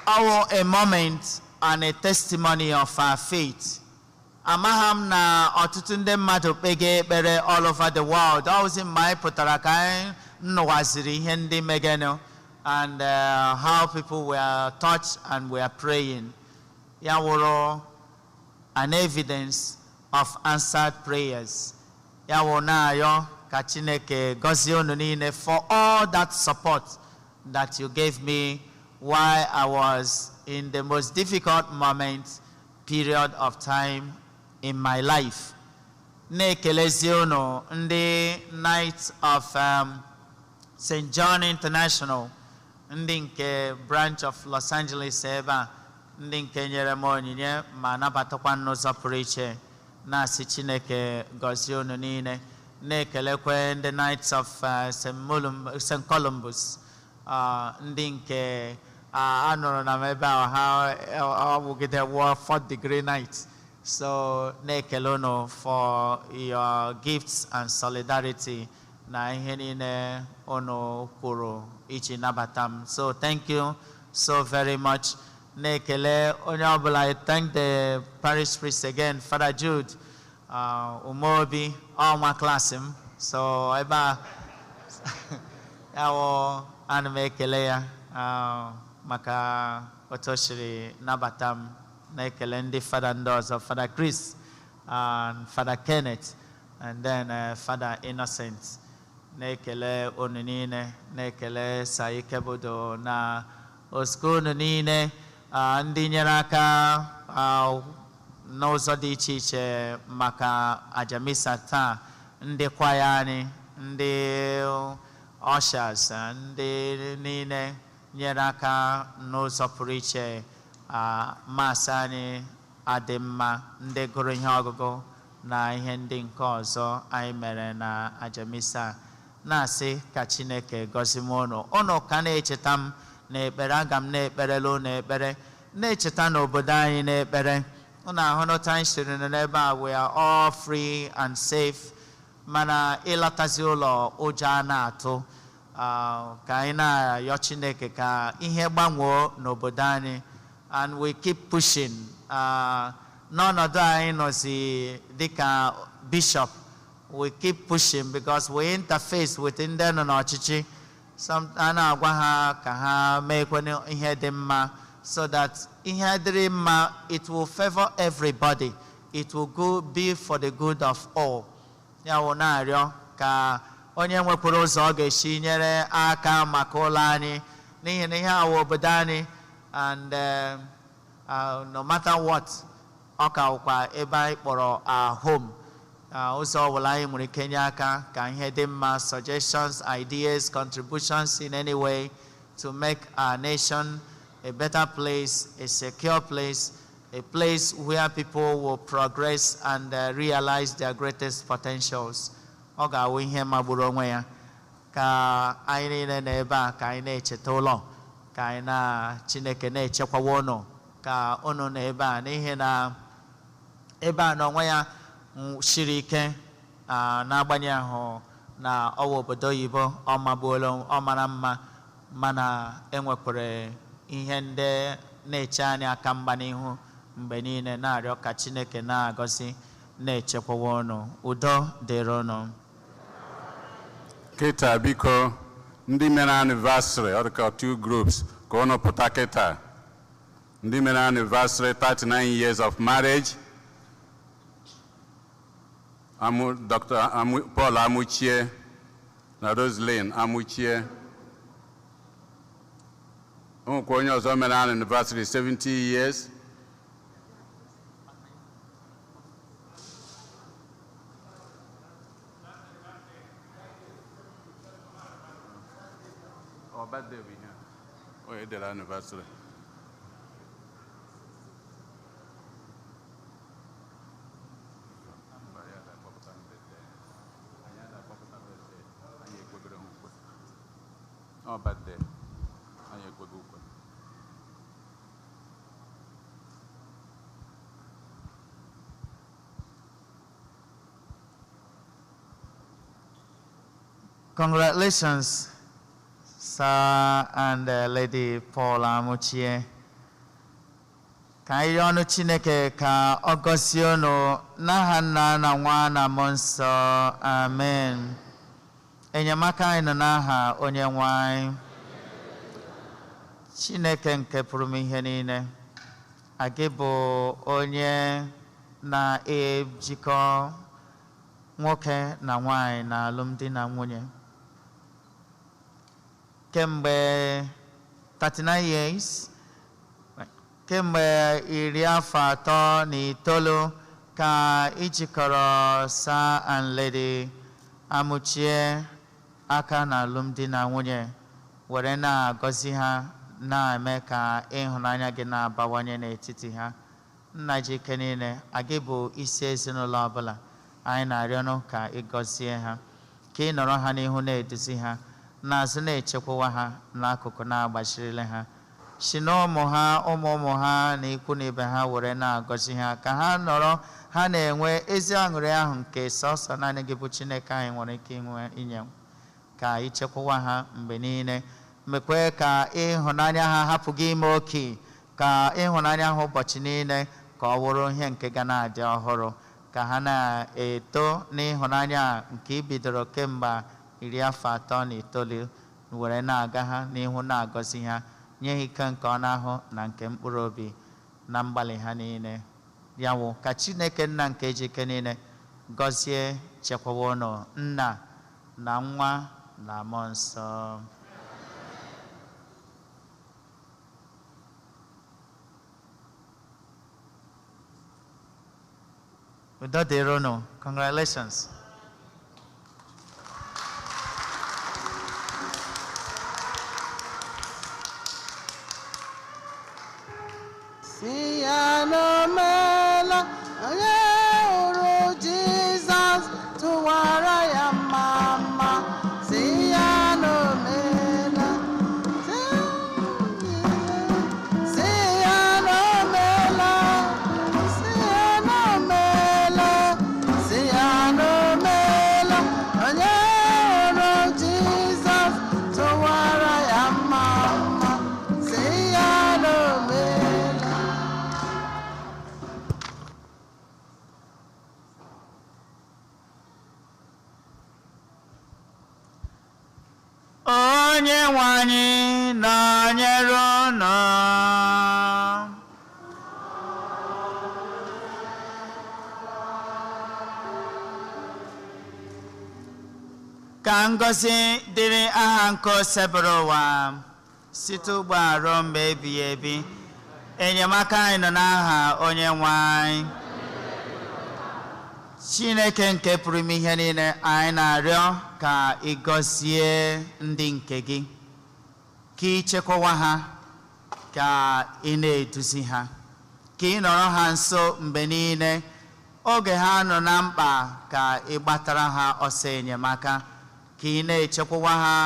our a moment and a testimony of our faith. Amaghị m na ọtụtụ ndị mmadụ kpege ekpere all over the world. Ọ wụzi mgbe anyị pụtara ka anyị nụwaziri ihe ndị megenụ and how people were touched and were praying. Ya wụrụ an evidence of answered prayers. Ya wụ na-ayọ ka Chineke gọzie unu niile for all that support that you gave me while I was in the most difficult moment, period of time in my life. Na-ekelezi unu ndị Knights of St. John International, ndị nke branch of Los Angeles ebe a, ndị nke nyere m onyinye ma nabatakwa n'ụzọ pụrụ iche, na-asị Chineke gọzie unu niile. Na-ekelekwe ndị Knights of St. Columbus, ndị nke anụrụ na m ebe a ha ọ wụgide wụọ fourth degree knight. So na-ekele unu for your gifts and solidarity na ihe niile unu kwuru iji nabata m. So thank you so very much. Na-ekele onye ọbụla. I thank the parish priest again, Father Jude Umobi, ọnwa klaasị m. So ebe a ya wụ ana m ekele ya maka otu o siri nabata m. Na-ekele ndị fada ndị ọzọ, Father Chris and Father Kenneth and then Father Innocent. Na-ekele unu niile, na-ekele Saikebodo na osku unu niile, ndị nyere aka n'ụzọ dị iche iche maka ajamisa taa, ndị kwaya anyị, ndị ushers, ndị niile nyere aka n'ụzọ pụrụ iche Mass anyị adị mma, ndị gụrụ ihe ọgụgụ na ihe ndị nke ọzọ anyị mere na ajamisa. Na-asị ka Chineke gọzie m unu. Unu ka na-echeta m n'ekpere, aga m na-ekperela unu ekpere, na-echeta n'obodo anyị n'ekpere. Unu ahụ n'otu anyị siri nọ n'ebe a, we are all free and safe, mana ịlọtazi ụlọ, ụjọ a na-atụ. Ka anyị na-ayọ Chineke ka ihe gbanwee n'obodo anyị, and we keep pushing. N'ọnọdụ anyị nọzi dịka bishop, we keep pushing because we interface with ndị nọ n'ọchịchị. Some a na-agwa ha ka ha meekwenụ ihe dị mma so that ihe dịrị mma, it will favor everybody, it will go be for the good of all. Ya wụ na-arịọ ka onye nwekwara ụzọ ọ ga-esi nyere aka maka ụlọ anyị, n'ihi na ihe a wụ obodo anyị, and no matter what, ọ ka wụkwa ebe anyị kpọrọ our home. Ụzọ ọbụla anyị nwere ike nye aka ka ihe dị mma, suggestions, ideas, contributions in any way to make our nation a better place, a secure place, a place where people will progress and realize their greatest potentials. Ọ ga-awụ ihe magburu onwe ya. Ka anyị niile nọ ebe a, ka anyị na-echeta ụlọ, ka anyị na Chineke na-echekwawa unu ka unu nọ ebe a, n'ihi na ebe a n'onwe ya siri ike, n'agbanyeghị ahụ na ọwa obodo oyibo, ọ magbuola, ọ mara mma, mana enwekwara ihe ndị na-eche anyị aka mgba n'ihu mgbe niile. Na-arịọ ka Chineke na-agọzi, na-echekwawa unu. Udo dịrị unu. Kịta, biko, ndị mere anniversary, ọ dịka two groups, ka unu pụta kịta. Ndị mere anniversary 39 years of marriage, Dr. Paul Amuchie na Roslyn Amuchie. O nwekwa onye ọzọ mere anniversary 70 years. Oh, birthday we have. Oh, it did anniversary. Oh, birthday. Congratulations, Sir and Lady Paul Amuchie. Ka anyị rịọ ọnụ Chineke ka ọ gọzie unu n'aha Nna na Nwa na Mmụọ Nsọ. Amen. Enyemaka anyị nọ n'aha Onye nwe anyị. Chineke nke pụrụ m ihe niile, gị bụ onye na-ejikọ nwoke na nwanyị na alụmdi na nwunye. Kemgbe 39 years, kemgbe 39 ka ijikọrọ Sir and Lady Amuchie aka na alụmdi na nwunye, were na-agọzi ha, na-eme ka ịhụnanya gị na-abawanye n'etiti ha. Nna ji ike niile, gị bụ isi ezinụlọ ọbụla. Anyị na-arịọnụ ka ị gọzie ha, ka ị nọrọ ha n'ihu na-eduzi ha, n'azụ na-echekwawa ha, n'akụkụ na-agbachirile ha, si n'ụmụ ha, ụmụ ụmụ ha na ikwu na ibe ha were na-agọzi ha, ka ha nọrọ ha na-enwe ezi aṅụrị ahụ nke sọsọ naanị gị bụ Chineke anyị nwere ike inwe inye. Ka ị chekwawa ha mgbe niile, mekwe ka ịhụnanya ha hapụ gị ime oke, ka ịhụnanya ha ụbọchị niile ka ọ wụrụ ihe nke ga na-adị ọhụrụ, ka ha na-eto n'ịhụnanya nke i bidoro kemgbe 39 were na-aga ha n'ihu, na-agọzi ha, nye ha ike nke ọ na-ahụ na nke mkpụrụ obi na mgbalị ha niile. Ya wụ ka Chineke nna nke ji ike niile gọzie, chekwawa unu, Nna na Nwa na Mmụọ Nsọ. Udo dịrị unu. Congratulations. Si ya n'omela, onye hụrụ Jizọs tụwara ya mma mma. Si ya n'omela, si ya n'omela, si ya n'omela, si ya n'omela, onye hụrụ Jizọs tụwara ya mma mma. Si ya n'omela. Onye nwe anyị nọnyere unu. Ka ngọzi dịrị aha nke osebụrụ ụwa site ugbu a ruo mgbe ebighị ebi. Enyemaka anyị nọ n'aha Onye nwe anyị. Chineke nke pụrụ ime ihe niile, anyị na-arịọ ka ị gọzie ndị nke gị, ka ị chekwawa ha, ka ị na-eduzi ha, ka ị nọrọ ha nso mgbe niile. Oge ha nọ na mkpa, ka ị gbatara ha ọsọ enyemaka, ka ị na-echekwawa ha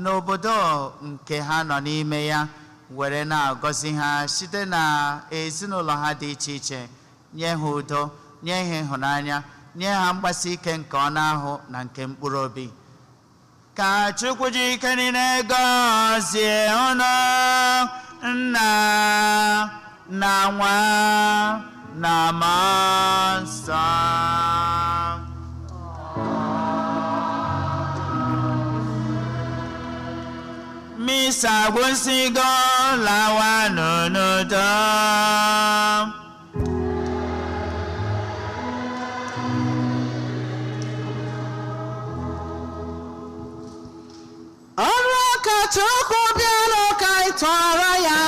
n'obodo nke ha nọ n'ime ya, were na-agọzi ha site na ezinụlọ ha dị iche iche. Nye ha udo, nye ha ịhụnanya, nye ha mgbasi ike nke ọnụ ahụ na nke mkpụrụ obi. Ka Chukwu ji ike niile gọzie unu, Nna na Nwa na Mmụọ Nsọ. Misa. Misa gwụsịgo, lawanụ n'udo. Ọrụ aka Chukwu, bịanụ ka anyị tụọrọ ya.